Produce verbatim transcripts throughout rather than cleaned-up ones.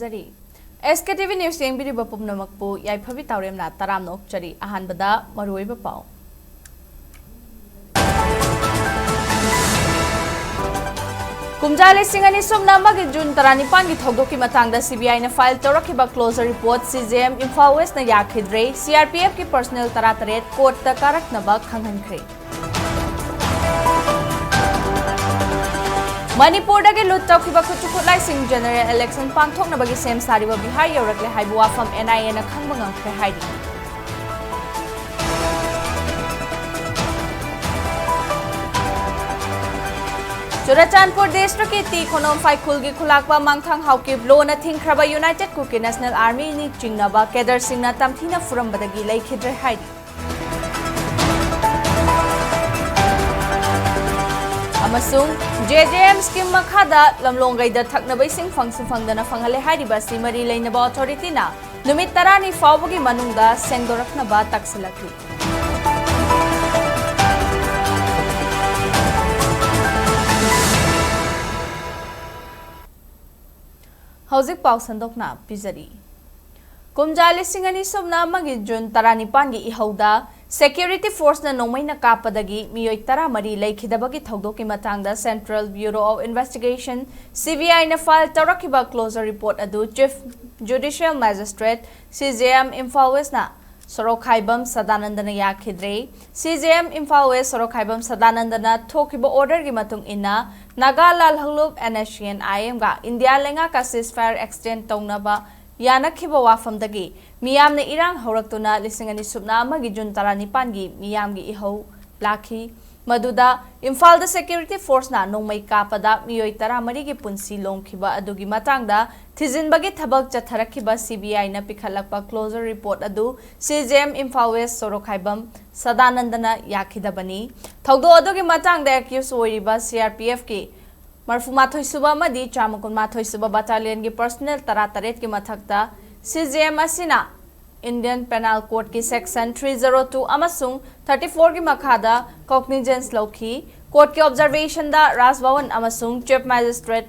Zari. SKTV News ꯌꯦꯡꯕꯤꯔꯤꯕ ꯄꯨꯝꯅꯃꯛꯄꯨ ꯌꯥꯏꯐꯕꯤ ꯇꯥꯎꯔꯦꯝꯅ ꯇꯔꯥꯝꯅ ꯑꯣꯛꯆꯔꯤ꯫ ꯑꯍꯥꯟꯕꯗ ꯃꯔꯨꯑꯣꯏꯕ ꯄꯥꯎ꯫ ꯀꯨꯝꯖꯥ ꯂꯤꯁꯤꯡ ꯑꯅꯤ ꯁꯨꯞꯅ ꯑꯃꯒꯤ ꯖꯨꯟ ꯇꯔꯥꯅꯤꯄꯥꯟꯒꯤ ꯊꯧꯗꯣꯛꯀꯤ ꯃꯇꯥꯡꯗ CBIꯅ file ꯇꯧꯔꯛꯈꯤꯕ closure report CJM Imphal ꯋꯦꯁꯅ ꯌꯥꯈꯤꯗ꯭ꯔꯦ꯫ CRPFꯀꯤ personnel ꯇꯔꯥꯇꯔꯦꯠ courtꯇ ꯀꯥꯔꯛꯅꯕ ꯈꯪꯍꯟꯈ꯭ꯔꯦ꯫ ꯃꯅꯤꯄꯨꯔꯗꯒꯤ loot ꯇꯧꯈꯤꯕ ꯈꯨꯠꯁꯨ ꯈꯨꯠꯂꯥꯏꯁꯤꯡ general election ꯄꯥꯡꯊꯣꯛꯅꯕꯒꯤ ꯁꯦꯝ ꯁꯥꯔꯤꯕ ꯕꯤꯍꯥꯔ ꯌꯧꯔꯛꯂꯦ ꯍꯥꯏꯕ ꯋꯥꯐꯝ NIAꯅ ꯈꯪꯕ ꯉꯝꯈ꯭ꯔꯦ ꯍꯥꯏꯔꯤ꯫ ꯆꯨꯔꯆꯥꯟꯄꯨꯔ districtꯀꯤ ꯇꯤ ꯈꯣꯅꯣꯝ ꯐꯥꯏꯈꯨꯜꯒꯤ ꯈꯨꯂꯥꯛꯄ ꯃꯥꯡꯊꯥꯡ ꯍꯥꯎꯀꯤꯞ ꯂꯣꯅ ꯊꯤꯡꯈ꯭ꯔꯕ United Kuki National Armyꯅꯤ ꯆꯤꯡꯅꯕ cadreꯁꯤꯡꯅ ꯇꯝꯊꯤꯅ ꯐꯨꯔꯝꯕꯗꯒꯤ ꯂꯩꯈꯤꯗ꯭ꯔꯦ ꯍꯥꯏꯔꯤ꯫ ꯑꯃꯁꯨꯡ JJM scheme ꯃꯈꯥꯗ ꯂꯝꯂꯣꯡꯒꯩꯗ ꯊꯛꯅꯕ ꯏꯁꯤꯡ ꯐꯪꯁꯨ ꯐꯪꯗꯅ ꯐꯪꯍꯜꯂꯦ ꯍꯥꯏꯔꯤꯕ ꯑꯁꯤ ꯃꯔꯤ ꯂꯩꯅꯕ authorityꯅ ꯅꯨꯃꯤꯠ ꯇꯔꯥꯅꯤ ꯐꯥꯎꯕꯒꯤ ꯃꯅꯨꯡꯗ ꯁꯦꯡꯗꯣꯔꯛꯅꯕ ꯇꯛꯁꯤꯜꯂꯛꯂꯤ꯫ ꯍꯧꯖꯤꯛ ꯄꯥꯎ ꯁꯟꯗꯣꯛꯅ ꯄꯤꯖꯔꯤ꯫ ꯀꯨꯝꯖꯥ ꯂꯤꯁꯤꯡ ꯑꯅꯤ ꯁꯨꯞꯅ ꯑꯃꯒꯤ ꯖꯨꯟ ꯇꯔꯥꯅꯤꯄꯥꯟꯒꯤ ꯏꯍꯧꯗ security forceꯅ ꯅꯣꯡꯃꯩꯅ ꯀꯥꯞꯄꯗꯒꯤ ꯃꯤꯑꯣꯏ ꯇꯔꯥꯃꯔꯤ ꯂꯩꯈꯤꯗꯕꯒꯤ ꯊꯧꯗꯣꯛꯀꯤ ꯃꯇꯥꯡꯗ Central Bureau of Investigation, CBIꯅ file ꯇꯧꯔꯛꯈꯤꯕ closure report ꯑꯗꯨ Chief Judicial Magistrate, CJM Imphal ꯋꯦꯁꯅ ꯁꯣꯔꯣꯛꯈꯥꯏꯕꯝ ꯁꯗꯥꯅꯟꯗꯅ ꯌꯥꯈꯤꯗ꯭ꯔꯦ꯫ CJM ꯏꯝꯐꯥꯜ ꯋꯦꯁ ꯁꯣꯔꯣꯛꯈꯥꯏꯕꯝ ꯁꯗꯥꯅꯟꯗꯅ ꯊꯣꯛꯈꯤꯕ orderꯒꯤ ꯃꯇꯨꯡ ꯏꯟꯅ ꯅꯥꯒꯥ ꯂꯥꯜꯍꯧꯂꯨꯞ NSCN-IMꯒ ꯏꯟꯗꯤꯌꯥ ꯂꯩꯉꯥꯛꯀ ceasefire extend ꯇꯧꯅꯕ ꯌꯥꯅꯈꯤꯕ ꯋꯥꯐꯝꯗꯒꯤ ꯃꯤꯌꯥꯝꯅ ꯏꯔꯥꯡ ꯍꯧꯔꯛꯇꯨꯅ ꯂꯤꯁꯤꯡ ꯑꯅꯤ ꯁꯨꯞꯅ ꯑꯃꯒꯤ ꯖꯨꯟ ꯇꯔꯥꯅꯤꯄꯥꯟꯒꯤ ꯃꯤꯌꯥꯝꯒꯤ ꯏꯍꯧ ꯂꯥꯛꯈꯤ꯫ ꯃꯗꯨꯗ ꯏꯝꯐꯥꯜꯗ security forceꯅ ꯅꯣꯡꯃꯩ ꯀꯥꯞꯄꯗ ꯃꯤꯑꯣꯏ ꯇꯔꯥꯃꯔꯤꯒꯤ ꯄꯨꯟꯁꯤ ꯂꯣꯝꯈꯤꯕ ꯑꯗꯨꯒꯤ ꯃꯇꯥꯡꯗ ꯊꯤꯖꯤꯟꯕꯒꯤ ꯊꯕꯛ ꯆꯠꯊꯔꯛꯈꯤꯕ CBIꯅ ꯄꯤꯈꯠꯂꯛꯄ closure report ꯑꯗꯨ CJM ꯏꯝꯐꯥꯜ ꯋꯦꯁ ꯁꯣꯔꯣꯛꯈꯥꯏꯕꯝ ꯁꯗꯥꯅꯟꯗꯅ ꯌꯥꯈꯤꯗꯕꯅꯤ꯫ ꯊꯧꯗꯣꯛ ꯑꯗꯨꯒꯤ ꯃꯇꯥꯡꯗ accused ꯑꯣꯏꯔꯤꯕ CRPFꯀꯤ ꯃꯔꯤꯐꯨꯃꯥꯊꯣꯏ ꯁꯨꯕ ꯑꯃꯗꯤ ꯆꯥꯝꯃ ꯀꯨꯟꯃꯥꯊꯣꯏ ꯁꯨꯕ battalionꯒꯤ personnel ꯇꯔꯥꯇꯔꯦꯠꯀꯤ ꯃꯊꯛꯇ CJM ꯑꯁꯤꯅ Indian Penal Codeꯀꯤ section three zero two ꯑꯃꯁꯨꯡ thirty fourꯒꯤ ꯃꯈꯥꯗ cognizance ꯂꯧꯈꯤ꯫ Courtꯀꯤ observationꯗ ꯔꯥꯖ ꯚꯋꯟ ꯑꯃꯁꯨꯡ Chief Magistrate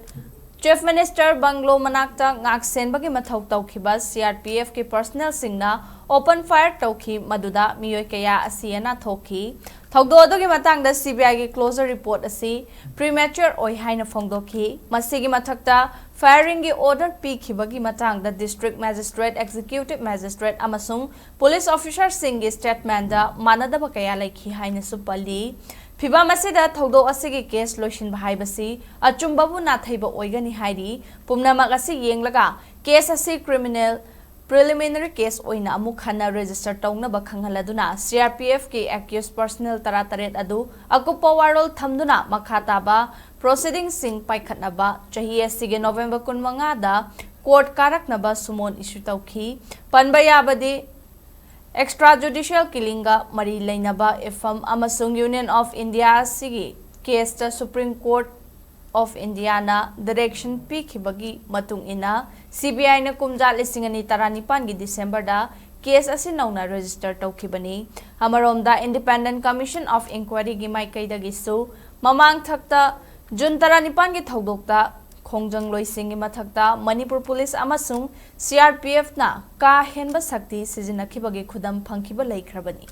Chief Minister Bungalow ꯃꯅꯥꯛꯇ ꯉꯥꯛꯁꯦꯟꯕꯒꯤ ꯃꯊꯧ ꯇꯧꯈꯤꯕ C R P F ꯀꯤ personnel ꯁꯤꯡꯅ open fire ꯇꯧꯈꯤ, ꯃꯗꯨꯗ ꯃꯤꯑꯣꯏ ꯀꯌꯥ ꯑꯁꯤ ꯑꯅꯥ ꯊꯣꯛꯈꯤ꯫ ꯊꯧꯗꯣꯛ ꯑꯗꯨꯒꯤ ꯃꯇꯥꯡꯗ C B I ꯒꯤ closure report ꯑꯁꯤ premature ꯑꯣꯏ ꯍꯥꯏꯅ ꯐꯣꯡꯗꯣꯛꯈꯤ꯫ ꯃꯁꯤꯒꯤ ꯃꯊꯛꯇ firing ꯒꯤ order ꯄꯤꯈꯤꯕꯒꯤ ꯃꯇꯥꯡꯗ District Magistrate, Executive Magistrate ꯑꯃꯁꯨꯡ police officer ꯁꯤꯡꯒꯤ statement ꯗ ꯃꯥꯟꯅꯗꯕ ꯀꯌꯥ ꯂꯩꯈꯤ ꯍꯥꯏꯅꯁꯨ ꯄꯜꯂꯤ꯫ ꯐꯤꯚꯝ ꯑꯁꯤꯗ ꯊꯧꯗꯣꯛ ꯑꯁꯤꯒꯤ case ꯂꯣꯏꯁꯤꯟꯕ ꯍꯥꯏꯕꯁꯤ ꯑꯆꯨꯝꯕꯕꯨ ꯅꯥꯊꯩꯕ ꯑꯣꯏꯒꯅꯤ ꯍꯥꯏꯔꯤ꯫ ꯄꯨꯝꯅꯃꯛ ꯑꯁꯤ ꯌꯦꯡꯂꯒ case ꯑꯁꯤ criminal preliminary case ꯑꯣꯏꯅ ꯑꯃꯨꯛ ꯍꯟꯅ register ꯇꯧꯅꯕ ꯈꯪꯍꯜꯂꯗꯨꯅ, C R P F ꯀꯤ accused personnel ꯇꯔꯥꯇꯔꯦꯠ ꯑꯗꯨ ꯑꯀꯨꯞꯄ ꯋꯥꯔꯣꯜ ꯊꯝꯗꯨꯅ ꯃꯈꯥ ꯇꯥꯕ proceeding ꯁꯤꯡ ꯄꯥꯏꯈꯠꯅꯕ ꯆꯍꯤ ꯑꯁꯤꯒꯤ November ꯀꯨꯟꯃꯉꯥꯗ court ꯀꯥꯔꯛꯅꯕ summon issue ꯇꯧꯈꯤ꯫ ꯄꯟꯕ ꯌꯥꯕꯗꯤ, extrajudicial killing ꯒ ꯃꯔꯤ ꯂꯩꯅꯕ ꯏꯐꯝ ꯑꯃꯁꯨꯡ Union of India ꯑꯁꯤꯒꯤ case ꯇ Supreme Court of India ꯅ direction ꯄꯤꯈꯤꯕꯒꯤ ꯃꯇꯨꯡ ꯏꯟꯅ, C B I ꯅ ꯀꯨꯝꯖꯥ ꯂꯤꯁꯤꯡ ꯑꯅꯤ ꯇꯔꯥꯅꯤꯄꯥꯟꯒꯤ December ꯗ case ꯑꯁꯤ ꯅꯧꯅ register ꯇꯧꯈꯤꯕꯅꯤ꯫ ꯑꯃꯔꯣꯝꯗ, Independent Commission of Inquiry ꯒꯤ ꯃꯥꯏꯀꯩꯗꯒꯤꯁꯨ ꯃꯃꯥꯡ ꯊꯛꯇ June ꯇꯔꯥꯅꯤꯄꯥꯟꯒꯤ ꯊꯧꯗꯣꯛꯇ ꯈꯣꯡꯖꯪꯂꯣꯏꯁꯤꯡꯒꯤ ꯃꯊꯛꯇ ꯃꯅꯤꯄꯨꯔ police ꯑꯃꯁꯨꯡ C R P F ꯅ ꯀꯥ ꯍꯦꯟꯕ ꯁꯛꯇꯤ ꯁꯤꯖꯤꯟꯅꯈꯤꯕꯒꯤ ꯈꯨꯗꯝ ꯐꯪꯈꯤꯕ ꯂꯩꯈ꯭ꯔꯕꯅꯤ꯫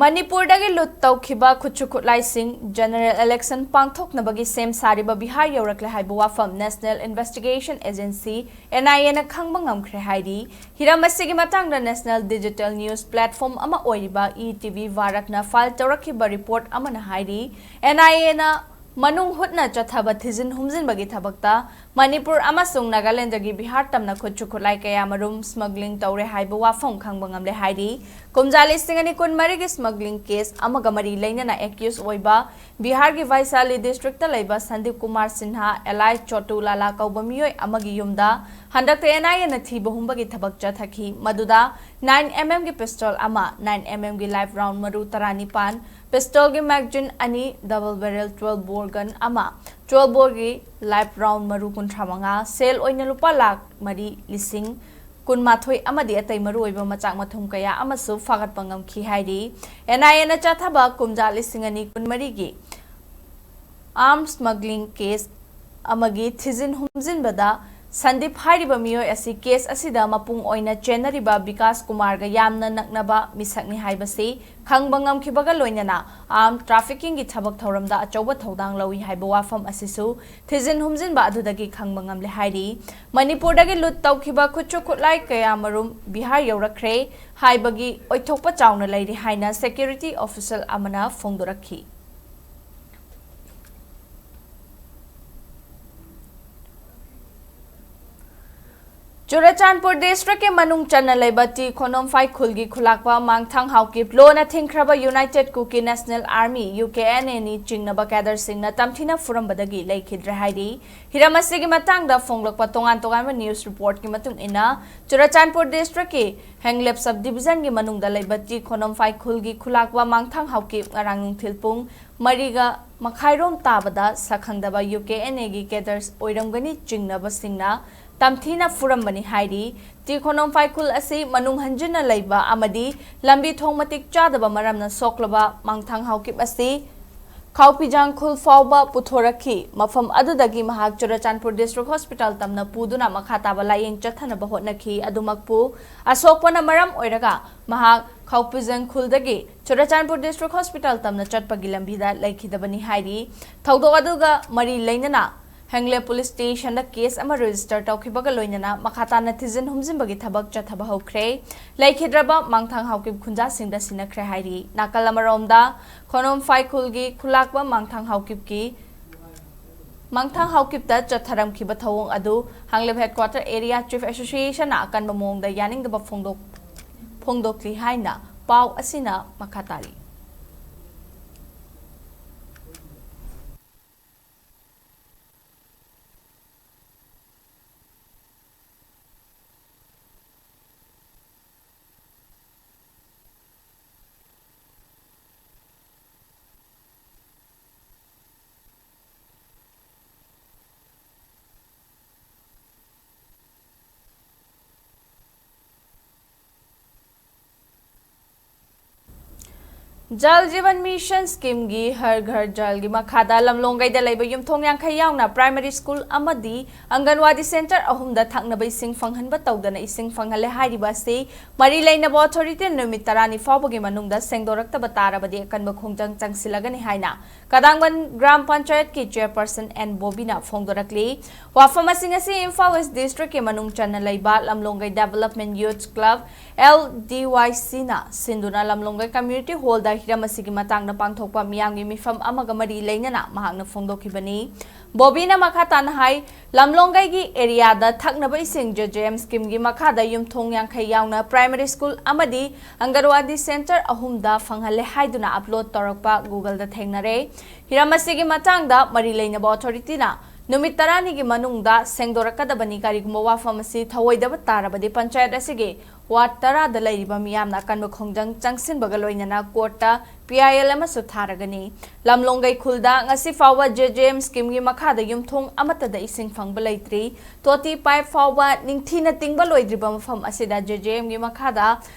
ꯃꯅꯤꯄꯨꯔꯗꯒꯤ loot ꯇꯧꯈꯤꯕ ꯈꯨꯠꯁꯨ ꯈꯨꯠꯂꯥꯏꯁꯤꯡ general election ꯄꯥꯡꯊꯣꯛꯅꯕꯒꯤ ꯁꯦꯝ ꯁꯥꯔꯤꯕ ꯕꯤꯍꯥꯔ ꯌꯧꯔꯛꯂꯦ ꯍꯥꯏꯕ ꯋꯥꯐꯝ National Investigation Agency, N I A ꯅ ꯈꯪꯕ ꯉꯝꯈ꯭ꯔꯦ ꯍꯥꯏꯔꯤ꯫ ꯍꯤꯔꯝ ꯑꯁꯤꯒꯤ ꯃꯇꯥꯡꯗ national digital news platform ꯑꯃ ꯑꯣꯏꯔꯤꯕ E T V Bharat ꯅ file ꯇꯧꯔꯛꯈꯤꯕ report ꯑꯃꯅ ꯍꯥꯏꯔꯤ, N I A ꯅ ꯃꯅꯨꯡ ꯍꯨꯠꯅ ꯆꯠꯊꯕ ꯊꯤꯖꯤꯟ ꯍꯨꯝꯖꯤꯟꯕꯒꯤ ꯊꯕꯛꯇ ꯃꯅꯤꯄꯨꯔ ꯑꯃꯁꯨꯡ ꯅꯥꯒꯥꯂꯦꯟꯗꯒꯤ ꯕꯤꯍꯥꯔ ꯇꯝꯅ ꯈꯨꯠꯁꯨ ꯈꯨꯠꯂꯥꯏ ꯀꯌꯥ ꯃꯔꯨꯝ smuggling ꯇꯧꯔꯦ ꯍꯥꯏꯕ ꯋꯥꯐꯝ ꯈꯪꯕ ꯉꯝꯂꯦ ꯍꯥꯏꯔꯤ꯫ ꯀꯨꯝꯖꯥ ꯂꯤꯁꯤꯡ ꯑꯅꯤ ꯀꯨꯟꯃꯔꯤꯒꯤ smuggling case ꯑꯃꯒ ꯃꯔꯤ ꯂꯩꯅꯅ accused ꯑꯣꯏꯕ ꯕꯤꯍꯥꯔꯒꯤ ꯚꯥꯏꯁꯥꯂꯤ district ꯇ ꯂꯩꯕ ꯁꯟꯗꯤꯞ ꯀꯨꯃꯥꯔ ꯁꯤꯟꯍꯥ alias ꯆꯣꯇꯨ ꯂꯥꯂꯥ ꯀꯧꯕ ꯃꯤꯑꯣꯏ ꯑꯃꯒꯤ ꯌꯨꯝꯗ ꯍꯟꯗꯛꯇ N I A ꯅ ꯊꯤꯕ ꯍꯨꯝꯕꯒꯤ ꯊꯕꯛ ꯆꯠꯊꯈꯤ, ꯃꯗꯨꯗ nine M M ꯒꯤ pistol ꯑꯃ, nine M M ꯒꯤ live round ꯃꯔꯨ ꯇꯔꯥꯅꯤꯄꯥꯟ, pistol ꯒꯤ magazine ꯑꯅꯤ, double barrel twelve bore gun ꯑꯃ, twelve bore ꯒꯤ live round ꯃꯔꯨ ꯀꯨꯟꯊ꯭ꯔꯥ ꯃꯉꯥ, ꯁꯦꯜ ꯑꯣꯏꯅ ꯂꯨꯄꯥ ꯂꯥꯈ ꯃꯔꯤ ꯂꯤꯁꯤꯡ ꯀꯨꯟꯃꯥꯊꯣꯏ ꯑꯃꯗꯤ ꯑꯇꯩ ꯃꯔꯨꯑꯣꯏꯕ ꯃꯆꯥꯛ ꯃꯊꯨꯝ ꯀꯌꯥ ꯑꯃꯁꯨ ꯐꯥꯒꯠꯄ ꯉꯝꯈꯤ ꯍꯥꯏꯔꯤ꯫ ꯑꯦꯟ ꯑꯥꯏ ꯑꯦꯅ ꯆꯠꯊꯕ ꯀꯨꯝꯖꯥ ꯂꯤꯁꯤꯡ ꯑꯅꯤ ꯀꯨꯟꯃꯔꯤꯒꯤ arms smuggling case ꯑꯃꯒꯤ ꯊꯤꯖꯤꯟ ꯍꯨꯝꯖꯤꯟꯕꯗ ꯁꯟꯗꯤꯞ ꯍꯥꯏꯔꯤꯕ ꯃꯤꯑꯣꯏ ꯑꯁꯤ ꯀꯦꯁ ꯑꯁꯤꯗ ꯃꯄꯨꯡ ꯑꯣꯏꯅ ꯆꯦꯟꯅꯔꯤꯕ ꯕꯤꯀꯥꯁ ꯀꯨꯃꯥꯔꯒ ꯌꯥꯝꯅ ꯅꯛꯅꯕ ꯃꯤꯁꯛꯅꯤ ꯍꯥꯏꯕꯁꯤ ꯈꯪꯕ ꯉꯝꯈꯤꯕꯒ ꯂꯣꯏꯅꯅ arms trafficking ꯒꯤ ꯊꯕꯛ ꯊꯧꯔꯝꯗ ꯑꯆꯧꯕ ꯊꯧꯗꯥꯡ ꯂꯧꯏ ꯍꯥꯏꯕ ꯋꯥꯐꯝ ꯑꯁꯤꯁꯨ ꯊꯤꯖꯤꯟ ꯍꯨꯝꯖꯤꯟꯕ ꯑꯗꯨꯗꯒꯤ ꯈꯪꯕ ꯉꯝꯂꯦ ꯍꯥꯏꯔꯤ꯫ ꯃꯅꯤꯄꯨꯔꯗꯒꯤ ꯂꯨꯠ ꯇꯧꯈꯤꯕ ꯈꯨꯠꯁꯨ ꯈꯨꯠꯂꯥꯏ ꯀꯌꯥꯃꯔꯨꯝ ꯕꯤꯍꯥꯔ ꯌꯧꯔꯛꯈ꯭ꯔꯦ ꯍꯥꯏꯕꯒꯤ ꯑꯣꯏꯊꯣꯛꯄ ꯆꯥꯎꯅ ꯂꯩꯔꯤ ꯍꯥꯏꯅ security official ꯑꯃꯅ ꯐꯣꯡꯗꯣꯔꯛꯈꯤ꯫ ꯆꯨꯔꯆꯥꯟꯄꯨꯔ district ꯀꯤ ꯃꯅꯨꯡ ꯆꯟꯅ ꯂꯩꯕ ꯇꯤ ꯈꯣꯅꯣꯝꯐꯥꯏ ꯈꯨꯜꯒꯤ ꯈꯨꯂꯥꯛꯄ ꯃꯥꯡꯊꯥꯡ ꯍꯥꯎꯀꯤꯞ ꯂꯣꯟꯅ ꯊꯤꯡꯈ꯭ꯔꯕ United Kuki National Army, U K N A ꯅꯤ ꯆꯤꯡꯅꯕ cadre ꯁꯤꯡꯅ ꯇꯝꯊꯤꯅ ꯐꯨꯔꯝꯕꯗꯒꯤ ꯂꯩꯈꯤꯗ꯭ꯔꯦ ꯍꯥꯏꯔꯤ꯫ ꯍꯤꯔꯝ ꯑꯁꯤꯒꯤ ꯃꯇꯥꯡꯗ ꯐꯣꯡꯂꯛꯄ ꯇꯣꯉꯥꯟ ꯇꯣꯉꯥꯟꯕ news report ꯀꯤ ꯃꯇꯨꯡ ꯏꯟꯅ, ꯆꯨꯔꯆꯥꯟꯄꯨꯔ district ꯀꯤ ꯍꯦꯡꯂꯦꯞ sub division ꯒꯤ ꯃꯅꯨꯡꯗ ꯂꯩꯕ ꯇꯤ ꯈꯣꯅꯣꯝꯐꯥꯏ ꯈꯨꯜꯒꯤ ꯈꯨꯂꯥꯛꯄ ꯃꯥꯡꯊꯥꯡ ꯍꯥꯎꯀꯤꯞ ꯉꯔꯥꯡ ꯅꯨꯡꯊꯤꯜ ꯄꯨꯡ ꯃꯔꯤꯒ ꯃꯈꯥꯏꯔꯣꯝ ꯇꯥꯕꯗ ꯁꯛꯈꯪꯗꯕ U K N A ꯒꯤ cadres ꯑꯣꯏꯔꯝꯒꯅꯤ ꯆꯤꯡꯅꯕꯁꯤꯡꯅ ꯇꯝꯊꯤꯅ ꯐꯨꯔꯝꯕꯅꯤ ꯍꯥꯏꯔꯤ꯫ ꯇꯤ ꯈꯣꯅꯣꯝꯐꯥꯏ ꯈꯨꯜ ꯑꯁꯤ ꯃꯅꯨꯡ ꯍꯟꯖꯤꯟꯅ ꯂꯩꯕ ꯑꯃꯗꯤ ꯂꯝꯕꯤ ꯊꯣꯡ ꯃꯇꯤꯛ ꯆꯥꯗꯕ ꯃꯔꯝꯅ ꯁꯣꯛꯂꯕ ꯃꯥꯡꯊꯥꯡ ꯍꯥꯎꯀꯤꯞ ꯑꯁꯤ ꯈꯥꯎꯄꯤꯖꯥꯡ ꯈꯨꯜ ꯐꯥꯎꯕ ꯄꯨꯊꯣꯔꯛꯈꯤ꯫ ꯃꯐꯝ ꯑꯗꯨꯗꯒꯤ ꯃꯍꯥꯛ ꯆꯨꯔꯆꯥꯟꯄꯨꯔ district hospital ꯇꯝꯅ ꯄꯨꯗꯨꯅ ꯃꯈꯥ ꯇꯥꯕ ꯂꯥꯌꯦꯡ ꯆꯠꯊꯅꯕ ꯍꯣꯠꯅꯈꯤ꯫ ꯑꯗꯨꯃꯛꯄꯨ, ꯑꯁꯣꯛꯄꯅ ꯃꯔꯝ ꯑꯣꯏꯔꯒ ꯃꯍꯥꯛ ꯈꯥꯎꯄꯤꯖꯥꯡ ꯈꯨꯜꯗꯒꯤ ꯆꯨꯔꯆꯥꯟꯄꯨꯔ district hospital ꯇꯝꯅ ꯆꯠꯄꯒꯤ ꯂꯝꯕꯤꯗ ꯂꯩꯈꯤꯗꯕꯅꯤ ꯍꯥꯏꯔꯤ꯫ ꯊꯧꯗꯣꯛ ꯑꯗꯨꯒ ꯃꯔꯤ ꯂꯩꯅꯅ ꯍꯦꯡꯂꯦ police station ꯗ case ꯑꯃ register ꯇꯧꯈꯤꯕꯒ ꯂꯣꯏꯅꯅ ꯃꯈꯥ ꯇꯥꯅ ꯊꯤꯖꯤꯟ ꯍꯨꯝꯖꯤꯟꯕꯒꯤ ꯊꯕꯛ ꯆꯠꯊꯕ ꯍꯧꯈ꯭ꯔꯦ꯫ ꯂꯩꯈꯤꯗ꯭ꯔꯕ ꯃꯥꯡꯊꯥꯡ ꯍꯥꯎꯀꯤꯞ ꯈꯨꯟꯖꯥꯁꯤꯡꯗ ꯁꯤꯟꯅꯈ꯭ꯔꯦ ꯍꯥꯏꯔꯤ꯫ ꯅꯥꯀꯜ ꯑꯃꯔꯣꯝꯗ, ꯈꯣꯅꯣꯝꯐꯥꯏ ꯈꯨꯜꯒꯤ ꯈꯨꯂꯥꯛꯄ ꯃꯥꯡꯊꯥꯡ ꯍꯥꯎꯀꯤꯞꯀꯤ, ꯃꯥꯡꯊꯥꯡ ꯍꯥꯎꯀꯤꯞꯇ ꯆꯠꯊꯔꯝꯈꯤꯕ ꯊꯧꯑꯣꯡ ꯑꯗꯨ ꯍꯥꯡꯂꯦꯞ headquarter area chief association ꯅ ꯑꯀꯟꯕ ꯃꯑꯣꯡꯗ ꯌꯥꯅꯤꯡꯗꯕ ꯐꯣꯡꯗꯣꯛ-, ꯐꯣꯡꯗꯣꯛꯂꯤ ꯍꯥꯏꯅ ꯄꯥꯎ ꯑꯁꯤꯅ ꯃꯈꯥ ꯇꯥꯔꯤ꯫ ꯖꯜ ꯖꯤꯕꯟ ꯃꯤꯁꯟ ꯁ꯭ꯀꯤꯝꯒꯤ ꯍꯔ ꯘꯔ ꯖꯜꯒꯤ ꯃꯈꯥꯗ ꯂꯝꯂꯣꯡꯒꯩꯗ ꯂꯩꯕ ꯌꯨꯝꯊꯣꯡ ꯌꯥꯡꯈꯩ ꯌꯥꯎꯅ ꯄ꯭ꯔꯥꯏꯃꯔꯤ ꯁ꯭ꯀꯨꯜ ꯑꯃꯗꯤ ꯑꯪꯒꯟꯋꯥꯗꯤ ꯁꯦꯟꯇꯔ ꯑꯍꯨꯝꯗ ꯊꯛꯅꯕ ꯏꯁꯤꯡ ꯐꯪꯍꯟꯕ ꯇꯧꯗꯅ ꯏꯁꯤꯡ ꯐꯪꯍꯜꯂꯦ ꯍꯥꯏꯔꯤꯕ ꯑꯁꯤ ꯃꯔꯤ ꯂꯩꯅꯕ ꯑꯣꯊꯣꯔꯤꯇꯤꯅ ꯅꯨꯃꯤꯠ ꯇꯔꯥꯅꯤ ꯐꯥꯎꯕꯒꯤ ꯃꯅꯨꯡꯗ ꯁꯦꯡꯗꯣꯔꯛꯇꯕ ꯇꯥꯔꯕꯗꯤ ꯑꯀꯟꯕ ꯈꯣꯡꯖꯪ ꯆꯪꯁꯤꯜꯂꯒꯅꯤ ꯍꯥꯏꯅ ꯀꯗꯥꯡꯕꯟ ꯒ꯭ꯔꯥꯝ ꯄꯟꯆꯥꯌꯠꯀꯤ ꯆꯦꯌꯔꯄꯔꯁꯟ ꯑꯦꯟ ꯕꯣꯕꯤꯅ ꯐꯣꯡꯗꯣꯔꯛꯂꯤ꯫ ꯋꯥꯐꯝ ꯑꯁꯤꯡ ꯑꯁꯤ ꯏꯝꯐꯥꯜ ꯋꯦꯁ ꯗꯤꯁꯇ꯭ꯔꯤꯛꯀꯤ ꯃꯅꯨꯡ ꯆꯟꯅ ꯂꯩꯕ ꯂꯝꯂꯣꯡꯒꯩ ꯗꯦꯕꯂꯞꯃꯦꯟ ꯌꯨꯠ ꯀ꯭ꯂꯕ, ꯑꯦꯜ ꯗꯤ ꯋꯥꯏ ꯁꯤꯅ ꯁꯤꯟꯗꯨꯅ ꯂꯝꯂꯣꯡꯒꯩ ꯀꯝꯃ꯭ꯌꯨꯅꯤꯇꯤ ꯍꯣꯜꯗ ꯍꯤꯔꯝ ꯑꯁꯤꯒꯤ ꯃꯇꯥꯡꯗ ꯄꯥꯡꯊꯣꯛꯄ ꯃꯤꯌꯥꯝꯒꯤ ꯃꯤꯐꯝ ꯑꯃꯒ ꯃꯔꯤ ꯂꯩꯅꯅ ꯃꯍꯥꯛꯅ ꯐꯣꯡꯗꯣꯛꯈꯤꯕꯅꯤ꯫ ꯕꯣꯕꯤꯅ ꯃꯈꯥ ꯇꯥꯅ ꯍꯥꯏ, ꯂꯝꯂꯣꯡꯒꯩꯒꯤ ꯑꯦꯔꯤꯌꯥꯗ ꯊꯛꯅꯕ ꯏꯁꯤꯡ ꯖꯦ ꯖꯦ ꯑꯦꯝ ꯁ꯭ꯀꯤꯝꯒꯤ ꯃꯈꯥꯗ ꯌꯨꯝꯊꯣꯡ ꯌꯥꯡꯈꯩ ꯌꯥꯎꯅ ꯄ꯭ꯔꯥꯏꯃꯔꯤ ꯁ꯭ꯀꯨꯜ ꯑꯃꯗꯤ ꯑꯪꯒꯟꯋꯥꯗꯤ ꯁꯦꯟꯇꯔ ꯑꯍꯨꯝꯗ ꯐꯪꯍꯜꯂꯦ ꯍꯥꯏꯗꯨꯅ ꯑꯞꯂꯣꯗ ꯇꯧꯔꯛꯄ ꯒꯨꯒꯜꯗ ꯊꯦꯡꯅꯔꯦ꯫ ꯍꯤꯔꯝ ꯑꯁꯤꯒꯤ ꯃꯇꯥꯡꯗ ꯃꯔꯤ ꯂꯩꯅꯕ ꯑꯣꯊꯣꯔꯤꯇꯤꯅ ꯅꯨꯃꯤꯠ ꯇꯔꯥꯅꯤꯒꯤ ꯃꯅꯨꯡꯗ ꯁꯦꯡꯗꯣꯔꯛꯀꯗꯕꯅꯤ꯫ ꯀꯔꯤꯒꯨꯝꯕ ꯋꯥꯐꯝ ꯑꯁꯤ ꯊꯧꯑꯣꯏꯗꯕ ꯇꯥꯔꯕꯗꯤ ꯄꯟꯆꯥꯌꯠ ꯑꯁꯤꯒꯤ ꯋꯥꯔꯗ ꯇꯔꯥꯗ ꯂꯩꯔꯤꯕ ꯃꯤꯌꯥꯝꯅ ꯑꯀꯟꯕ ꯈꯣꯡꯖꯪ ꯆꯪꯁꯤꯟꯕꯒ ꯂꯣꯏꯅꯅ ꯀꯣꯔꯠꯇ ꯄꯤ ꯑꯥꯏ ꯑꯦꯜ ꯑꯃꯁꯨ ꯊꯥꯔꯒꯅꯤ꯫ ꯂꯝꯂꯣꯡꯒꯩ ꯈꯨꯜꯗ ꯉꯁꯤ ꯐꯥꯎꯕ ꯖꯦ ꯖꯦ ꯑꯦꯝ ꯁ꯭ꯀꯤꯝꯒꯤ ꯃꯈꯥꯗ ꯌꯨꯝꯊꯣꯡ ꯑꯃꯠꯇꯗ ꯏꯁꯤꯡ ꯐꯪꯕ ꯂꯩꯇ꯭ꯔꯤ꯫ ꯇꯣꯇꯤ ꯄꯥꯏꯞ ꯐꯥꯎꯕ ꯅꯤꯡꯊꯤꯅ ꯇꯤꯡꯕ ꯂꯣꯏꯗ꯭ꯔꯤꯕ ꯃꯐꯝ ꯑꯁꯤꯗ ꯖꯦ ꯖꯦ ꯑꯦꯝꯒꯤ ꯃꯈꯥꯗ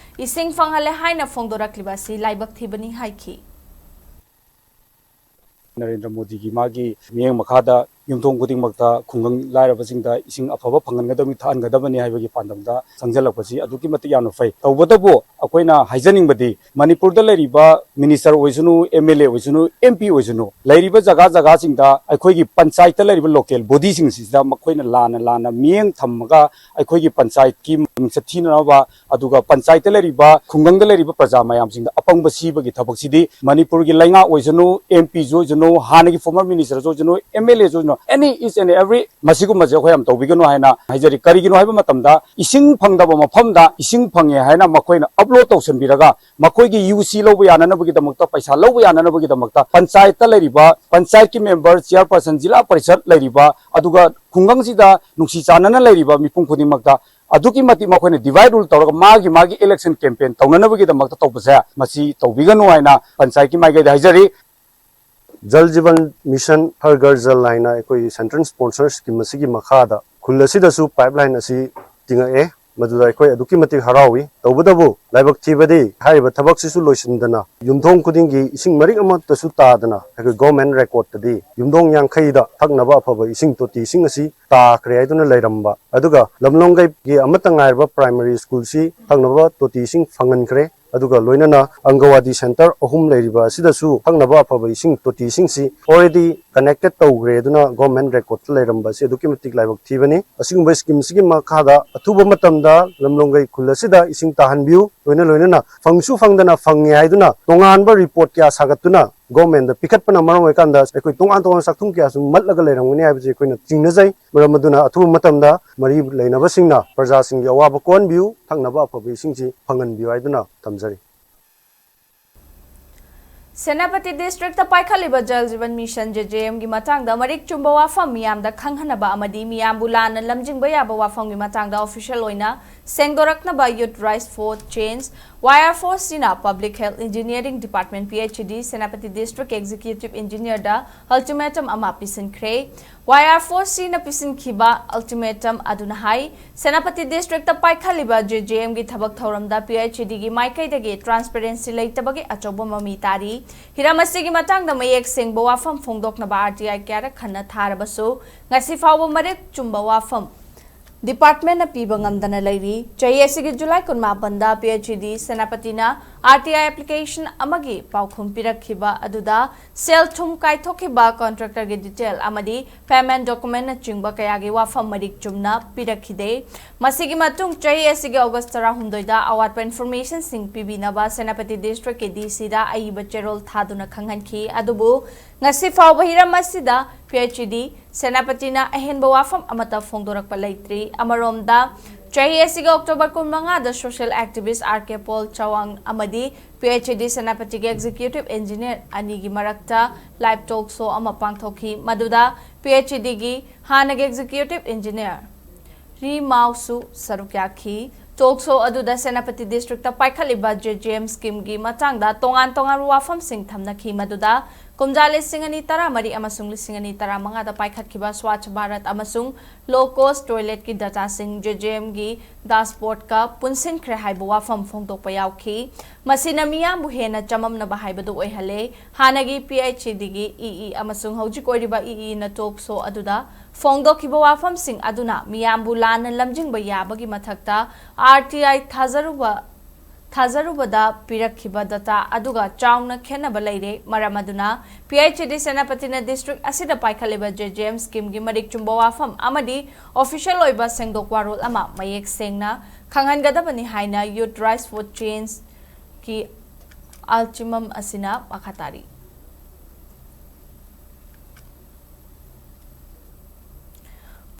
ꯏꯁꯤꯡ ꯐꯪꯍꯜꯂꯦ ꯍꯥꯏꯅ ꯐꯣꯡꯗꯣꯔꯛꯂꯤꯕ ꯑꯁꯤ ꯂꯥꯏꯕꯛ ꯊꯤꯕꯅꯤ ꯍꯥꯏꯈꯤ꯫ ꯅꯔꯦꯟꯗ꯭ꯔ ꯃꯣꯗꯤꯒꯤ ꯃꯥꯒꯤ ꯃꯤꯠꯌꯦꯡ ꯃꯈꯥꯗ ꯌꯨꯝꯊꯣꯡ ꯈꯨꯗꯤꯡꯃꯛꯇ ꯈꯨꯡꯒꯪ ꯂꯥꯏꯔꯕꯁꯤꯡꯗ ꯏꯁꯤꯡ ꯑꯐꯕ ꯐꯪꯍꯟꯒꯗꯕꯅꯤ, ꯊꯛꯍꯟꯒꯗꯕꯅꯤ ꯍꯥꯏꯕꯒꯤ ꯄꯥꯟꯗꯝꯗ ꯆꯪꯁꯤꯜꯂꯛꯄꯁꯤ ꯑꯗꯨꯛꯀꯤ ꯃꯇꯤꯛ ꯌꯥꯝꯅ ꯐꯩ꯫ ꯇꯧꯕꯇꯕꯨ ꯑꯩꯈꯣꯏꯅ ꯍꯥꯏꯖꯅꯤꯡꯕꯗꯤ ꯃꯅꯤꯄꯨꯔꯗ ꯂꯩꯔꯤꯕ ꯃꯤꯅꯤꯁꯇꯔ ꯑꯣꯏꯁꯅꯨ, ꯑꯦꯝ ꯑꯦꯜ ꯑꯦ ꯑꯣꯏꯁꯅꯨ, ꯑꯦꯝ ꯄꯤ ꯑꯣꯏꯁꯅꯨ, ꯂꯩꯔꯤꯕ ꯖꯒꯥ ꯖꯒꯥꯁꯤꯡꯗ ꯑꯩꯈꯣꯏꯒꯤ ꯄꯟꯆꯥꯌꯠꯇ ꯂꯩꯔꯤꯕ ꯂꯣꯀꯦꯜ ꯕꯣꯗꯤꯁꯤꯡꯁꯤꯗ ꯃꯈꯣꯏꯅ ꯂꯥꯟꯅ ꯂꯥꯟꯅ ꯃꯤꯠꯌꯦꯡ ꯊꯝꯃꯒ ꯑꯩꯈꯣꯏꯒꯤ ꯄꯟꯆꯥꯌꯠꯀꯤ ꯃꯤꯡꯆꯠ ꯊꯤꯅꯅꯕ, ꯑꯗꯨꯒ ꯄꯟꯆꯥꯌꯠꯇ ꯂꯩꯔꯤꯕ, ꯈꯨꯡꯒꯪꯗ ꯂꯩꯔꯤꯕ ꯄ꯭ꯔꯖꯥ ꯃꯌꯥꯝꯁꯤꯡꯗ ꯑꯄꯪꯕ ꯁꯤꯕꯒꯤ ꯊꯕꯛꯁꯤꯗꯤ ꯃꯅꯤꯄꯨꯔꯒꯤ ꯂꯩꯉꯥꯛ ꯑꯣꯏꯁꯅꯨ, ꯑꯦꯝ ꯄꯤꯁꯨ ꯑꯣꯏꯁꯅꯨ, ꯍꯥꯟꯅꯒꯤ ꯐꯣꯔꯃꯔ ꯃꯤꯅꯤꯁꯇꯔꯁꯨ ꯑꯣꯏꯁꯅꯨ, ꯑꯦꯝ ꯑꯦꯜ ꯑꯦꯁꯨ ꯑꯣꯏꯁꯅꯨ, any each and every ꯃꯁꯤꯒꯨꯝꯕꯁꯦ ꯑꯩꯈꯣꯏ ꯌꯥꯝ ꯇꯧꯕꯤꯒꯅꯨ ꯍꯥꯏꯅ ꯍꯥꯏꯖꯔꯤ꯫ ꯀꯔꯤꯒꯤꯅꯣ ꯍꯥꯏꯕ ꯃꯇꯝꯗ ꯏꯁꯤꯡ ꯐꯪꯗꯕ ꯃꯐꯝꯗ ꯏꯁꯤꯡ ꯐꯪꯉꯦ ꯍꯥꯏꯅ ꯃꯈꯣꯏꯅ ꯑꯞꯂꯣꯗ ꯇꯧꯁꯤꯟꯕꯤꯔꯒ ꯃꯈꯣꯏꯒꯤ ꯌꯨ ꯁꯤ ꯂꯧꯕ ꯌꯥꯅꯅꯕꯒꯤꯗꯃꯛꯇ, ꯄꯩꯁꯥ ꯂꯧꯕ ꯌꯥꯅꯅꯕꯒꯤꯗꯃꯛꯇ ꯄꯟꯆꯥꯌꯠꯇ ꯂꯩꯔꯤꯕ, ꯄꯟꯆꯥꯌꯠꯀꯤ ꯃꯦꯝꯕꯔ, ꯆꯤꯌꯔꯄꯔꯁꯟ, ꯖꯤꯂꯥ ꯄꯔꯤꯁꯠ ꯂꯩꯔꯤꯕ, ꯑꯗꯨꯒ ꯈꯨꯡꯒꯪꯁꯤꯗ ꯅꯨꯡꯁꯤ ꯆꯥꯟꯅꯅ ꯂꯩꯔꯤꯕ ꯃꯤꯄꯨꯝ ꯈꯨꯗꯤꯡꯃꯛꯇ ꯑꯗꯨꯛꯀꯤ ꯃꯇꯤꯛ ꯃꯈꯣꯏꯅ divide rule ꯇꯧꯔꯒ ꯃꯥꯒꯤ ꯃꯥꯒꯤ election campaign ꯇꯧꯅꯅꯕꯒꯤꯗꯃꯛꯇ ꯇꯧꯕꯁꯦ ꯃꯁꯤ ꯇꯧꯕꯤꯒꯅꯨ ꯍꯥꯏꯅ ꯄꯟꯆꯥꯌꯠꯀꯤ ꯃꯥꯏꯀꯩꯗ ꯍꯥꯏꯖꯔꯤ꯫ ꯖꯜ ꯖꯤꯕꯟ ꯃꯤꯁꯟ ꯍꯔ ꯘꯔ ꯖꯜ ꯍꯥꯏꯅ ꯑꯩꯈꯣꯏꯒꯤ central sponsor scheme ꯑꯁꯤꯒꯤ ꯃꯈꯥꯗ ꯈꯨꯜ ꯑꯁꯤꯗꯁꯨ pipeline ꯑꯁꯤ ꯇꯤꯡꯉꯛꯑꯦ꯫ ꯃꯗꯨꯗ ꯑꯩꯈꯣꯏ ꯑꯗꯨꯛꯀꯤ ꯃꯇꯤꯛ ꯍꯔꯥꯎꯏ꯫ ꯇꯧꯕꯇꯕꯨ ꯂꯥꯏꯕꯛ ꯊꯤꯕꯗꯤ ꯍꯥꯏꯔꯤꯕ ꯊꯕꯛꯁꯤꯁꯨ ꯂꯣꯏꯁꯤꯟꯗꯅ ꯌꯨꯝꯊꯣꯡ ꯈꯨꯗꯤꯡꯒꯤ ꯏꯁꯤꯡ ꯃꯔꯤꯛ ꯑꯃꯠꯇꯁꯨ ꯇꯥꯗꯅ ꯑꯩꯈꯣꯏ ꯒꯣꯔꯃꯦꯟ ꯔꯦꯀꯣꯔꯠꯇꯗꯤ ꯌꯨꯝꯊꯣꯡ ꯌꯥꯡꯈꯩꯗ ꯊꯛꯅꯕ ꯑꯐꯕ ꯏꯁꯤꯡ ꯇꯣꯇꯤ ꯏꯁꯤꯡ ꯑꯁꯤ ꯇꯥꯈ꯭ꯔꯦ ꯍꯥꯏꯗꯨꯅ ꯂꯩꯔꯝꯕ꯫ ꯑꯗꯨꯒ ꯂꯝꯂꯣꯡꯒꯩꯒꯤ ꯑꯃꯠꯇ ꯉꯥꯏꯔꯕ ꯄ꯭ꯔꯥꯏꯃꯔꯤ ꯁ꯭ꯀꯨꯜꯁꯤ ꯊꯛꯅꯕ ꯇꯣꯇꯤ ꯏꯁꯤꯡ ꯐꯪꯍꯟꯈ꯭ꯔꯦ꯫ ꯑꯗꯨꯒ ꯂꯣꯏꯅꯅ ꯑꯪꯒꯋꯥꯗꯤ ꯁꯦꯟꯇꯔ ꯑꯍꯨꯝ ꯂꯩꯔꯤꯕ ꯑꯁꯤꯗꯁꯨ ꯊꯛꯅꯕ ꯑꯐꯕ ꯏꯁꯤꯡ ꯇꯣꯇꯤ ꯏꯁꯤꯡꯁꯤ already connected ꯇꯧꯈ꯭ꯔꯦ ꯑꯗꯨꯅ ꯒꯣꯔꯃꯦꯟ ꯔꯦꯀꯣꯔꯠꯇ ꯂꯩꯔꯝꯕ ꯑꯁꯤ ꯑꯗꯨꯛꯀꯤ ꯃꯇꯤꯛ ꯂꯥꯏꯕꯛ ꯊꯤꯕꯅꯤ꯫ ꯑꯁꯤꯒꯨꯝꯕ ꯁ꯭ꯀꯤꯝꯁꯤꯒꯤ ꯃꯈꯥꯗ ꯑꯊꯨꯕ ꯃꯇꯝꯗ ꯂꯝꯂꯣꯡꯒꯩ ꯈꯨꯜ ꯑꯁꯤꯗ ꯏꯁꯤꯡ ꯇꯥꯍꯟꯕꯤꯌꯨ꯫ ꯂꯣꯏꯅ ꯂꯣꯏꯅꯅ ꯐꯪꯁꯨ ꯐꯪꯗꯅ ꯐꯪꯉꯦ ꯍꯥꯏꯗꯨꯅ ꯇꯣꯉꯥꯟꯕ ꯔꯤꯄꯣꯔꯠ ꯀꯌꯥ ꯁꯥꯒꯠꯇꯨꯅ ꯒꯣꯔꯃꯦꯟꯗ ꯄꯤꯈꯠꯄꯅ ꯃꯔꯝ ꯑꯣꯏꯔꯀꯥꯟꯗ ꯑꯩꯈꯣꯏ ꯇꯣꯉꯥꯟ ꯇꯣꯉꯥꯟꯕ ꯆꯥꯛꯊꯨꯡ ꯀꯌꯥꯁꯨ ꯃꯠꯂꯒ ꯂꯩꯔꯝꯒꯅꯤ ꯍꯥꯏꯕꯁꯤ ꯑꯩꯈꯣꯏꯅ ꯆꯤꯡꯅꯖꯩ꯫ ꯃꯔꯝ ꯑꯗꯨꯅ ꯑꯊꯨꯕ ꯃꯇꯝꯗ ꯃꯔꯤ ꯂꯩꯅꯕꯁꯤꯡꯅ ꯄ꯭ꯔꯖꯥꯁꯤꯡꯒꯤ ꯑꯋꯥꯕ ꯀꯣꯛꯍꯟꯕꯤꯌꯨ, ꯊꯛꯅꯕ ꯑꯐꯕ ꯏꯁꯤꯡꯁꯤ ꯐꯪꯍꯟꯕꯤꯌꯨ ꯍꯥꯏꯗꯨꯅ ꯊꯝꯖꯔꯤ꯫ ꯁꯦꯅꯥꯄꯇꯤ ꯗꯤꯁꯇ꯭ꯔꯤꯛꯇ ꯄꯥꯏꯈꯠꯂꯤꯕ ꯖꯜ ꯖꯤꯕꯟ ꯃꯤꯁꯟ, JJM, ꯒꯤ ꯃꯇꯥꯡꯗ ꯃꯔꯤꯛ ꯆꯨꯝꯕ ꯋꯥꯐꯝ ꯃꯤꯌꯥꯝꯗ ꯈꯪꯍꯟꯅꯕ ꯑꯃꯗꯤ ꯃꯤꯌꯥꯝꯕꯨ ꯂꯥꯟꯅ ꯂꯝꯖꯤꯡꯕ ꯌꯥꯕ ꯋꯥꯐꯝꯒꯤ ꯃꯇꯥꯡꯗ ꯑꯣꯐꯤꯁꯤꯌꯦꯜ ꯑꯣꯏꯅ ꯁꯦꯡꯗꯣꯔꯛꯅꯕ Youth Rise for Change, YRFOCꯅ Public Health Engineering Department, PHED, Senapati district executive ꯏꯟꯖꯤꯅꯤꯌꯔꯗ ꯑꯜꯇꯤꯃꯦꯇꯝ ꯑꯃ ꯄꯤꯁꯤꯟꯈ꯭ꯔꯦ꯫ YRFOCꯅ ꯄꯤꯁꯤꯟꯈꯤꯕ ꯑꯜꯇꯤꯃꯦꯇꯝ ꯑꯗꯨꯅ ꯍꯥꯏ, ꯁꯦꯅꯥꯄꯇꯤ ꯗꯤꯁꯇ꯭ꯔꯤꯛꯇ ꯄꯥꯏꯈꯠꯂꯤꯕ JJMꯒꯤ ꯊꯕꯛ ꯊꯧꯔꯝꯗ PHEDꯒꯤ ꯃꯥꯏꯀꯩꯗꯒꯤ ꯇ꯭ꯔꯥꯟꯁꯄꯦꯔꯦꯟꯁꯤ ꯂꯩꯇꯕꯒꯤ ꯑꯆꯧꯕ ꯃꯃꯤ ꯇꯥꯔꯤ꯫ ꯍꯤꯔꯝ ꯑꯁꯤꯒꯤ ꯃꯇꯥꯡꯗ ꯃꯌꯦꯛ ꯁꯦꯡꯕ ꯋꯥꯐꯝ ꯐꯣꯡꯗꯣꯛꯅꯕ RTI ꯀꯌꯥꯔꯛ ꯍꯟꯅ ꯊꯥꯔꯕꯁꯨ ꯉꯁꯤ ꯐꯥꯎꯕ ꯃꯔꯤꯛ ꯆꯨꯝꯕ ꯋꯥꯐꯝ ꯗꯤꯄꯥꯔꯠꯃꯦꯟꯅ ꯄꯤꯕ ꯉꯝꯗꯅ ꯂꯩꯔꯤ꯫ ꯆꯍꯤ ꯑꯁꯤꯒꯤ ꯖꯨꯂꯥꯏ ꯀꯨꯟꯃꯥꯄꯟꯗ PHED ꯁꯦꯅꯥꯄꯇꯤꯅ RTI ꯑꯦꯄ꯭ꯂꯤꯀꯦꯁꯟ ꯑꯃꯒꯤ ꯄꯥꯎꯈꯨꯝ ꯄꯤꯔꯛꯈꯤꯕ ꯑꯗꯨꯗ ꯁꯦꯜ ꯊꯨꯝ ꯀꯥꯏꯊꯣꯛꯈꯤꯕ ꯀꯣꯟꯇ꯭ꯔꯦꯛꯇꯔꯒꯤ ꯗꯤꯇꯦꯜ ꯑꯃꯗꯤ ꯄꯦꯃꯦꯟ ꯗꯣꯀꯨꯃꯦꯟꯅꯆꯤꯡꯕ ꯀꯌꯥꯒꯤ ꯋꯥꯐꯝ ꯃꯔꯤꯛ ꯆꯨꯝꯅ ꯄꯤꯔꯛꯈꯤꯗꯦ꯫ ꯃꯁꯤꯒꯤ ꯃꯇꯨꯡ ꯆꯍꯤ ꯑꯁꯤꯒꯤ ꯑꯣꯒꯁ ꯇꯔꯥꯍꯨꯝꯗꯣꯏꯗ ꯑꯋꯥꯠꯄ ꯏꯟꯐꯣꯔꯃꯦꯁꯟꯁꯤꯡ ꯄꯤꯕꯤꯅꯕ ꯁꯦꯅꯥꯄꯇꯤ ꯗꯤꯁꯇ꯭ꯔꯤꯛꯀꯤ DCꯗ ꯑꯏꯕ ꯆꯦꯔꯣꯜ ꯊꯥꯗꯨꯅ ꯈꯪꯍꯟꯈꯤ꯫ ꯑꯗꯨꯕꯨ ꯉꯁꯤ ꯐꯥꯎꯕ ꯍꯤꯔꯝ ꯑꯁꯤꯗ PHED ꯁꯦꯅꯥꯄꯇꯤꯅ ꯑꯍꯦꯟꯕ ꯋꯥꯐꯝ ꯑꯃꯠꯇ ꯐꯣꯡꯗꯣꯔꯛꯄ ꯂꯩꯇ꯭ꯔꯤ꯫ ꯑꯃꯔꯣꯝꯗ, ꯆꯍꯤ ꯑꯁꯤꯒꯤ ꯑꯣꯛꯇꯣꯕꯔ ꯀꯨꯟꯃꯉꯥꯗ social activist RK Paul Chawang ꯑꯃꯗꯤ PHED ꯁꯦꯅꯥꯄꯇꯤꯒꯤ ꯑꯦꯛꯖꯤꯀ꯭ꯌꯨꯇꯤꯚ ꯏꯟꯖꯤꯅꯤꯌꯔ ꯑꯅꯤꯒꯤ ꯃꯔꯛꯇ ꯂꯥꯏꯚ ꯇꯣꯛ ꯁꯣ ꯑꯃ ꯄꯥꯡꯊꯣꯛꯈꯤ, ꯃꯗꯨꯗ PHEDꯒꯤ ꯍꯥꯟꯅꯒꯤ ꯑꯦꯛꯖꯤꯀ꯭ꯌꯨꯇꯤꯚ ꯏꯟꯖꯤꯅꯤꯌꯔ ꯔꯤ ꯃꯥꯎꯁꯨ ꯁꯔꯨꯛ ꯌꯥꯈꯤ꯫ ꯇꯣꯛ ꯁꯣ ꯑꯗꯨꯗ ꯁꯦꯅꯥꯄꯇꯤ ꯗꯤꯁꯇ꯭ꯔꯤꯛꯇ ꯄꯥꯏꯈꯠꯂꯤꯕ ꯖꯦ ꯖꯦ ꯑꯦꯝ ꯁ꯭ꯀꯤꯝꯒꯤ ꯃꯇꯥꯡꯗ ꯇꯣꯉꯥꯟ ꯇꯣꯉꯥꯟꯕ ꯋꯥꯐꯝꯁꯤꯡ ꯊꯝꯅꯈꯤ꯫ ꯃꯗꯨꯗ ꯀꯨꯝꯖꯥ ꯂꯤꯁꯤꯡ ꯑꯅꯤ ꯇꯔꯥꯃꯔꯤ ꯑꯃꯁꯨꯡ ꯂꯤꯁꯤꯡ ꯑꯅꯤ ꯇꯔꯥꯃꯉꯥꯗ ꯄꯥꯏꯈꯠꯈꯤꯕ ꯁ꯭ꯋꯥꯆ ꯚꯥꯔꯠ ꯑꯃꯁꯨꯡ ꯂꯣ ꯀꯣꯁ ꯇꯣꯏꯂꯦꯠꯀꯤ ꯗꯇꯥꯁꯤꯡ ꯖꯦ ꯖꯦ ꯑꯦꯝꯒꯤ ꯗꯥꯁꯕꯣꯔꯗꯀ ꯄꯨꯟꯁꯤꯟꯈ꯭ꯔꯦ ꯍꯥꯏꯕ ꯋꯥꯐꯝ ꯐꯣꯡꯗꯣꯛꯄ ꯌꯥꯎꯈꯤ꯫ ꯃꯁꯤꯅ ꯃꯤꯌꯥꯝꯕꯨ ꯍꯦꯟꯅ ꯆꯃꯝꯅꯕ ꯍꯥꯏꯕꯗꯨ ꯑꯣꯏꯍꯜꯂꯦ꯫ ꯍꯥꯟꯅꯒꯤ ꯄꯤ ꯑꯩꯆ ꯏ ꯗꯤꯒꯤ ꯏ ꯏ ꯑꯃꯁꯨꯡ ꯍꯧꯖꯤꯛ ꯑꯣꯏꯔꯤꯕ ꯏ ꯏꯅ ꯇꯣꯛ ꯁꯣ ꯑꯗꯨꯗ ꯐꯣꯡꯗꯣꯛꯈꯤꯕ ꯋꯥꯐꯝꯁꯤꯡ ꯑꯗꯨꯅ ꯃꯤꯌꯥꯝꯕꯨ ꯂꯥꯟꯅ ꯂꯝꯖꯤꯡꯕ ꯌꯥꯕꯒꯤ ꯃꯊꯛꯇ ꯑꯥꯔ ꯇꯤ ꯑꯥꯏ ꯊꯥꯖꯔꯨꯕ ꯊꯥꯖꯔꯨꯕꯗ ꯄꯤꯔꯛꯈꯤꯕ ꯗꯇꯥ ꯑꯗꯨꯒ ꯆꯥꯎꯅ ꯈꯦꯠꯅꯕ ꯂꯩꯔꯦ꯫ ꯃꯔꯝ ꯑꯗꯨꯅ ꯄꯤ ꯑꯩꯆ ꯏ ꯗꯤ ꯁꯦꯅꯥꯄꯇꯤꯅ ꯗꯤꯁꯇ꯭ꯔꯤꯛ ꯑꯁꯤꯗ ꯄꯥꯏꯈꯠꯂꯤꯕ ꯖꯦ ꯖꯦ ꯑꯦꯝ ꯁ꯭ꯀꯤꯝꯒꯤ ꯃꯔꯤꯛ ꯆꯨꯝꯕ ꯋꯥꯐꯝ ꯑꯃꯗꯤ ꯑꯣꯐꯤꯁꯤꯌꯦꯜ ꯑꯣꯏꯕ ꯁꯦꯡꯗꯣꯛ ꯋꯥꯔꯣꯜ ꯑꯃ ꯃꯌꯦꯛ ꯁꯦꯡꯅ ꯈꯪꯍꯟꯒꯗꯕꯅꯤ ꯍꯥꯏꯅ ꯌꯨꯠ ꯔꯥꯏꯠꯁ ꯐꯣꯔ ꯆꯦꯟꯖꯀꯤ ꯑꯜꯆꯤꯃꯝ ꯑꯁꯤꯅ ꯃꯈꯥ ꯇꯥꯔꯤ꯫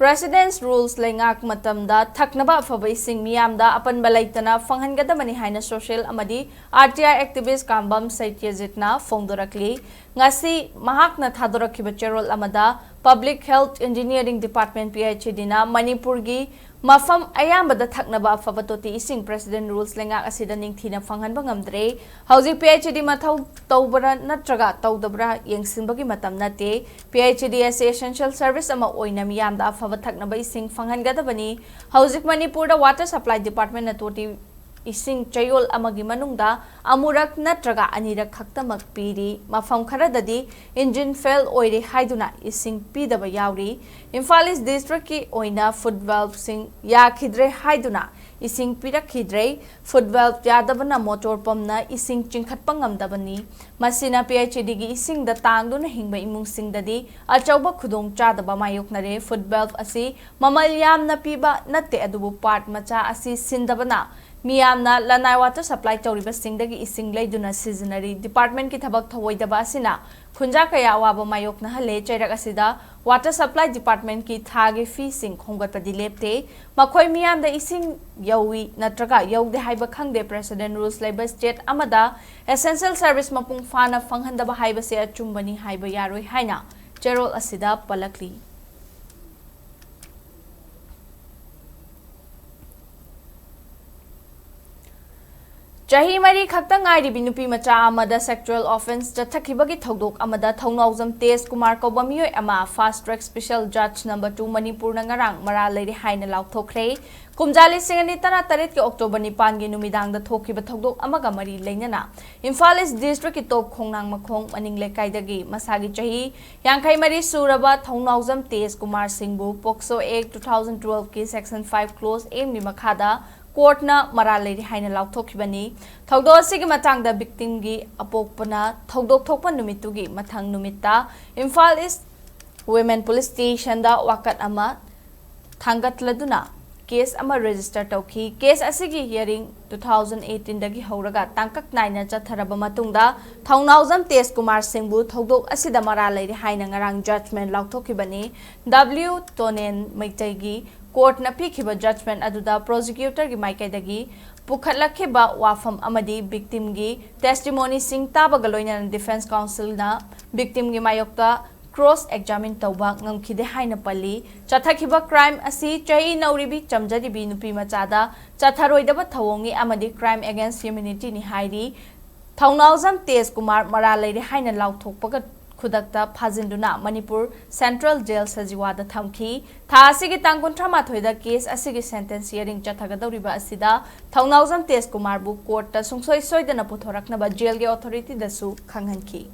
ꯄ꯭ꯔꯦꯁꯤꯗꯦꯟꯠꯁ ꯔꯨꯜꯁ ꯂꯩꯉꯥꯛ ꯃꯇꯝꯗ ꯊꯛꯅꯕ ꯑꯐꯕ ꯏꯁꯤꯡ ꯃꯤꯌꯥꯝꯗ ꯑꯄꯟꯕ ꯂꯩꯇꯅ ꯐꯪꯍꯟꯒꯗꯕꯅꯤ ꯍꯥꯏꯅ ꯁꯣꯁꯤꯌꯦꯜ ꯑꯃꯗꯤ ꯑꯥꯔ ꯇꯤ ꯑꯥꯏ ꯑꯦꯛꯇꯤꯚꯤꯁ꯭ꯠ ꯀꯥꯝꯕꯝ ꯁꯩꯇ꯭ꯌꯖꯤꯠꯅ ꯐꯣꯡꯗꯣꯔꯛꯂꯤ꯫ ꯉꯁꯤ ꯃꯍꯥꯛꯅ ꯊꯥꯗꯣꯔꯛꯈꯤꯕ ꯆꯦꯔꯣꯜ ꯑꯃꯗ public health engineering department, P H E ꯗꯤꯅ ꯃꯅꯤꯄꯨꯔꯒꯤ ꯃꯐꯝ ꯑꯌꯥꯝꯕꯗ ꯊꯛꯅꯕ ꯑꯐꯕ ꯇꯣꯇꯤ ꯏꯁꯤꯡ ꯄ꯭ꯔꯦꯁꯤꯗꯦꯟꯠ ꯔꯨꯜꯁ ꯂꯩꯉꯥꯛ ꯑꯁꯤꯗ ꯅꯤꯡꯊꯤꯅ ꯐꯪꯍꯟꯕ ꯉꯝꯗ꯭ꯔꯦ꯫ ꯍꯧꯖꯤꯛ ꯄꯤ ꯑꯩꯆ ꯏ ꯗꯤ ꯃꯊꯧ ꯇꯧꯕ꯭ꯔꯥ ꯅꯠꯇ꯭ꯔꯒ ꯇꯧꯗꯕ꯭ꯔꯥ ꯌꯦꯡꯁꯤꯟꯕꯒꯤ ꯃꯇꯝ ꯅꯠꯇꯦ꯫ ꯄꯤ ꯑꯩꯆ ꯏ ꯗꯤ ꯑꯁꯤ ꯑꯦꯁꯦꯟꯁꯤꯌꯦꯜ ꯁꯔꯚꯤꯁ ꯑꯃ ꯑꯣꯏꯅ ꯃꯤꯌꯥꯝꯗ ꯑꯐꯕ ꯊꯛꯅꯕ ꯏꯁꯤꯡ ꯐꯪꯍꯟꯒꯗꯕꯅꯤ꯫ ꯍꯧꯖꯤꯛ ꯃꯅꯤꯄꯨꯔꯗ ꯋꯥꯇꯔ ꯁꯄ꯭ꯂꯥꯏ ꯗꯤꯄꯥꯔꯠꯃꯦꯟꯠꯅ ꯇꯣꯇꯤ ꯏꯁꯤꯡ ꯆꯌꯣꯜ ꯑꯃꯒꯤ ꯃꯅꯨꯡꯗ ꯑꯃꯨꯔꯛ ꯅꯠꯇ꯭ꯔꯒ ꯑꯅꯤꯔꯛ ꯈꯛꯇꯃꯛ ꯄꯤꯔꯤ꯫ ꯃꯐꯝ ꯈꯔꯗꯗꯤ ꯏꯟꯖꯤꯟ ꯐꯦꯜ ꯑꯣꯏꯔꯦ ꯍꯥꯏꯗꯨꯅ ꯏꯁꯤꯡ ꯄꯤꯗꯕ ꯌꯥꯎꯔꯤ꯫ ꯏꯝꯐꯥꯜ ꯏꯁ꯭ꯠ ꯗꯤꯁꯇ꯭ꯔꯤꯛꯀꯤ ꯑꯣꯏꯅ ꯐꯨꯠ ꯚꯦꯜꯚꯁꯤꯡ ꯌꯥꯈꯤꯗ꯭ꯔꯦ ꯍꯥꯏꯗꯨꯅ ꯏꯁꯤꯡ ꯄꯤꯔꯛꯈꯤꯗ꯭ꯔꯦ꯫ ꯐꯨꯠ ꯚꯦꯜꯚ ꯌꯥꯗꯕꯅ ꯃꯣꯇꯣꯔ ꯄꯝꯅ ꯏꯁꯤꯡ ꯆꯤꯡꯈꯠꯄ ꯉꯝꯗꯕꯅꯤ꯫ ꯃꯁꯤꯅ ꯄꯤ ꯑꯩꯆ ꯏ ꯗꯤꯒꯤ ꯏꯁꯤꯡꯗ ꯇꯥꯡꯗꯨꯅ ꯍꯤꯡꯕ ꯏꯃꯨꯡꯁꯤꯡꯗꯗꯤ ꯑꯆꯧꯕ ꯈꯨꯗꯣꯡꯆꯥꯗꯕ ꯃꯥꯌꯣꯛꯅꯔꯦ꯫ ꯐꯨꯠ ꯚꯦꯜꯚ ꯑꯁꯤ ꯃꯃꯜ ꯌꯥꯝꯅ ꯄꯤꯕ ꯅꯠꯇꯦ, ꯑꯗꯨꯕꯨ ꯄꯥꯔꯠ ꯃꯆꯥ ꯑꯁꯤ ꯁꯤꯟꯗꯕꯅ ꯃꯤꯌꯥꯝꯅ ꯂꯅꯥꯏ ꯋꯥꯇꯔ ꯁꯄ꯭ꯂꯥꯏ ꯇꯧꯔꯤꯕꯁꯤꯡꯗꯒꯤ ꯏꯁꯤꯡ ꯂꯩꯗꯨꯅ ꯁꯤꯖꯤꯟꯅꯔꯤ꯫ ꯗꯤꯄꯥꯔꯠꯃꯦꯟꯠꯀꯤ ꯊꯕꯛ ꯊꯧꯑꯣꯏꯗꯕ ꯑꯁꯤꯅ ꯈꯨꯟꯖꯥ ꯀꯌꯥ ꯑꯋꯥꯕ ꯃꯥꯌꯣꯛꯅꯍꯜꯂꯦ꯫ ꯆꯩꯔꯛ ꯑꯁꯤꯗ ꯋꯥꯇꯔ ꯁꯄ꯭ꯂꯥꯏ ꯗꯤꯄꯥꯔꯠꯃꯦꯟꯠꯀꯤ ꯊꯥꯒꯤ ꯐꯤꯁꯤꯡ ꯈꯣꯝꯒꯠꯄꯗꯤ ꯂꯦꯞꯇꯦ꯫ ꯃꯈꯣꯏ ꯃꯤꯌꯥꯝꯗ ꯏꯁꯤꯡ ꯌꯧꯏ ꯅꯠꯇ꯭ꯔꯒ ꯌꯧꯗꯦ ꯍꯥꯏꯕ ꯈꯪꯗꯦ꯫ ꯄ꯭ꯔꯦꯁꯤꯗꯦꯟꯠ ꯔꯨꯜꯁ ꯂꯩꯕ ꯁ꯭ꯇꯦꯠ ꯑꯃꯗ ꯑꯦꯁꯦꯟꯁꯤꯌꯦꯜ ꯁꯔꯚꯤꯁ ꯃꯄꯨꯡ ꯐꯥꯅ ꯐꯪꯍꯟꯗꯕ ꯍꯥꯏꯕꯁꯦ ꯑꯆꯨꯝꯕꯅꯤ ꯍꯥꯏꯕ ꯌꯥꯔꯣꯏ ꯍꯥꯏꯅ ꯆꯦꯔꯣꯜ ꯑꯁꯤꯗ ꯄꯜꯂꯛꯂꯤ꯫ ꯆꯍꯤ ꯃꯔꯤ ꯈꯛꯇ ꯉꯥꯏꯔꯤꯕꯤ ꯅꯨꯄꯤ ꯃꯆꯥ ꯑꯃꯗ sexual offence ꯆꯠꯊꯈꯤꯕꯒꯤ ꯊꯧꯗꯣꯛ ꯑꯃꯗ ꯊꯧꯅꯥꯎꯖꯝ ꯇꯦꯖ ꯀꯨꯃꯥꯔ ꯀꯧꯕ ꯃꯤꯑꯣꯏ ꯑꯃ, fast track special judge number two ꯃꯅꯤꯄꯨꯔꯅ ꯉꯔꯥꯡ ꯃꯔꯥꯜ ꯂꯩꯔꯦ ꯍꯥꯏꯅ ꯂꯥꯎꯊꯣꯛꯈ꯭ꯔꯦ꯫ ꯀꯨꯝꯖꯥ ꯂꯤꯁꯤꯡ ꯑꯅꯤ ꯇꯔꯥꯇꯔꯦꯠꯀꯤ ꯑꯣꯛꯇꯣꯕꯔ ꯅꯤꯄꯥꯟꯒꯤ ꯅꯨꯃꯤꯗꯥꯡꯗ ꯊꯣꯛꯈꯤꯕ ꯊꯧꯗꯣꯛ ꯑꯃꯒ ꯃꯔꯤ ꯂꯩꯅꯅ ꯏꯝꯐꯥꯜ ꯏꯁ ꯗꯤꯁꯇ꯭ꯔꯤꯛꯀꯤ ꯇꯣꯞ ꯈꯣꯡꯅꯥꯡ ꯃꯈꯣꯡ ꯃꯅꯤꯡ ꯂꯩꯀꯥꯏꯗꯒꯤ ꯃꯁꯥꯒꯤ ꯆꯍꯤ ꯌꯥꯡꯈꯩ ꯃꯔꯤ ꯁꯨꯔꯕ ꯊꯧꯅꯥꯎꯖꯝ ꯇꯦꯖ ꯀꯨꯃꯥꯔ ꯁꯤꯡꯕꯨ ꯄꯣꯛꯁꯣ ꯑꯦꯛ two thousand twelve ꯀꯤ section five clause M ꯒꯤ ꯃꯈꯥꯗ ꯀꯣꯔꯠꯅ ꯃꯔꯥꯜ ꯂꯩꯔꯤ ꯍꯥꯏꯅ ꯂꯥꯎꯊꯣꯛꯈꯤꯕꯅꯤ꯫ ꯊꯧꯗꯣꯛ ꯑꯁꯤꯒꯤ ꯃꯇꯥꯡꯗ victim ꯒꯤ ꯑꯄꯣꯛꯄꯅ ꯊꯧꯗꯣꯛ ꯊꯣꯛꯄ ꯅꯨꯃꯤꯠꯇꯨꯒꯤ ꯃꯊꯪ ꯅꯨꯃꯤꯠꯇ ꯏꯝꯐꯥꯜ ꯏꯁ Women Police Station ꯗ ꯋꯥꯀꯠ ꯑꯃ ꯊꯥꯡꯒꯠꯂꯗꯨꯅ case ꯑꯃ register ꯇꯧꯈꯤ꯫ Case ꯑꯁꯤꯒꯤ hearing two thousand eighteen ꯗꯒꯤ ꯍꯧꯔꯒ ꯇꯥꯡꯀꯛ ꯅꯥꯏꯅ ꯆꯠꯊꯔꯕ ꯃꯇꯨꯡꯗ ꯊꯧꯅꯥꯎꯖꯝ ꯇꯦꯖ ꯀꯨꯃꯥꯔ ꯁꯤꯡꯕꯨ ꯊꯧꯗꯣꯛ ꯑꯁꯤꯗ ꯃꯔꯥꯜ ꯂꯩꯔꯦ ꯍꯥꯏꯅ ꯉꯔꯥꯡ judgment ꯂꯥꯎꯊꯣꯛꯈꯤꯕꯅꯤ꯫ W ꯇꯣꯅꯦꯟ ꯃꯩꯇꯩꯒꯤ ꯀꯣꯔꯠꯅ ꯄꯤꯈꯤꯕ judgment ꯑꯗꯨꯗ prosecutor ꯒꯤ ꯃꯥꯏꯀꯩꯗꯒꯤ ꯄꯨꯈꯠꯂꯛꯈꯤꯕ ꯋꯥꯐꯝ ꯑꯃꯗꯤ victim ꯒꯤ testimony ꯁꯤꯡ ꯇꯥꯕꯒ ꯂꯣꯏꯅꯅ defence counsel ꯅ victim ꯒꯤ ꯃꯥꯌꯣꯛꯇ cross examine ꯇꯧꯕ ꯉꯝꯈꯤꯗꯦ ꯍꯥꯏꯅ ꯄꯜꯂꯤ꯫ ꯆꯠꯊꯈꯤꯕ crime ꯑꯁꯤ ꯆꯍꯤ ꯅꯧꯔꯤꯕꯤ ꯆꯝꯖꯔꯤꯕꯤ ꯅꯨꯄꯤ ꯃꯆꯥꯗ ꯆꯠꯊꯔꯣꯏꯗꯕ ꯊꯧꯑꯣꯡꯅꯤ ꯑꯃꯗꯤ crime against humanity ꯅꯤ ꯍꯥꯏꯔꯤ꯫ ꯊꯧꯅꯥꯎꯖꯝ ꯇꯦꯖ ꯀꯨꯃꯥꯔ ꯃꯔꯥꯜ ꯂꯩꯔꯦ ꯍꯥꯏꯅ ꯂꯥꯎꯊꯣꯛꯄꯒ ꯈꯨꯗꯛꯇ ꯐꯥꯖꯤꯟꯗꯨꯅ ꯃꯅꯤꯄꯨꯔ Central Jail ꯁꯖꯤꯋꯥꯗ ꯊꯝꯈꯤ꯫ ꯊꯥ ꯑꯁꯤꯒꯤ ꯇꯥꯡ ꯀꯨꯟꯊ꯭ꯔꯥ ꯃꯥꯊꯣꯏꯗ case ꯑꯁꯤꯒꯤ sentence hearing ꯆꯠꯊꯒꯗꯧꯔꯤꯕ ꯑꯁꯤꯗ ꯊꯧꯅꯥꯎꯖꯝ ꯇꯦꯖ ꯀꯨꯃꯥꯔꯕꯨ ꯀꯣꯔꯠꯇ ꯁꯨꯡꯁꯣꯏ ꯁꯣꯏꯗꯅ ꯄꯨꯊꯣꯔꯛꯅꯕ jail ꯒꯤ authority ꯗꯁꯨ ꯈꯪꯍꯟꯈꯤ꯫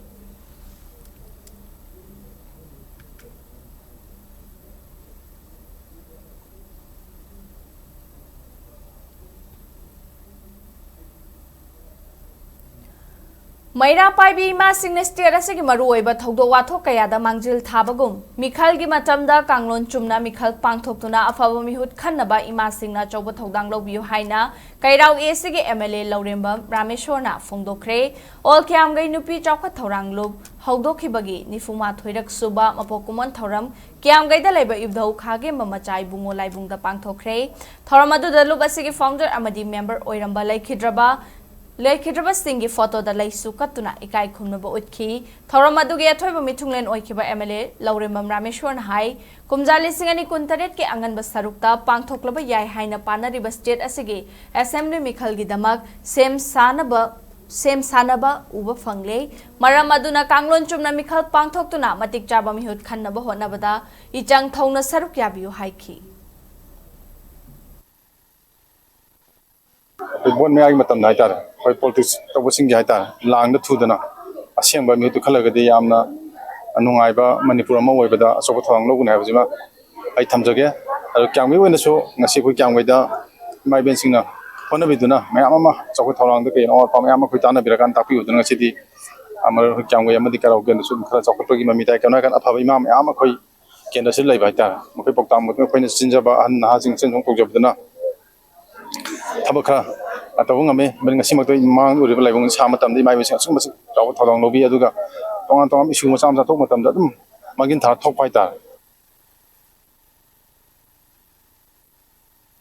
ꯃꯩꯔꯥ ꯄꯥꯏꯕꯤ ꯏꯃꯥꯁꯤꯡꯅ state ꯑꯁꯤꯒꯤ ꯃꯔꯨꯑꯣꯏꯕ ꯊꯧꯗꯣꯛ ꯋꯥꯊꯣꯛ ꯀꯌꯥꯗ ꯃꯥꯡꯖꯤꯜ ꯊꯥꯕꯒꯨꯝ, ꯃꯤꯈꯜꯒꯤ ꯃꯇꯝꯗ ꯀꯥꯡꯂꯣꯟ ꯆꯨꯝꯅ ꯃꯤꯈꯜ ꯄꯥꯡꯊꯣꯛꯇꯨꯅ ꯑꯐꯕ ꯃꯤꯍꯨꯠ ꯈꯟꯅꯕ ꯏꯃꯥꯁꯤꯡꯅ ꯑꯆꯧꯕ ꯊꯧꯗꯥꯡ ꯂꯧꯕꯤꯌꯨ ꯍꯥꯏꯅ ꯀꯩꯔꯥꯎ A C ꯒꯤ M L A Laurembam ꯔꯥꯃꯦꯁꯣꯔꯅ ꯐꯣꯡꯗꯣꯛꯈ꯭ꯔꯦ꯫ All ꯀꯤꯌꯥꯝꯒꯩ ꯅꯨꯄꯤ ꯆꯥꯎꯈꯠ ꯊꯧꯔꯥꯡ ꯂꯨꯞ ꯍꯧꯗꯣꯛꯈꯤꯕꯒꯤ ꯅꯤꯐꯨ ꯃꯥꯊꯣꯏꯔꯛ ꯁꯨꯕ ꯃꯄꯣꯛ ꯀꯨꯝꯑꯣꯟ ꯊꯧꯔꯝ ꯀꯤꯌꯥꯝꯒꯩꯗ ꯂꯩꯕ ꯏꯕꯨꯙꯧ ꯈꯥꯒꯦꯝꯕ ꯃꯆꯥ ꯏꯕꯨꯡꯉꯣ ꯂꯥꯏꯕꯨꯡꯗ ꯄꯥꯡꯊꯣꯛꯈ꯭ꯔꯦ꯫ ꯊꯧꯔꯝ ꯑꯗꯨꯗ ꯂꯨꯞ ꯑꯁꯤꯒꯤ founder ꯑꯃꯗꯤ member ꯑꯣꯏꯔꯝꯕ ꯂꯩꯈꯤꯗ꯭ꯔꯕ ꯂꯩꯈꯤꯗ꯭ꯔꯕꯁꯤꯡꯒꯤ ꯐꯣꯇꯣꯗ ꯂꯩꯁꯨ ꯀꯠꯇꯨꯅ ꯏꯀꯥꯏ ꯈꯨꯝꯅꯕ ꯎꯠꯈꯤ꯫ ꯊꯧꯔꯝ ꯑꯗꯨꯒꯤ ꯑꯊꯣꯏꯕ ꯃꯤꯊꯨꯡꯂꯦꯟ ꯑꯣꯏꯈꯤꯕ ꯑꯦꯝ ꯑꯦꯜ ꯑꯦ ꯂꯧꯔꯦꯝꯕꯝ ꯔꯥꯃꯦꯁꯣꯔꯅ ꯍꯥꯏ, ꯀꯨꯝꯖꯥ ꯂꯤꯁꯤꯡ ꯑꯅꯤ ꯀꯨꯟꯇꯔꯦꯠꯀꯤ ꯑꯉꯟꯕ ꯁꯔꯨꯛꯇ ꯄꯥꯡꯊꯣꯛꯂꯕ ꯌꯥꯏ ꯍꯥꯏꯅ ꯄꯥꯅꯔꯤꯕ ꯁ꯭ꯇꯦꯠ ꯑꯁꯤꯒꯤ ꯑꯦꯁꯦꯝꯕ꯭ꯂꯤ ꯃꯤꯈꯜꯒꯤꯗꯃꯛ ꯁꯦꯝ ꯁꯥꯅꯕ, ꯁꯦꯝ ꯁꯥꯅꯕ ꯎꯕ ꯐꯪꯂꯦ꯫ ꯃꯔꯝ ꯑꯗꯨꯅ ꯀꯥꯡꯂꯣꯟ ꯆꯨꯝꯅ ꯃꯤꯈꯜ ꯄꯥꯡꯊꯣꯛꯇꯨꯅ ꯃꯇꯤꯛ ꯆꯥꯕ ꯃꯤꯍꯨꯠ ꯈꯟꯅꯕ ꯍꯣꯠꯅꯕꯗ ꯏꯆꯪ ꯊꯧꯅ ꯁꯔꯨꯛ ꯌꯥꯕꯤꯌꯨ ꯍꯥꯏꯈꯤ꯫ ꯑꯩꯈꯣꯏ ꯚꯣꯠ ꯃꯌꯥꯒꯤ ꯃꯇꯝꯗ ꯍꯥꯏꯇꯥꯔꯦ, ꯑꯩꯈꯣꯏ ꯄꯣꯂꯤꯇꯤꯛꯁ ꯇꯧꯕꯁꯤꯡꯒꯤ ꯍꯥꯏꯇꯥꯔꯦ, ꯂꯥꯡꯗ ꯊꯨꯗꯅ ꯑꯁꯦꯡꯕ ꯃꯤꯍꯨꯠꯇꯨ ꯈꯜꯂꯒꯗꯤ ꯌꯥꯝꯅ ꯅꯨꯡꯉꯥꯏꯕ ꯃꯅꯤꯄꯨꯔ ꯑꯃ ꯑꯣꯏꯕꯗ ꯑꯆꯧꯕ ꯊꯧꯗꯥꯡ ꯂꯧꯒꯅꯤ ꯍꯥꯏꯕꯁꯤꯃ ꯑꯩ ꯊꯝꯖꯒꯦ꯫ ꯑꯗꯣ ꯀꯌꯥꯝꯒꯩ ꯑꯣꯏꯅꯁꯨ ꯉꯁꯤ ꯑꯩꯈꯣꯏ ꯀꯌꯥꯝꯒꯩꯗ ꯏꯃꯥ ꯏꯕꯦꯟꯁꯤꯡꯅ ꯍꯣꯠꯅꯕꯤꯗꯨꯅ ꯃꯌꯥꯝ ꯑꯃ ꯆꯥꯎꯈꯠ ꯊꯧꯔꯥꯡꯗ ꯀꯩꯅꯣ ꯑꯋꯥꯠ ꯑꯄꯥ ꯃꯌꯥꯝ ꯑꯃ ꯑꯩꯈꯣꯏ ꯇꯥꯟꯅꯕꯤꯔꯀꯥꯟꯗ ꯇꯥꯛꯄꯤꯕꯗꯨꯅ ꯉꯁꯤꯗꯤ ꯑꯃꯔꯣꯝ ꯀꯌꯥꯝꯒꯩ ꯑꯃꯗꯤ ꯀꯩꯔꯥꯎ ꯀꯦꯟꯗ꯭ꯔꯁꯨ ꯑꯗꯨꯝ ꯈꯔ ꯆꯥꯎꯈꯠꯄꯒꯤ ꯃꯃꯤ ꯇꯥꯏ꯫ ꯀꯩꯅꯣ ꯍꯥꯏꯔꯀꯥꯟꯗ ꯑꯐꯕ ꯏꯃꯥ ꯃꯌꯥꯝ ꯑꯩꯈꯣꯏ ꯀꯦꯟꯗ꯭ꯔꯁꯤꯗ ꯂꯩꯕ ꯍꯥꯏꯇꯥꯔꯦ꯫ ꯃꯈꯣꯏ ꯄꯥꯎꯇꯥꯛ ꯃꯇꯨꯡ ꯑꯩꯈꯣꯏꯅ ꯆꯤꯟꯖꯕ ꯑꯍꯟ ꯅꯍꯥꯁꯤꯡ ꯆꯦꯟ ꯆꯣꯡ ꯇꯧꯖꯕꯗꯨꯅ ꯊꯕꯛ ꯈꯔ ꯇꯧꯕ ꯉꯝꯃꯤ꯫ ꯃꯔꯝꯗꯤ ꯉꯁꯤꯃꯛꯇ ꯑꯩ ꯃꯃꯥꯡꯗ ꯑꯣꯏꯔꯤꯕ ꯂꯥꯏꯕꯛ ꯁꯥꯕ ꯃꯇꯝꯗ ꯏꯃꯥ ꯏꯕꯦꯟꯁꯤꯡ ꯑꯁꯨꯛꯀꯤ ꯃꯇꯤꯛ ꯆꯥꯎꯕ ꯊꯧꯗꯥꯡ ꯂꯧꯕꯤ꯫ ꯑꯗꯨꯒ ꯇꯣꯉꯥꯟ ꯇꯣꯉꯥꯟꯕ ꯏꯁꯨ ꯃꯆꯥ ꯃꯆꯥ ꯊꯣꯛꯄ ꯃꯇꯝꯗ ꯑꯗꯨꯝ ꯃꯥꯡꯖꯤꯟ ꯊꯥꯔ ꯊꯣꯛꯄ ꯍꯥꯏꯇꯥꯔꯦ꯫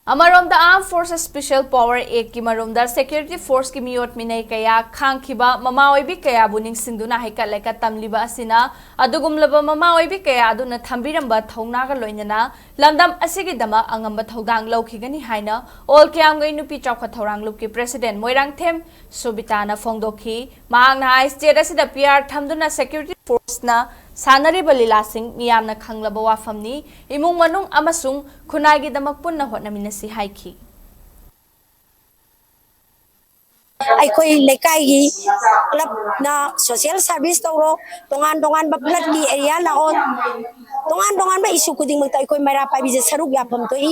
ꯑꯃꯔꯣꯝꯗ, Armed Forces Special Power Act ꯀꯤ ꯃꯔꯨꯝꯗ ꯁꯦꯀ꯭ꯌꯨꯔꯤꯇꯤ ꯐꯣꯔꯁꯀꯤ ꯃꯤꯑꯣꯠ ꯃꯤꯅꯩ ꯀꯌꯥ ꯈꯥꯡꯈꯤꯕ ꯃꯃꯥ ꯑꯣꯏꯕꯤ ꯀꯌꯥꯕꯨ ꯅꯤꯡꯁꯤꯡꯗꯨꯅ ꯍꯩꯀꯠ ꯂꯩꯀꯠ ꯇꯝꯂꯤꯕ ꯑꯁꯤꯅ ꯑꯗꯨꯒꯨꯝꯂꯕ ꯃꯃꯥ ꯑꯣꯏꯕꯤ ꯀꯌꯥ ꯑꯗꯨꯅ ꯊꯝꯕꯤꯔꯝꯕ ꯊꯧꯅꯥꯒ ꯂꯣꯏꯅꯅ ꯂꯝꯗꯝ ꯑꯁꯤꯒꯤꯗꯃꯛ ꯑꯉꯝꯕ ꯊꯧꯗꯥꯡ ꯂꯧꯈꯤꯒꯅꯤ ꯍꯥꯏꯅ ꯑꯣꯜ ꯀꯤꯌꯥꯝꯒꯩ ꯅꯨꯄꯤ ꯆꯥꯎꯈꯠ ꯊꯧꯔꯥꯡ ꯂꯨꯞꯀꯤ ꯄ꯭ꯔꯦꯁꯤꯗꯦꯟꯠ ꯃꯣꯏꯔꯥꯡꯊꯦꯝ ꯁꯣꯕꯤꯇꯥꯅ ꯐꯣꯡꯗꯣꯛꯈꯤ꯫ ꯃꯍꯥꯛꯅ ꯍꯥꯏ, ꯁ꯭ꯇꯦꯠ ꯑꯁꯤꯗ ꯄꯤ ꯑꯥꯔ ꯊꯝꯗꯨꯅ ꯁꯦꯀ꯭ꯌꯨꯔꯤꯇꯤ ꯐꯣꯔꯁꯅ ꯁꯥꯟꯅꯔꯤꯕ ꯂꯤꯂꯥꯁꯤꯡ ꯃꯤꯌꯥꯝꯅ ꯈꯪꯂꯕ ꯋꯥꯐꯝꯅꯤ꯫ ꯏꯃꯨꯡ ꯃꯅꯨꯡ ꯑꯃꯁꯨꯡ ꯈꯨꯟꯅꯥꯏꯒꯤꯗꯃꯛ ꯄꯨꯟꯅ ꯍꯣꯠꯅꯃꯤꯟꯅꯁꯤ ꯍꯥꯏꯈꯤ꯫ ꯑꯩꯈꯣꯏ ꯂꯩꯀꯥꯏꯒꯤ ꯀ꯭ꯂꯕꯅ ꯁꯣꯁꯤꯌꯦꯜ ꯁꯥꯔꯚꯤꯁ ꯇꯧꯔꯣ, ꯇꯣꯉꯥꯟ ꯇꯣꯉꯥꯟꯕ ꯐ꯭ꯂꯠꯀꯤ ꯑꯦꯔꯤꯌꯥ ꯂꯥꯛꯑꯣ, ꯇꯣꯉꯥꯟ ꯇꯣꯉꯥꯟꯕ ꯏꯁꯨ ꯈꯨꯗꯤꯡꯃꯛꯇ ꯑꯩꯈꯣꯏ ꯃꯩꯔꯥ ꯄꯥꯏꯕꯤꯁꯦ ꯁꯔꯨꯛ ꯌꯥꯐꯝ ꯊꯣꯛꯏ꯫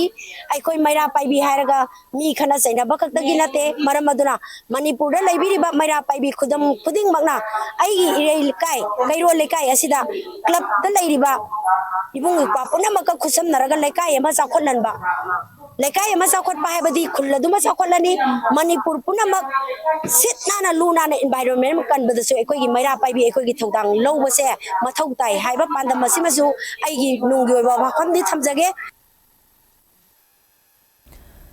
ꯑꯩꯈꯣꯏ ꯃꯩꯔꯥ ꯄꯥꯏꯕꯤ ꯍꯥꯏꯔꯒ ꯃꯤ ꯈꯠꯅ ꯆꯩꯅꯕ ꯈꯛꯇꯒꯤ ꯅꯠꯇꯦ꯫ ꯃꯔꯝ ꯑꯗꯨꯅ ꯃꯅꯤꯄꯨꯔꯗ ꯂꯩꯕꯤꯔꯤꯕ ꯃꯩꯔꯥ ꯄꯥꯏꯕꯤ ꯈꯨꯗꯝ ꯈꯨꯗꯤꯡꯃꯛꯅ ꯑꯩꯒꯤ ꯏꯔꯩ ꯂꯩꯀꯥꯏ, ꯀꯩꯔꯣꯜ ꯂꯩꯀꯥꯏ ꯑꯁꯤꯗ ꯀ꯭ꯂꯕꯇ ꯂꯩꯔꯤꯕ ꯏꯕꯨꯡ ꯏꯄ꯭ꯋꯥ ꯄꯨꯝꯅꯃꯛꯀ ꯈꯨꯠꯁꯝꯅꯔꯒ ꯂꯩꯀꯥꯏ ꯑꯃ ꯆꯥꯎꯈꯠꯍꯟꯕ, ꯂꯩꯀꯥꯏ ꯑꯃ ꯆꯥꯎꯈꯠꯄ ꯍꯥꯏꯕꯗꯤ ꯈꯨꯜ ꯑꯗꯨꯃ ꯆꯥꯎꯈꯠꯂꯅꯤ꯫ ꯃꯅꯤꯄꯨꯔ ꯄꯨꯝꯅꯃꯛ ꯁꯤꯠ ꯅꯥꯟꯅ ꯂꯨ ꯅꯥꯟꯅ environment ꯀꯟꯕꯗꯁꯨ ꯑꯩꯈꯣꯏꯒꯤ ꯃꯩꯔꯥ ꯄꯥꯏꯕꯤ ꯑꯩꯈꯣꯏꯒꯤ ꯊꯧꯗꯥꯡ ꯂꯧꯕꯁꯦ ꯃꯊꯧ ꯇꯥꯏ ꯍꯥꯏꯕ ꯄꯥꯟꯗꯝ ꯑꯁꯤꯃꯁꯨ ꯑꯩꯒꯤ ꯅꯨꯡꯒꯤ ꯑꯣꯏꯕ ꯋꯥꯐꯝꯗꯤ ꯊꯝꯖꯒꯦ꯫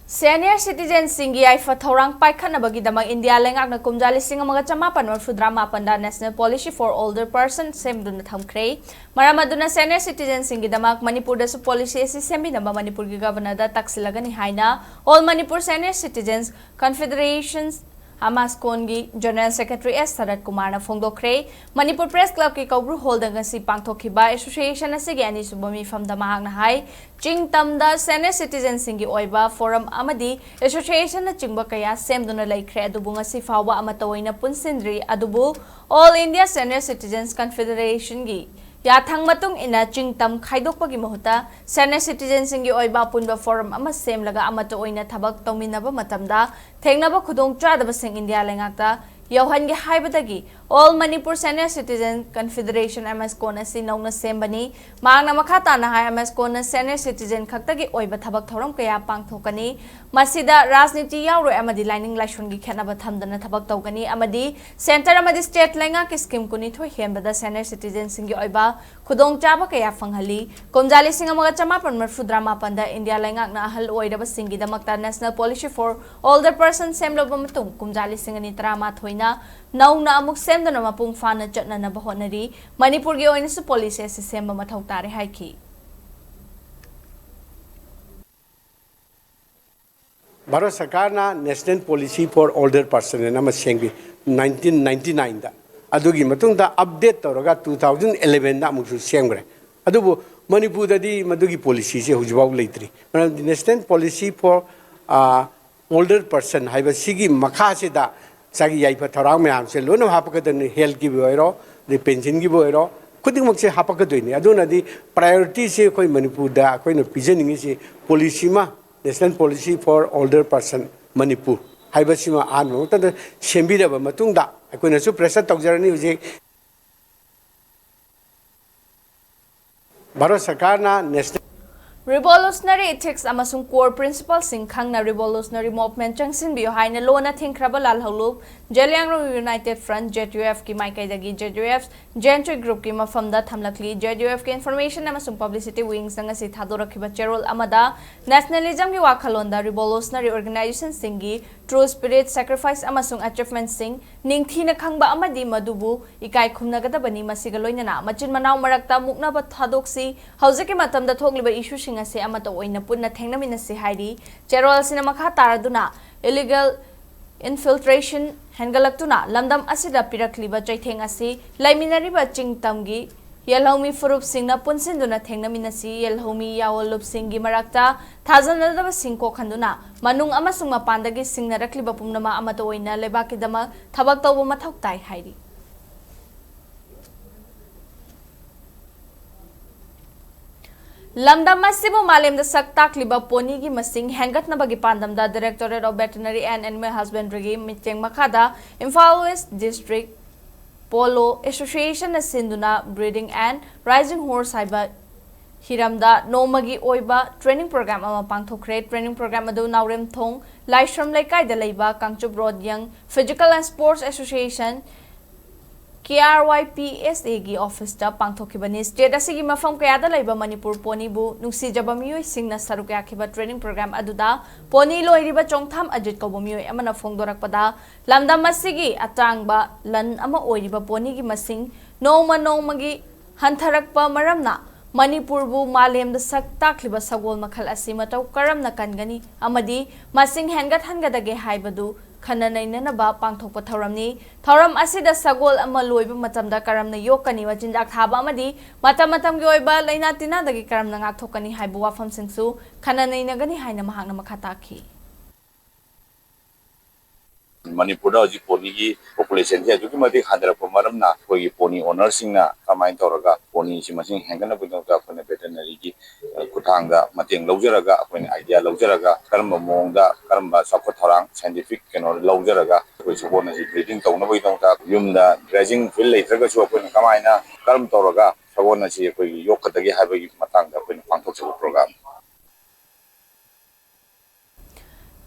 Senior citizenꯁꯤꯡꯒꯤ ꯌꯥꯏꯐ ꯊꯧꯔꯥꯡ ꯄꯥꯏꯈꯠꯅꯕꯒꯤꯗꯃꯛ ꯏꯟꯗꯤꯌꯥ ꯂꯩꯉꯥꯛꯅ ꯀꯨꯝꯖꯥ ꯂꯤꯁꯤꯡ ꯑꯃꯒ ꯆꯃꯥꯄꯟ ꯃꯔꯤꯐꯨꯇꯔꯥ ꯃꯥꯄꯟꯗ National Policy for Older Person ꯁꯦꯝꯗꯨꯅ ꯊꯝꯈ꯭ꯔꯦ꯫ ꯃꯔꯝ ꯑꯗꯨꯅ senior citizenꯁꯤꯡꯒꯤꯗꯃꯛ ꯃꯅꯤꯄꯨꯔꯗꯁꯨ policy ꯑꯁꯤ ꯁꯦꯝꯕꯤꯅꯕ ꯃꯅꯤꯄꯨꯔꯒꯤ Governorꯗ ꯇꯛꯁꯤꯜꯂꯒꯅꯤ ꯍꯥꯏꯅ All Manipur Senior Citizens Confederation, ꯑꯃꯥꯁꯀꯣꯟꯒꯤ General Secretary ꯑꯦꯁ ꯁꯔꯠ ꯀꯨꯃꯥꯔꯅ ꯐꯣꯡꯗꯣꯛꯈ꯭ꯔꯦ꯫ ꯃꯅꯤꯄꯨꯔ Press Clubꯀꯤ ꯀꯧꯕ꯭ꯔꯨ ꯍꯣꯜꯗ ꯉꯁꯤ ꯄꯥꯡꯊꯣꯛꯈꯤꯕ association ꯑꯁꯤꯒꯤ ꯑꯅꯤꯁꯨꯕ ꯃꯤꯐꯝꯗ ꯃꯍꯥꯛꯅ ꯍꯥꯏ, ꯆꯤꯡ ꯇꯝꯗ senior citizenꯁꯤꯡꯒꯤ ꯑꯣꯏꯕ forum ꯑꯃꯗꯤ associationꯅꯆꯤꯡꯕ ꯀꯌꯥ ꯁꯦꯝꯗꯨꯅ ꯂꯩꯈ꯭ꯔꯦ, ꯑꯗꯨꯕꯨ ꯉꯁꯤ ꯐꯥꯎꯕ ꯑꯃꯠꯇ ꯑꯣꯏꯅ ꯄꯨꯟꯁꯤꯟꯗ꯭ꯔꯤ꯫ ꯑꯗꯨꯕꯨ All India Senior Citizens Confederationꯒꯤ ꯌꯥꯊꯪ ꯃꯇꯨꯡ ꯏꯟꯅ ꯆꯤꯡ ꯇꯝ ꯈꯥꯏꯗꯣꯛꯄꯒꯤ ꯃꯍꯨꯠꯇ senior citizenꯁꯤꯡꯒꯤ ꯑꯣꯏꯕ ꯑꯄꯨꯟꯕ forum ꯑꯃ ꯁꯦꯝꯂꯒ ꯑꯃꯠꯇ ꯑꯣꯏꯅ ꯊꯕꯛ ꯇꯧꯃꯤꯟꯅꯕ ꯃꯇꯝꯗ ꯊꯦꯡꯅꯕ ꯈꯨꯗꯣꯡꯆꯥꯗꯕꯁꯤꯡ ꯏꯟꯗꯤꯌꯥ ꯂꯩꯉꯥꯛꯇ ꯌꯧꯍꯟꯒꯦ ꯍꯥꯏꯕꯗꯒꯤ All Manipur Senior Citizen Confederation, ꯑꯃꯥꯁꯀꯣꯟ ꯑꯁꯤ ꯅꯧꯅ ꯁꯦꯝꯕꯅꯤ꯫ ꯃꯍꯥꯛꯅ ꯃꯈꯥ ꯇꯥꯅ ꯍꯥꯏ, ꯑꯃꯥꯁꯀꯣꯟꯅ senior citizen ꯈꯛꯇꯒꯤ ꯑꯣꯏꯕ ꯊꯕꯛ ꯊꯧꯔꯝ ꯀꯌꯥ ꯄꯥꯡꯊꯣꯛꯀꯅꯤ꯫ ꯃꯁꯤꯗ ꯔꯥꯖꯅꯤꯇꯤ ꯌꯥꯎꯔꯣꯏ ꯑꯃꯗꯤ ꯂꯥꯏꯅꯤꯡ ꯂꯥꯏꯁꯣꯟꯒꯤ ꯈꯦꯠꯅꯕ ꯊꯝꯗꯅ ꯊꯕꯛ ꯇꯧꯒꯅꯤ ꯑꯃꯗꯤ centre ꯑꯃꯗꯤ state ꯂꯩꯉꯥꯛꯀꯤ scheme ꯀꯨꯟꯅꯤꯊꯣꯏ ꯍꯦꯟꯕꯗ senior citizenꯁꯤꯡꯒꯤ ꯑꯣꯏꯕ ꯈꯨꯗꯣꯡꯆꯥꯕ ꯀꯌꯥ ꯐꯪꯍꯜꯂꯤ꯫ ꯀꯨꯝꯖꯥ ꯂꯤꯁꯤꯡ ꯑꯃꯒ ꯆꯃꯥꯄꯟ ꯃꯔꯤꯐꯨꯇꯔꯥ ꯃꯥꯄꯟꯗ ꯏꯟꯗꯤꯌꯥ ꯂꯩꯉꯥꯛꯅ ꯑꯍꯜ ꯑꯣꯏꯔꯕꯁꯤꯡꯒꯤꯗꯃꯛꯇ National Policy for Older Person ꯁꯦꯝꯂꯕ ꯃꯇꯨꯡ, ꯀꯨꯝꯖꯥ ꯂꯤꯁꯤꯡ ꯑꯅꯤ ꯇꯔꯥꯃꯥꯊꯣꯏꯅ ꯅꯧꯅ ꯑꯃꯨꯛ ꯁꯦꯝꯗꯨꯅ ꯃꯄꯨꯡ ꯐꯥꯅ ꯆꯠꯅꯅꯕ ꯍꯣꯠꯅꯔꯤ꯫ ꯃꯅꯤꯄꯨꯔꯒꯤ ꯑꯣꯏꯅꯁꯨ policy ꯑꯁꯤ ꯁꯦꯝꯕ ꯃꯊꯧ ꯇꯥꯔꯦ ꯍꯥꯏꯈꯤ꯫ ꯚꯥꯔꯠ ꯁꯔꯀꯥꯔꯅ National Policy for Older Person ꯑꯅ ꯑꯃ ꯁꯦꯝꯈꯤ nineteen ninety nineꯗ꯫ ꯑꯗꯨꯒꯤ ꯃꯇꯨꯡꯗ update ꯇꯧꯔꯒ two thousand elevenꯗ ꯑꯃꯨꯛꯁꯨ ꯁꯦꯝꯈ꯭ꯔꯦ꯫ ꯑꯗꯨꯕꯨ ꯃꯅꯤꯄꯨꯔꯗꯗꯤ ꯃꯗꯨꯒꯤ policyꯁꯦ ꯍꯧꯖꯤꯛꯐꯥꯎ ꯂꯩꯇ꯭ꯔꯤ꯫ ꯃꯔꯝꯗꯤ National Policy for, ꯑ, Older Person ꯍꯥꯏꯕ ꯁꯤꯒꯤ ꯃꯈꯥꯁꯤꯗ ꯉꯁꯥꯏꯒꯤ ꯌꯥꯏꯐ ꯊꯧꯔꯥꯡ ꯃꯌꯥꯝꯁꯦ ꯂꯣꯏꯅꯃꯛ ꯍꯥꯞꯄꯛꯀꯗꯕꯅꯤ, healthꯀꯤꯕꯨ ꯑꯣꯏꯔꯣ, ꯑꯗꯩ pensionꯒꯤꯕꯨ ꯑꯣꯏꯔꯣ, ꯈꯨꯗꯤꯡꯃꯛꯁꯦ ꯍꯥꯞꯄꯛꯀꯗꯣꯏꯅꯤ꯫ ꯑꯗꯨꯅꯗꯤ priorityꯁꯦ ꯑꯩꯈꯣꯏ ꯃꯅꯤꯄꯨꯔꯗ ꯑꯩꯈꯣꯏꯅ ꯄꯤꯖꯅꯤꯡꯉꯤꯁꯤ policy ꯑꯃ, National Policy for Older Person Manipur ꯍꯥꯏꯕꯁꯤꯃ ꯑꯍꯥꯟꯕ ꯃꯛꯇꯗ ꯁꯦꯝꯕꯤꯔꯕ ꯃꯇꯨꯡꯗ ꯑꯩꯈꯣꯏꯅꯁꯨ pressure ꯇꯧꯖꯔꯅꯤ ꯍꯧꯖꯤꯛ꯫ ꯚꯥꯔꯠ ꯁꯔꯀꯥꯔꯅ National Revolutionary ethics ꯑꯃꯁꯨꯡ core principleꯁꯤꯡ ꯈꯪꯅ revolutionary movement ꯆꯪꯁꯤꯟꯕꯤꯌꯨ ꯍꯥꯏꯅ ꯂꯣꯟꯅ ꯊꯤꯡꯈ꯭ꯔꯕ ꯂꯥꯜꯍꯧꯂꯨꯞ Zeliangrong United front, Z U ꯑꯦꯐꯀꯤ ꯃꯥꯏꯀꯩꯗꯒꯤ ꯖꯦꯠ ꯌꯨ ꯑꯦꯐ ꯖꯦꯟꯆꯨꯏ ꯒ꯭ꯔꯨꯞꯀꯤ ꯃꯐꯝꯗ ꯊꯝꯂꯛꯂꯤ꯫ ꯖꯦꯠ ꯌꯨ ꯑꯦꯐꯀꯤ ꯏꯟꯐꯣꯔꯃꯦꯁꯟ ꯑꯃꯁꯨꯡ ꯄꯕ꯭ꯂꯤꯁꯤꯇꯤ ꯋꯤꯡꯁꯅ ꯉꯁꯤ ꯊꯥꯗꯣꯔꯛꯈꯤꯕ ꯆꯦꯔꯣꯜ ꯑꯃꯗ ꯅꯦꯁꯅꯦꯂꯤꯖꯝꯒꯤ ꯋꯥꯈꯜꯂꯣꯟꯗ ꯔꯤꯚꯣꯂꯨꯁꯅꯔꯤ ꯑꯣꯔꯒꯅꯥꯏꯖꯦꯁꯟꯁꯤꯡꯒꯤ ꯇ꯭ꯔꯨ ꯁ꯭ꯄꯤꯔꯤꯠ, ꯁꯦꯀ꯭ꯔꯤꯐꯥꯏꯁ ꯑꯃꯁꯨꯡ ꯑꯦꯆꯤꯚꯃꯦꯟꯠꯁꯤꯡ ꯅꯤꯡꯊꯤꯅ ꯈꯪꯕ ꯑꯃꯗꯤ ꯃꯗꯨꯕꯨ ꯏꯀꯥꯏ ꯈꯨꯝꯅꯒꯗꯕꯅꯤ꯫ ꯃꯁꯤꯒ ꯂꯣꯏꯅꯅ ꯃꯆꯤꯟ ꯃꯅꯥꯎ ꯃꯔꯛꯇ ꯃꯨꯛꯅꯕ ꯊꯥꯗꯣꯛꯁꯤ꯫ ꯍꯧꯖꯤꯛꯀꯤ ꯃꯇꯝꯗ ꯊꯣꯛꯂꯤꯕ ꯏꯁꯨꯁꯤꯡ ꯑꯁꯤ ꯑꯃꯠꯇ ꯑꯣꯏꯅ ꯄꯨꯟꯅ ꯊꯦꯡꯅꯃꯤꯟꯅꯁꯤ ꯍꯥꯏꯔꯤ꯫ ꯆꯦꯔꯣꯜ ꯑꯁꯤꯅ ꯃꯈꯥ ꯇꯥꯔꯗꯨꯅ ꯏꯂꯤꯒꯦꯜ ꯏꯟꯐꯤꯜꯇ꯭ꯔꯦꯁꯟ ꯍꯦꯟꯒꯠꯂꯛꯇꯨꯅ ꯂꯝꯗꯝ ꯑꯁꯤꯗ ꯄꯤꯔꯛꯂꯤꯕ ꯆꯩꯊꯦꯡ ꯑꯁꯤ ꯂꯩꯃꯤꯟꯅꯔꯤꯕ ꯆꯤꯡ ꯇꯝꯒꯤ ꯌꯦꯜꯍꯧꯃꯤ ꯐꯨꯔꯨꯞꯁꯤꯡꯅ ꯄꯨꯟꯁꯤꯟꯗꯨꯅ ꯊꯦꯡꯅꯃꯤꯟꯅꯁꯤ꯫ ꯌꯦꯜꯍꯧꯃꯤ ꯌꯥꯑꯣꯟꯂꯨꯞꯁꯤꯡꯒꯤ ꯃꯔꯛꯇ ꯊꯥꯖꯅꯗꯕꯁꯤꯡ ꯀꯣꯛꯍꯟꯗꯨꯅ ꯃꯅꯨꯡ ꯑꯃꯁꯨꯡ ꯃꯄꯥꯟꯗꯒꯤ ꯁꯤꯡꯅꯔꯛꯂꯤꯕ ꯄꯨꯝꯅꯃꯛ ꯑꯃꯠꯇ ꯑꯣꯏꯅ ꯂꯩꯕꯥꯛꯀꯤꯗꯃꯛ ꯊꯕꯛ ꯇꯧꯕ ꯃꯊꯧ ꯇꯥꯏ ꯍꯥꯏꯔꯤ꯫ ꯂꯝꯗꯝ ꯑꯁꯤꯕꯨ ꯃꯥꯂꯦꯝꯗ ꯁꯛ ꯇꯥꯛꯂꯤꯕ ꯄꯣꯅꯤꯒꯤ ꯃꯁꯤꯡ ꯍꯦꯟꯒꯠꯅꯕꯒꯤ ꯄꯥꯟꯗꯝꯗ Directorate of Veterinary and Animal Husbandryꯒꯤ ꯃꯤꯠꯌꯦꯡ ꯃꯈꯥꯗ ꯏꯝꯐꯥꯜ ꯋꯦꯁ ꯗꯤꯁꯇ꯭ꯔꯤꯛ ꯄꯣꯂꯣ ꯑꯦꯁꯣꯁꯤꯌꯦꯁꯟꯅ ꯁꯤꯟꯗꯨꯅ Breeding and Raising Horse ꯍꯥꯏꯕ ꯍꯤꯔꯝꯗ ꯅꯣꯡꯃꯒꯤ ꯑꯣꯏꯕ ꯇ꯭ꯔꯦꯅꯤꯡ ꯄ꯭ꯔꯣꯒ꯭ꯔꯥꯝ ꯑꯃ ꯄꯥꯡꯊꯣꯛꯈ꯭ꯔꯦ꯫ ꯇ꯭ꯔꯦꯅꯤꯡ ꯄ꯭ꯔꯣꯒ꯭ꯔꯥꯝ ꯑꯗꯨ ꯅꯥꯎꯔꯦꯝꯊꯣꯡ ꯂꯥꯏꯁ꯭ꯔꯝ ꯂꯩꯀꯥꯏꯗ ꯂꯩꯕ ꯀꯥꯡꯆꯨꯞ ꯔꯣꯗ ꯌꯪ physical and sports association, K R Y P S ꯑꯦꯒꯤ ꯑꯣꯐꯤꯁꯇ ꯄꯥꯡꯊꯣꯛꯈꯤꯕꯅꯤ꯫ ꯁ꯭ꯇꯦꯠ ꯑꯁꯤꯒꯤ ꯃꯐꯝ ꯀꯌꯥꯗ ꯂꯩꯕ ꯃꯅꯤꯄꯨꯔ ꯄꯣꯅꯤꯕꯨ ꯅꯨꯡꯁꯤꯖꯕ ꯃꯤꯑꯣꯏꯁꯤꯡꯅ ꯁꯔꯨꯛ ꯌꯥꯈꯤꯕ ꯇ꯭ꯔꯦꯅꯤꯡ ꯄ꯭ꯔꯣꯒ꯭ꯔꯥꯝ ꯑꯗꯨꯗ ꯄꯣꯅꯤ ꯂꯣꯏꯔꯤꯕ ꯆꯣꯡꯊꯥꯝ ꯑꯖꯤꯠ ꯀꯧꯕ ꯃꯤꯑꯣꯏ ꯑꯃꯅ ꯐꯣꯡꯗꯣꯔꯛꯄꯗ, ꯂꯝꯗꯝ ꯑꯁꯤꯒꯤ ꯑꯇꯥꯡꯕ ꯂꯟ ꯑꯃ ꯑꯣꯏꯔꯤꯕ ꯄꯣꯅꯤꯒꯤ ꯃꯁꯤꯡ ꯅꯣꯡꯃ ꯅꯣꯡꯃꯒꯤ ꯍꯟꯊꯔꯛꯄ ꯃꯔꯝꯅ ꯃꯅꯤꯄꯨꯔꯕꯨ ꯃꯥꯂꯦꯝꯗ ꯁꯛ ꯇꯥꯛꯂꯤꯕ ꯁꯒꯣꯜ ꯃꯈꯜ ꯑꯁꯤ ꯃꯇꯧ ꯀꯔꯝꯅ ꯀꯟꯒꯅꯤ ꯑꯃꯗꯤ ꯃꯁꯤꯡ ꯍꯦꯟꯒꯠꯍꯟꯒꯗꯒꯦ ꯍꯥꯏꯕꯗꯨ ꯈꯟꯅ ꯅꯩꯅꯅꯕ ꯄꯥꯡꯊꯣꯛꯄ ꯊꯧꯔꯝꯅꯤ꯫ ꯊꯧꯔꯝ ꯑꯁꯤꯗ ꯁꯒꯣꯜ ꯑꯃ ꯂꯣꯏꯕ ꯃꯇꯝꯗ ꯀꯔꯝꯅ ꯌꯣꯛꯀꯅꯤ, ꯃꯆꯤꯟꯖꯥꯛ ꯊꯥꯕ ꯑꯃꯗꯤ ꯃꯇꯝ ꯃꯇꯝꯒꯤ ꯑꯣꯏꯕ ꯂꯥꯏꯅꯥ ꯇꯤꯟꯅꯥꯗꯒꯤ ꯀꯔꯝꯅ ꯉꯥꯛꯊꯣꯛꯀꯅꯤ ꯍꯥꯏꯕ ꯋꯥꯐꯝꯁꯤꯡꯁꯨ ꯈꯟꯅ ꯅꯩꯅꯒꯅꯤ ꯍꯥꯏꯅ ꯃꯍꯥꯛꯅ ꯃꯈꯥ ꯇꯥꯈꯤ꯫ ꯃꯅꯤꯄꯨꯔꯗ ꯍꯧꯖꯤꯛ ꯄꯣꯅꯤꯒꯤ ꯄꯣꯄꯨꯂꯦꯁꯟꯁꯦ ꯑꯗꯨꯛꯀꯤ ꯃꯇꯤꯛ ꯍꯟꯊꯔꯛꯄ ꯃꯔꯝꯅ ꯑꯩꯈꯣꯏꯒꯤ ꯄꯣꯅꯤ ꯑꯣꯅꯔꯁꯤꯡꯅ ꯀꯃꯥꯏꯅ ꯇꯧꯔꯒ ꯄꯣꯅꯤꯁꯤ ꯃꯁꯤꯡ ꯍꯦꯟꯒꯠꯅꯕꯒꯤꯗꯃꯛꯇ ꯑꯩꯈꯣꯏꯅ ꯚꯦꯇꯔꯅꯔꯤꯒꯤ, ꯑ, ꯈꯨꯠꯊꯥꯡꯗ ꯃꯇꯦꯡ ꯂꯧꯖꯔꯒ ꯑꯩꯈꯣꯏꯅ ꯑꯥꯏꯗꯤꯌꯥ ꯂꯧꯖꯔꯒ ꯀꯔꯝꯕ ꯃꯑꯣꯡꯗ ꯀꯔꯝꯕ ꯆꯥꯎꯈꯠ ꯊꯧꯔꯥꯡ ꯁꯥꯏꯟꯇꯤꯐꯤꯛ ꯀꯩꯅꯣ ꯂꯧꯖꯔꯒ ꯑꯩꯈꯣꯏ ꯁꯒꯣꯜ ꯑꯁꯤ ꯕ꯭ꯔꯤꯗꯤꯡ ꯇꯧꯅꯕꯒꯤꯗꯃꯛꯇ ꯌꯨꯝꯗ ꯒ꯭ꯔꯦꯖꯤꯡ ꯐꯤꯜ ꯂꯩꯇ꯭ꯔꯒꯁꯨ ꯑꯩꯈꯣꯏꯅ ꯀꯃꯥꯏꯅ ꯀꯔꯝ ꯇꯧꯔꯒ ꯁꯒꯣꯜ ꯑꯁꯤ ꯑꯩꯈꯣꯏꯒꯤ ꯌꯣꯛꯀꯗꯒꯦ ꯍꯥꯏꯕꯒꯤ ꯃꯇꯥꯡꯗ ꯑꯩꯈꯣꯏꯅ ꯄꯥꯡꯊꯣꯛꯆꯕ ꯄ꯭ꯔꯣꯒ꯭ꯔꯥꯝ꯫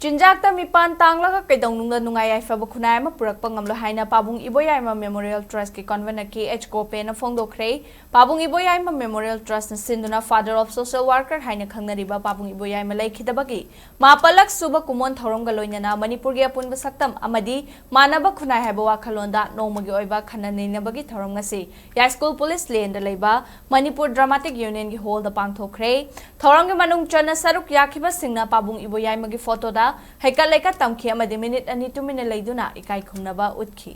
ꯆꯤꯟꯖꯥꯛꯇ ꯃꯤꯄꯥꯟ ꯇꯥꯡꯂꯒ ꯀꯩꯗꯧꯅꯨꯡꯗ ꯅꯨꯡꯉꯥꯏ ꯌꯥꯏꯐꯕ ꯈꯨꯟꯅꯥꯏ ꯑꯃ ꯄꯨꯔꯛꯄ ꯉꯝꯂꯣꯏ ꯍꯥꯏꯅ ꯄꯥꯕꯨꯡ ꯏꯕꯣꯌꯥꯏꯃ Memorial Trust ꯀꯤ Convener ꯀꯦ ꯑꯩꯆ ꯒꯣꯄꯦꯅ ꯐꯣꯡꯗꯣꯛꯈ꯭ꯔꯦ꯫ ꯄꯥꯕꯨꯡ ꯏꯕꯣꯌꯥꯏꯃ Memorial Trust ꯅ ꯁꯤꯟꯗꯨꯅ Father of Social Worker ꯍꯥꯏꯅ ꯈꯪꯅꯔꯤꯕ ꯄꯥꯕꯨꯡ ꯏꯕꯣꯌꯥꯏꯃ ꯂꯩꯈꯤꯗꯕꯒꯤ ꯃꯥꯄꯜꯂꯛ ꯁꯨꯕ ꯀꯨꯝꯑꯣꯟ ꯊꯧꯔꯝꯒ ꯂꯣꯏꯅꯅ ꯃꯅꯤꯄꯨꯔꯒꯤ ꯑꯄꯨꯟꯕ ꯁꯛꯇꯝ ꯑꯃꯗꯤ ꯃꯥꯟꯅꯕ ꯈꯨꯟꯅꯥꯏ ꯍꯥꯏꯕ ꯋꯥꯈꯜꯂꯣꯟꯗ ꯅꯣꯡꯃꯒꯤ ꯑꯣꯏꯕ ꯈꯟꯅ ꯅꯩꯅꯕꯒꯤ ꯊꯧꯔꯝ ꯉꯁꯤ ꯌꯥꯏꯁ꯭ꯀꯨꯜ police lane ꯗ ꯂꯩꯕ ꯃꯅꯤꯄꯨꯔ Dramatic Union ꯒꯤ hall ꯗ ꯄꯥꯡꯊꯣꯛꯈ꯭ꯔꯦ꯫ ꯊꯧꯔꯝꯒꯤ ꯃꯅꯨꯡ ꯆꯟꯅ ꯁꯔꯨꯛ ꯌꯥꯈꯤꯕꯁꯤꯡꯅ ꯄꯥꯕꯨꯡ ꯏꯕꯣꯌꯥꯏꯃꯒꯤ photo ꯗ ꯍꯩꯀꯠ ꯂꯩꯀꯠ ꯇꯝꯈꯤ ꯑꯃꯗꯤ minute ꯑꯅꯤ ꯇꯨꯃꯤꯟꯅ ꯂꯩꯗꯨꯅ ꯏꯀꯥꯏ ꯈꯨꯝꯅꯕ ꯎꯠꯈꯤ꯫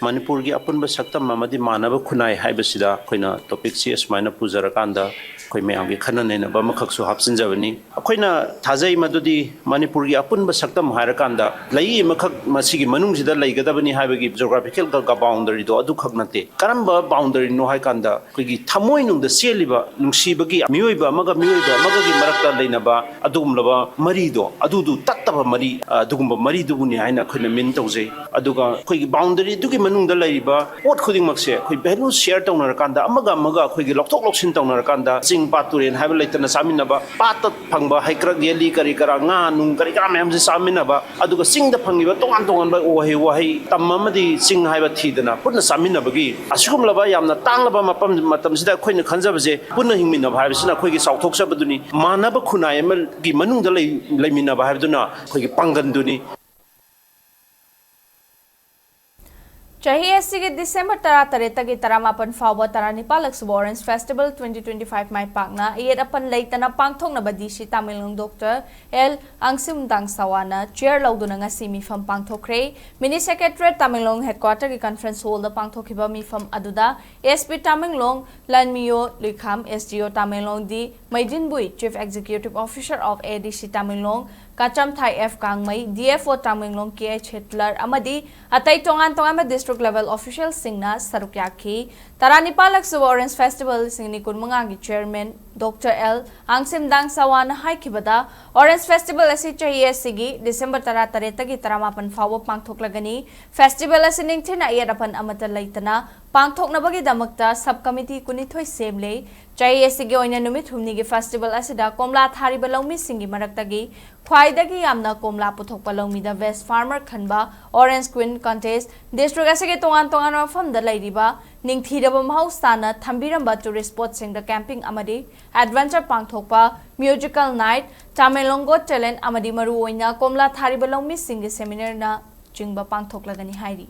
ꯃꯅꯤꯄꯨꯔꯒꯤ ꯑꯄꯨꯟꯕ ꯁꯛꯇꯝ ꯑꯃꯗꯤ ꯃꯥꯟꯅꯕ ꯈꯨꯟꯅꯥꯏ ꯍꯥꯏꯕꯁꯤꯗ ꯑꯩꯈꯣꯏꯅ topic ꯁꯤ ꯑꯁꯨꯃꯥꯏꯅ ꯄꯨꯖꯔꯀꯥꯟꯗ ꯑꯩꯈꯣꯏ ꯃꯌꯥꯝꯒꯤ ꯈꯟꯅ ꯅꯩꯅꯕ ꯑꯃꯈꯛꯁꯨ ꯍꯥꯞꯆꯤꯟꯖꯕꯅꯤ꯫ ꯑꯩꯈꯣꯏꯅ ꯊꯥꯖꯩ ꯃꯗꯨꯗꯤ ꯃꯅꯤꯄꯨꯔꯒꯤ ꯑꯄꯨꯟꯕ ꯁꯛꯇꯝ ꯍꯥꯏꯔꯀꯥꯟꯗ ꯂꯩ ꯑꯃꯈꯛ ꯃꯁꯤꯒꯤ ꯃꯅꯨꯡꯁꯤꯗ ꯂꯩꯒꯗꯕꯅꯤ ꯍꯥꯏꯕꯒꯤ geographical boundary ꯗꯣ ꯑꯗꯨꯈꯛ ꯅꯠꯇꯦ꯫ ꯀꯔꯝꯕ boundary ꯅꯣ ꯍꯥꯏꯀꯥꯟꯗ ꯑꯩꯈꯣꯏꯒꯤ ꯊꯃꯣꯏꯅꯨꯡꯗ ꯆꯦꯜꯂꯤꯕ ꯅꯨꯡꯁꯤꯕꯒꯤ ꯃꯤꯑꯣꯏꯕ ꯑꯃꯒ ꯃꯤꯑꯣꯏꯕ ꯑꯃꯒꯒꯤ ꯃꯔꯛꯇ ꯂꯩꯅꯕ ꯑꯗꯨꯒꯨꯝꯂꯕ ꯃꯔꯤꯗꯣ, ꯑꯗꯨꯗꯨ ꯇꯠꯇꯕ ꯃꯔꯤ, ꯑꯗꯨꯒꯨꯝꯕ ꯃꯔꯤꯗꯨꯕꯨꯅꯤ ꯍꯥꯏꯅ ꯑꯩꯈꯣꯏꯅ mean ꯇꯧꯖꯩ꯫ ꯑꯗꯨꯒ ꯑꯩꯈꯣꯏꯒꯤ boundary ꯑꯗꯨꯒꯤ ꯃꯅꯨꯡꯗ ꯂꯩꯔꯤꯕ ꯄꯣꯠ ꯈꯨꯗꯤꯡꯃꯛꯁꯦ ꯑꯩꯈꯣꯏ value share ꯇꯧꯅꯔꯀꯥꯟꯗ, ꯑꯃꯒ ꯑꯃꯒ ꯑꯩꯈꯣꯏꯒꯤ ꯂꯧꯊꯣꯛ ꯂꯧꯁꯤꯟ ꯇꯧꯅꯔꯀꯥꯟꯗ, ꯆꯤꯡ ꯄꯥꯠ ꯇꯨꯔꯦꯟ ꯍꯥꯏꯕ ꯂꯩꯇꯅ ꯆꯥꯃꯤꯟꯅꯕ, ꯄꯥꯠꯇ ꯐꯪꯕ ꯍꯩꯀ꯭ꯔꯛ ꯌꯦꯜꯂꯤ ꯀꯔꯤ ꯀꯔꯥ, ꯉꯥ ꯅꯨꯡ ꯀꯔꯤ ꯀꯔꯥ ꯃꯌꯥꯝꯁꯦ ꯆꯥꯃꯤꯟꯅꯕ, ꯑꯗꯨꯒ ꯆꯤꯡꯗ ꯐꯪꯉꯤꯕ ꯇꯣꯉꯥꯟ ꯇꯣꯉꯥꯟꯕ ꯎꯍꯩ ꯋꯥꯍꯩ, ꯇꯝ ꯑꯃꯗꯤ ꯆꯤꯡ ꯍꯥꯏꯕ ꯊꯤꯗꯅ ꯄꯨꯟꯅ ꯆꯥꯃꯤꯟꯅꯕꯒꯤ ꯑꯁꯤꯒꯨꯝꯂꯕ ꯌꯥꯝꯅ ꯇꯥꯡꯂꯕ ꯃꯐꯝ, ꯃꯇꯝꯁꯤꯗ ꯑꯩꯈꯣꯏꯅ ꯈꯟꯖꯕꯁꯦ ꯄꯨꯟꯅ ꯍꯤꯡꯃꯤꯟꯅꯕ ꯍꯥꯏꯕꯁꯤꯅ ꯑꯩꯈꯣꯏꯒꯤ ꯆꯥꯎꯊꯣꯛꯆꯕꯗꯨꯅꯤ꯫ ꯃꯥꯟꯅꯕ ꯈꯨꯟꯅꯥꯏ ꯑꯃꯒꯤ ꯃꯅꯨꯡꯗ ꯂꯩ-, ꯂꯩꯃꯤꯟꯅꯕ ꯍꯥꯏꯕꯗꯨꯅ ꯑꯩꯈꯣꯏꯒꯤ ꯄꯥꯡꯒꯟꯗꯨꯅꯤ꯫ ꯆꯍꯤ ꯑꯁꯤꯒꯤ December ꯇꯔꯥꯇꯔꯦꯠꯇꯒꯤ ꯇꯔꯥꯃꯥꯄꯟ ꯐꯥꯎꯕ ꯇꯔꯥꯅꯤꯄꯥꯜꯂꯛ ꯁꯨꯕ Orange Festival twenty twenty-five ꯃꯥꯏ ꯄꯥꯛꯅ ꯑꯌꯦꯠ ꯑꯄꯟ ꯂꯩꯇꯅ ꯄꯥꯡꯊꯣꯛꯅꯕ D C Tamenglong Doctor L ꯑꯪꯁꯤꯝ ꯗꯥꯡꯁꯥꯋꯥꯅ chair ꯂꯧꯗꯨꯅ ꯉꯁꯤ ꯃꯤꯐꯝ ꯄꯥꯡꯊꯣꯛꯈ꯭ꯔꯦ꯫ Mini Secretariat ꯇꯃꯦꯡꯂꯣꯡ headquarter ꯒꯤ conference hall ꯗ ꯄꯥꯡꯊꯣꯛꯈꯤꯕ ꯃꯤꯐꯝ ꯑꯗꯨꯗ S P Tamenglong Lanmiyo Luikham, S D O Tamenglong D Meidinbui, Chief Executive Officer of A D C Tamenglong Kachamthai F Kangmei, D F O Tamenglong K H Hitler ꯑꯃꯗꯤ ꯑꯇꯩ ꯇꯣꯉꯥꯟ ꯇꯣꯉꯥꯟꯕ district level official ꯁꯤꯡꯅ ꯁꯔꯨꯛ ꯌꯥꯈꯤ꯫ ꯇꯔꯥꯅꯤꯄꯥꯜꯂꯛꯁꯨꯕ Orange Festival ꯂꯤꯁꯤꯡ ꯑꯅꯤ ꯀꯨꯟꯃꯉꯥꯒꯤ chairman Doctor L ꯑꯥꯡꯁꯤꯝꯗꯥꯡ ꯁꯋꯥꯅ ꯍꯥꯏꯈꯤꯕꯗ, Orange Festival ꯑꯁꯤ ꯆꯍꯤ ꯑꯁꯤꯒꯤ December ꯇꯔꯥꯇꯔꯦꯠꯇꯒꯤ ꯇꯔꯥꯃꯥꯄꯟ ꯐꯥꯎꯕ ꯄꯥꯡꯊꯣꯛꯂꯒꯅꯤ꯫ Festival ꯑꯁꯤ ꯅꯤꯡꯊꯤꯅ ꯑꯌꯦꯠ ꯑꯄꯟ ꯑꯃꯠꯇ ꯂꯩꯇꯅ ꯄꯥꯡꯊꯣꯛꯅꯕꯒꯤꯗꯃꯛꯇ sub committee ꯀꯨꯟꯅꯤꯊꯣꯏ ꯁꯦꯝꯂꯦ꯫ ꯆꯍꯤ ꯑꯁꯤꯒꯤ ꯑꯣꯏꯅ ꯅꯨꯃꯤꯠ ꯍꯨꯝꯅꯤꯒꯤ festival ꯑꯁꯤꯗ ꯀꯣꯝꯂꯥ ꯊꯥꯔꯤꯕ ꯂꯧꯃꯤꯁꯤꯡꯒꯤ ꯃꯔꯛꯇꯒꯤ ꯈ꯭ꯋꯥꯏꯗꯒꯤ ꯌꯥꯝꯅ ꯀꯣꯝꯂꯥ ꯄꯨꯊꯣꯛꯄ ꯂꯧꯃꯤꯗ Best Farmer ꯈꯟꯕ Orange Queen Contest, district ꯑꯁꯤꯒꯤ ꯇꯣꯉꯥꯟ ꯇꯣꯉꯥꯟꯕ ꯃꯐꯝꯗ ꯂꯩꯔꯤꯕ ꯅꯤꯡꯊꯤꯔꯕ ꯃꯍꯧꯁꯥꯅ ꯊꯝꯕꯤꯔꯝꯕ tourist spotꯁꯤꯡꯗ camping ꯑꯃꯗꯤ adventure ꯄꯥꯡꯊꯣꯛꯄ, musical night, Tamenglong Got Talent ꯑꯃꯗꯤ ꯃꯔꯨꯑꯣꯏꯅ ꯀꯣꯝꯂꯥ ꯊꯥꯔꯤꯕ ꯂꯧꯃꯤꯁꯤꯡꯒꯤ seminarꯅ ꯆꯤꯡꯕ ꯄꯥꯡꯊꯣꯛꯂꯒꯅꯤ ꯍꯥꯏꯔꯤ꯫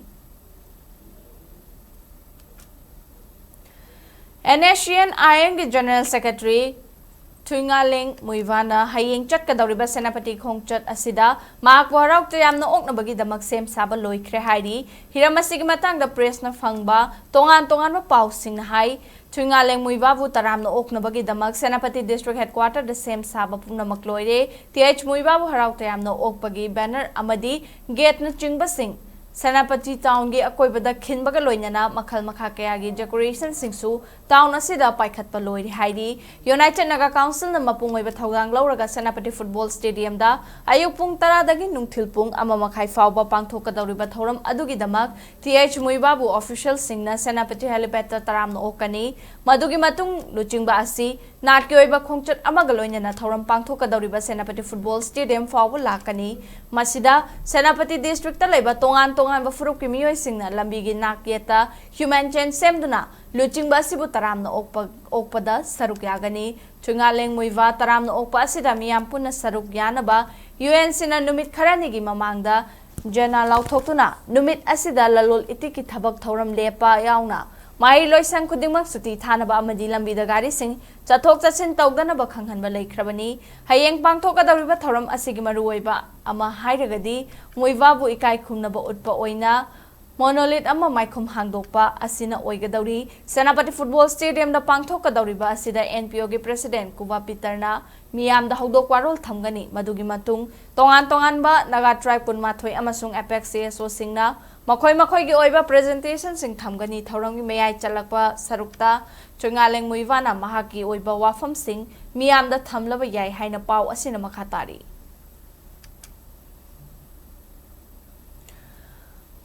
NSCN-IMꯒꯤ General Secretary ꯊꯨꯏꯉꯥꯂꯦꯡ ꯃꯨꯏꯕꯥꯅ ꯍꯌꯦꯡ ꯆꯠꯀꯗꯧꯔꯤꯕ ꯁꯦꯅꯥꯄꯇꯤ ꯈꯣꯡꯆꯠ ꯑꯁꯤꯗ ꯃꯍꯥꯛꯄꯨ ꯍꯔꯥꯎ ꯇꯌꯥꯝꯅ ꯑꯣꯛꯅꯕꯒꯤꯗꯃꯛ ꯁꯦꯝ ꯁꯥꯕ ꯂꯣꯏꯈ꯭ꯔꯦ ꯍꯥꯏꯔꯤ꯫ ꯍꯤꯔꯝ ꯑꯁꯤꯒꯤ ꯃꯇꯥꯡꯗ pressꯅ ꯐꯪꯕ ꯇꯣꯉꯥꯟ ꯇꯣꯉꯥꯟꯕ ꯄꯥꯎꯁꯤꯡꯅ ꯍꯥꯏ, ꯊꯨꯏꯉꯥꯂꯦꯡ ꯃꯨꯏꯕꯥꯕꯨ ꯇꯔꯥꯝꯅ ꯑꯣꯛꯅꯕꯒꯤꯗꯃꯛ ꯁꯦꯅꯥꯄꯇꯤ district headquarterꯗ ꯁꯦꯝ ꯁꯥꯕ ꯄꯨꯝꯅꯃꯛ ꯂꯣꯏꯔꯦ꯫ ꯊꯨꯏꯉꯥꯂꯦꯡ ꯃꯨꯏꯕꯥꯕꯨ ꯍꯔꯥꯎ ꯇꯌꯥꯝꯅ ꯑꯣꯛꯄꯒꯤ banner ꯑꯃꯗꯤ gateꯅꯆꯤꯡꯕꯁꯤꯡ ꯁꯦꯅꯥꯄꯇꯤ townꯒꯤ ꯑꯀꯣꯏꯕꯗ ꯈꯤꯟꯕꯒ ꯂꯣꯏꯅꯅ ꯃꯈꯜ ꯃꯈꯥ ꯀꯌꯥꯒꯤ decorationꯁꯤꯡꯁꯨ town ꯑꯁꯤꯗ ꯄꯥꯏꯈꯠꯄ ꯂꯣꯏꯔꯦ ꯍꯥꯏꯔꯤ꯫ United Naga Councilꯅ ꯃꯄꯨꯡ ꯑꯣꯏꯕ ꯊꯧꯗꯥꯡ ꯂꯧꯔꯒ ꯁꯦꯅꯥꯄꯇꯤ football stadiumꯗ ꯑꯌꯨꯛ ꯄꯨꯡ ꯇꯔꯥꯗꯒꯤ ꯅꯨꯡꯊꯤꯜ ꯄꯨꯡ ꯑꯃ ꯃꯈꯥꯏ ꯐꯥꯎꯕ ꯄꯥꯡꯊꯣꯛꯀꯗꯧꯔꯤꯕ ꯊꯧꯔꯝ ꯑꯗꯨꯒꯤꯗꯃꯛ ꯊꯨꯏꯉꯥꯂꯦꯡ ꯃꯨꯏꯕꯥꯕꯨ officialꯁꯤꯡꯅ ꯁꯦꯅꯥꯄꯇꯤ helipad ꯇꯔꯥꯝꯅ ꯑꯣꯛꯀꯅꯤ꯫ ꯃꯗꯨꯒꯤ ꯃꯇꯨꯡ ꯂꯨꯆꯤꯡꯕ ꯑꯁꯤ ꯅꯥꯠꯀꯤ ꯑꯣꯏꯕ ꯈꯣꯡꯆꯠ ꯑꯃꯒ ꯂꯣꯏꯅꯅ ꯊꯧꯔꯝ ꯄꯥꯡꯊꯣꯛꯀꯗꯧꯔꯤꯕ ꯁꯦꯅꯥꯄꯇꯤ football stadium ꯐꯥꯎꯕ ꯂꯥꯛꯀꯅꯤ꯫ ꯃꯁꯤꯗ ꯁꯦꯅꯥꯄꯇꯤ districtꯇ ꯂꯩꯕ ꯇꯣꯉꯥꯟ ꯇꯣꯉꯥꯟꯕ ꯐꯨꯔꯨꯞꯀꯤ ꯃꯤꯑꯣꯏꯁꯤꯡꯅ ꯂꯝꯕꯤꯒꯤ ꯅꯥꯛ ꯌꯦꯠꯇ human chain ꯁꯦꯝꯗꯨꯅ ꯂꯨꯆꯤꯡꯕ ꯑꯁꯤꯕꯨ ꯇꯔꯥꯝꯅ ꯑꯣꯛꯄ, ꯑꯣꯛꯄꯗ ꯁꯔꯨꯛ ꯌꯥꯒꯅꯤ꯫ ꯊꯨꯏꯉꯥꯂꯦꯡ ꯃꯨꯏꯕꯥ ꯇꯔꯥꯝꯅ ꯑꯣꯛꯄ ꯑꯁꯤꯗ ꯃꯤꯌꯥꯝ ꯄꯨꯟꯅ ꯁꯔꯨꯛ ꯌꯥꯅꯕ UNCꯅ ꯅꯨꯃꯤꯠ ꯈꯔꯅꯤꯒꯤ ꯃꯃꯥꯡꯗ ꯖꯦꯅꯥ ꯂꯥꯎꯊꯣꯛꯇꯨꯅ ꯅꯨꯃꯤꯠ ꯑꯁꯤꯗ ꯂꯂꯣꯜ ꯏꯇꯤꯛꯀꯤ ꯊꯕꯛ ꯊꯧꯔꯝ ꯂꯦꯞꯄ ꯌꯥꯎꯅ ꯃꯍꯩ ꯂꯣꯏꯁꯪ ꯈꯨꯗꯤꯡꯃꯛ ꯁꯨꯇꯤ ꯊꯥꯅꯕ ꯑꯃꯗꯤ ꯂꯝꯕꯤꯗ ꯒꯥꯔꯤꯁꯤꯡ ꯆꯠꯊꯣꯛ ꯆꯠꯁꯤꯟ ꯇꯧꯗꯅꯕ ꯈꯪꯍꯟꯕ ꯂꯩꯈ꯭ꯔꯕꯅꯤ꯫ ꯍꯌꯦꯡ ꯄꯥꯡꯊꯣꯛꯀꯗꯧꯔꯤꯕ ꯊꯧꯔꯝ ꯑꯁꯤꯒꯤ ꯃꯔꯨꯑꯣꯏꯕ ꯑꯃ ꯍꯥꯏꯔꯒꯗꯤ ꯃꯨꯏꯕꯥꯕꯨ ꯏꯀꯥꯏ ꯈꯨꯝꯅꯕ ꯎꯠꯄ ꯑꯣꯏꯅ monolith ꯑꯃ ꯃꯥꯏꯈꯨꯝ ꯍꯥꯡꯗꯣꯛꯄ ꯑꯁꯤꯅ ꯑꯣꯏꯒꯗꯧꯔꯤ꯫ ꯁꯦꯅꯥꯄꯇꯤ football stadiumꯗ ꯄꯥꯡꯊꯣꯛꯀꯗꯧꯔꯤꯕ ꯑꯁꯤꯗ NPOꯒꯤ president ꯀꯨꯕꯥ ꯄꯤꯇꯔꯅ ꯃꯤꯌꯥꯝꯗ ꯍꯧꯗꯣꯛ ꯋꯥꯔꯣꯜ ꯊꯝꯒꯅꯤ꯫ ꯃꯗꯨꯒꯤ ꯃꯇꯨꯡ ꯇꯣꯉꯥꯟ ꯇꯣꯉꯥꯟꯕ Naga tribe ꯀꯨꯟꯃꯥꯊꯣꯏ ꯑꯃꯁꯨꯡ apex CSOꯁꯤꯡꯅ ꯃꯈꯣꯏ ꯃꯈꯣꯏꯒꯤ ꯑꯣꯏꯕ presentationꯁꯤꯡ ꯊꯝꯒꯅꯤ꯫ ꯊꯧꯔꯝꯒꯤ ꯃꯌꯥꯏ ꯆꯜꯂꯛꯄ ꯁꯔꯨꯛꯇ ꯆꯣꯏꯉꯥꯂꯦꯡ ꯃꯨꯏꯕꯥꯅ ꯃꯍꯥꯛꯀꯤ ꯑꯣꯏꯕ ꯋꯥꯐꯝꯁꯤꯡ ꯃꯤꯌꯥꯝꯗ ꯊꯝꯂꯕ ꯌꯥꯏ ꯍꯥꯏꯅ ꯄꯥꯎ ꯑꯁꯤꯅ ꯃꯈꯥ ꯇꯥꯔꯤ꯫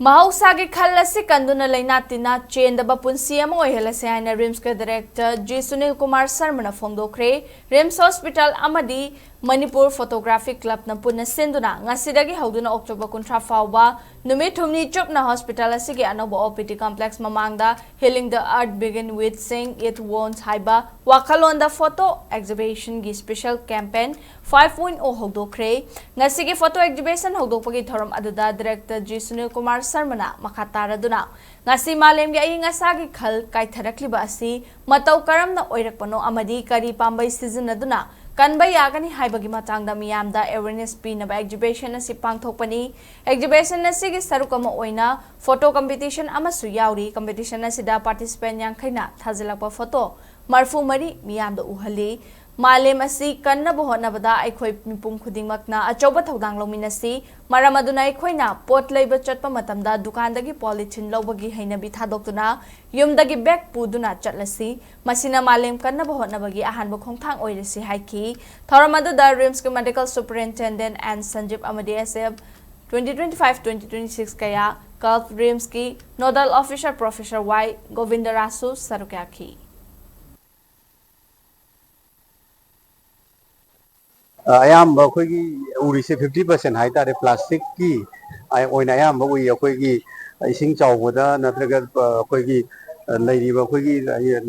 ꯃꯍꯧꯁꯥꯒꯤ ꯈꯜ ꯑꯁꯤ ꯀꯟꯗꯨꯅ ꯂꯩꯅꯥ ꯇꯤꯟꯅꯥ ꯆꯦꯟꯗꯕ ꯄꯨꯟꯁꯤ ꯑꯃ ꯑꯣꯏꯍꯜꯂꯁꯤ ꯍꯥꯏꯅ RIMSꯀꯤ director G Sunil Kumar ꯁꯔꯃꯅ ꯐꯣꯡꯗꯣꯛꯈ꯭ꯔꯦ꯫ RIMS Hospital ꯑꯃꯗꯤ ꯃꯅꯤꯄꯨꯔ Photography Clubꯅ ꯄꯨꯟꯅ ꯁꯤꯟꯗꯨꯅ ꯉꯁꯤꯗꯒꯤ ꯍꯧꯗꯨꯅ October ꯀꯨꯟꯊ꯭ꯔꯥ ꯐꯥꯎꯕ ꯅꯨꯃꯤꯠ ꯍꯨꯝꯅꯤ ꯆꯨꯞꯅ hospital ꯑꯁꯤꯒꯤ ꯑꯅꯧꯕ OPD complex ꯃꯃꯥꯡꯗ Healing the Earth Begin with Seeing It Once ꯍꯥꯏꯕ ꯋꯥꯈꯜꯂꯣꯟꯗ photo exhibitionꯒꯤ special campaign five point oh ꯍꯧꯗꯣꯛꯈ꯭ꯔꯦ꯫ ꯉꯁꯤꯒꯤ photo exhibition ꯍꯧꯗꯣꯛꯄꯒꯤ ꯊꯧꯔꯝ ꯑꯗꯨꯗ director G ꯁꯨꯅꯤꯜ ꯀꯨꯃꯥꯔ ꯁꯔꯃꯅ ꯃꯈꯥ ꯇꯥꯔꯗꯨꯅ, ꯉꯁꯤ ꯃꯥꯂꯦꯝꯒꯤ ꯑꯏꯪ ꯑꯁꯥꯒꯤ ꯈꯜ ꯀꯥꯏꯊꯔꯛꯂꯤꯕ ꯑꯁꯤ ꯃꯇꯧ ꯀꯔꯝꯅ ꯑꯣꯏꯔꯛꯄꯅꯣ ꯑꯃꯗꯤ ꯀꯔꯤ ꯄꯥꯝꯕꯩ ꯁꯤꯖꯤꯟꯅꯗꯨꯅ ꯀꯟꯕ ꯌꯥꯒꯅꯤ ꯍꯥꯏꯕꯒꯤ ꯃꯇꯥꯡꯗ ꯃꯤꯌꯥꯝꯗ awareness ꯄꯤꯅꯕ exhibition ꯑꯁꯤ ꯄꯥꯡꯊꯣꯛꯄꯅꯤ꯫ Exhibition ꯑꯁꯤꯒꯤ ꯁꯔꯨꯛ ꯑꯃ ꯑꯣꯏꯅ photo competition ꯑꯃꯁꯨ ꯌꯥꯎꯔꯤ꯫ Competition ꯑꯁꯤꯗ participant ꯌꯥꯡꯈꯩꯅ ꯊꯥꯖꯤꯜꯂꯛꯄ photo ꯃꯔꯤꯐꯨ ꯃꯔꯤ ꯃꯤꯌꯥꯝꯗ ꯎꯍꯜꯂꯤ꯫ ꯃꯥꯂꯦꯝ ꯑꯁꯤ ꯀꯟꯅꯕ ꯍꯣꯠꯅꯕꯗ ꯑꯩꯈꯣꯏ ꯃꯤꯄꯨꯝ ꯈꯨꯗꯤꯡꯃꯛꯅ ꯑꯆꯧꯕ ꯊꯧꯗꯥꯡ ꯂꯧꯃꯤꯟꯅꯁꯤ꯫ ꯃꯔꯝ ꯑꯗꯨꯅ ꯑꯩꯈꯣꯏꯅ ꯄꯣꯠ ꯂꯩꯕ ꯆꯠꯄ ꯃꯇꯝꯗ ꯗꯨꯀꯥꯟꯗꯒꯤ polythene ꯂꯧꯕꯒꯤ ꯍꯩꯅꯕꯤ ꯊꯥꯗꯣꯛꯇꯨꯅ ꯌꯨꯝꯗꯒꯤ bag ꯄꯨꯗꯨꯅ ꯆꯠꯂꯁꯤ꯫ ꯃꯁꯤꯅ ꯃꯥꯂꯦꯝ ꯀꯟꯅꯕ ꯍꯣꯠꯅꯕꯒꯤ ꯑꯍꯥꯟꯕ ꯈꯣꯡꯊꯥꯡ ꯑꯣꯏꯔꯁꯤ ꯍꯥꯏꯈꯤ꯫ ꯊꯧꯔꯝ ꯑꯗꯨꯗ RIMSꯀꯤ medical superintendent N ꯁꯟꯖꯤꯞ ꯑꯃꯗꯤ S F twenty twenty-five twenty twenty-six ꯀꯌꯥ, Gulf RIMSꯀꯤ nodal officer Professor Y ꯒꯣꯕꯤꯟꯗꯔꯥꯖꯁꯨ ꯁꯔꯨꯛ ꯌꯥꯈꯤ꯫ ꯑꯌꯥꯝꯕ ꯑꯩꯈꯣꯏꯒꯤ ꯎꯔꯤꯁꯦ fifty percent ꯍꯥꯏꯇꯥꯔꯦ, plasticꯀꯤ ꯑꯣꯏꯅ ꯑꯌꯥꯝꯕ ꯎꯏ꯫ ꯑꯩꯈꯣꯏꯒꯤ ꯏꯁꯤꯡ ꯆꯥꯎꯕꯗ ꯅꯠꯇ꯭ꯔꯒ ꯑꯩꯈꯣꯏꯒꯤ ꯂꯩꯔꯤꯕ ꯑꯩꯈꯣꯏꯒꯤ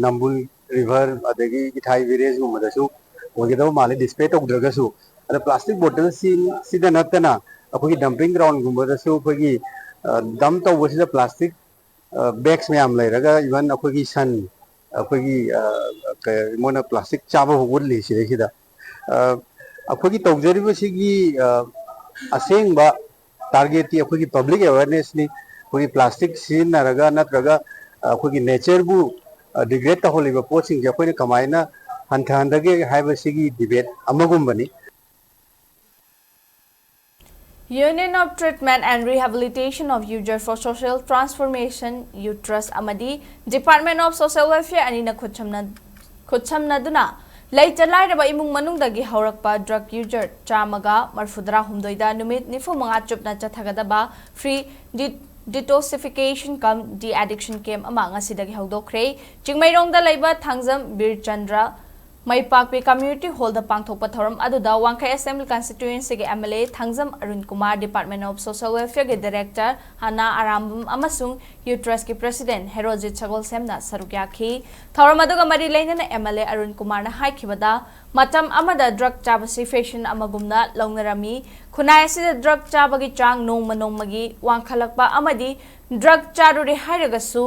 ꯅꯝꯕꯨꯜ river ꯑꯗꯒꯤ ꯏꯊꯥꯏ villageꯒꯨꯝꯕꯗꯁꯨ ꯑꯣꯏꯒꯗꯕ ꯃꯥꯜꯂꯦ, display ꯇꯧꯗ꯭ꯔꯒꯁꯨ꯫ ꯑꯗ plastic bottleꯁꯤꯡ ꯁꯤꯗ ꯅꯠꯇꯅ ꯑꯩꯈꯣꯏꯒꯤ dumping groundꯒꯨꯝꯕꯗꯁꯨ ꯑꯩꯈꯣꯏꯒꯤ dump ꯇꯧꯕꯁꯤꯗ plastic bags ꯃꯌꯥꯝ ꯂꯩꯔꯒ, even ꯑꯩꯈꯣꯏꯒꯤ ꯁꯟ, ꯑꯩꯈꯣꯏꯒꯤ ꯃꯣꯏꯅ plastic ꯆꯥꯕ ꯐꯥꯎ ꯎꯠꯂꯤ ꯁꯤꯗꯩꯁꯤꯗ꯫ ꯑꯩꯈꯣꯏꯒꯤ ꯇꯧꯖꯔꯤꯕꯁꯤꯒꯤ ꯑꯁꯦꯡꯕ targetꯇꯤ ꯑꯩꯈꯣꯏꯒꯤ public awarenessꯅꯤ꯫ ꯑꯩꯈꯣꯏꯒꯤ plastic ꯁꯤꯖꯤꯟꯅꯔꯒ ꯅꯠꯇ꯭ꯔꯒ ꯑꯩꯈꯣꯏꯒꯤ natureꯕꯨ degrade ꯇꯧꯍꯜꯂꯤꯕ ꯄꯣꯠꯁꯤꯡꯁꯦ ꯑꯩꯈꯣꯏꯅ ꯀꯃꯥꯏꯅ ꯍꯟꯊꯍꯟꯗꯒꯦ ꯍꯥꯏꯕꯁꯤꯒꯤ debate ꯑꯃꯒꯨꯝꯕꯅꯤ꯫ Union of Treatment and Rehabilitation of Users for Social Transformation, ꯌꯨꯇ꯭ꯔꯁ, ꯑꯃꯗꯤ Department of Social Welfare ꯑꯅꯤꯅ ꯈꯨꯠꯁꯝꯅ-, ꯈꯨꯠꯁꯝꯅꯗꯨꯅ ꯂꯩꯇ ꯂꯥꯏꯔꯕ ꯏꯃꯨꯡ ꯃꯅꯨꯡꯗꯒꯤ ꯍꯧꯔꯛꯄ drug user ꯆꯥꯝꯃꯒ ꯃꯔꯐꯨꯇꯔꯥ ꯍꯨꯝꯗꯣꯏꯗ ꯅꯨꯃꯤꯠ ꯅꯤꯐꯨ ꯃꯉꯥ ꯆꯨꯞꯅ ꯆꯠꯊꯒꯗꯕ free de-, detoxification cum de-addiction camp ꯑꯃ ꯉꯁꯤꯗꯒꯤ ꯍꯧꯗꯣꯛꯈ꯭ꯔꯦ꯫ ꯆꯤꯡꯃꯩꯔꯣꯡꯗ ꯂꯩꯕ ꯊꯥꯡꯖꯝ ꯕꯤꯔꯆꯟꯗ꯭ꯔ ꯃꯩꯄꯥꯛꯄꯤ Community Hallꯗ ꯄꯥꯡꯊꯣꯛꯄ ꯊꯧꯔꯝ ꯑꯗꯨꯗ ꯋꯥꯡꯈꯩ Assembly Constituencyꯒꯤ MLA Thangjam Arun Kumar, Department of Social Welfareꯒꯤ Director ꯍꯥꯅꯥ Arambam ꯑꯃꯁꯨꯡ ꯌꯨꯇ꯭ꯔꯁꯀꯤ President ꯍꯦꯔꯣꯖꯤꯠ ꯁꯒꯣꯜꯁꯦꯝꯅ ꯁꯔꯨꯛ ꯌꯥꯈꯤ꯫ ꯊꯧꯔꯝ ꯑꯗꯨꯒ ꯃꯔꯤ ꯂꯩꯅꯅ MLA ꯑꯔꯨꯟ ꯀꯨꯃꯥꯔꯅ ꯍꯥꯏꯈꯤꯕꯗ, ꯃꯇꯝ ꯑꯃꯗ drug ꯆꯥꯕꯁꯤ fashion ꯑꯃꯒꯨꯝꯅ ꯂꯧꯅꯔꯝꯃꯤ꯫ ꯈꯨꯟꯅꯥꯏ ꯑꯁꯤꯗ drug ꯆꯥꯕꯒꯤ ꯆꯥꯡ ꯅꯣꯡꯃ ꯅꯣꯡꯃꯒꯤ ꯋꯥꯡꯈꯠꯂꯛꯄ ꯑꯃꯗꯤ drug ꯆꯥꯔꯨꯔꯦ ꯍꯥꯏꯔꯒꯁꯨ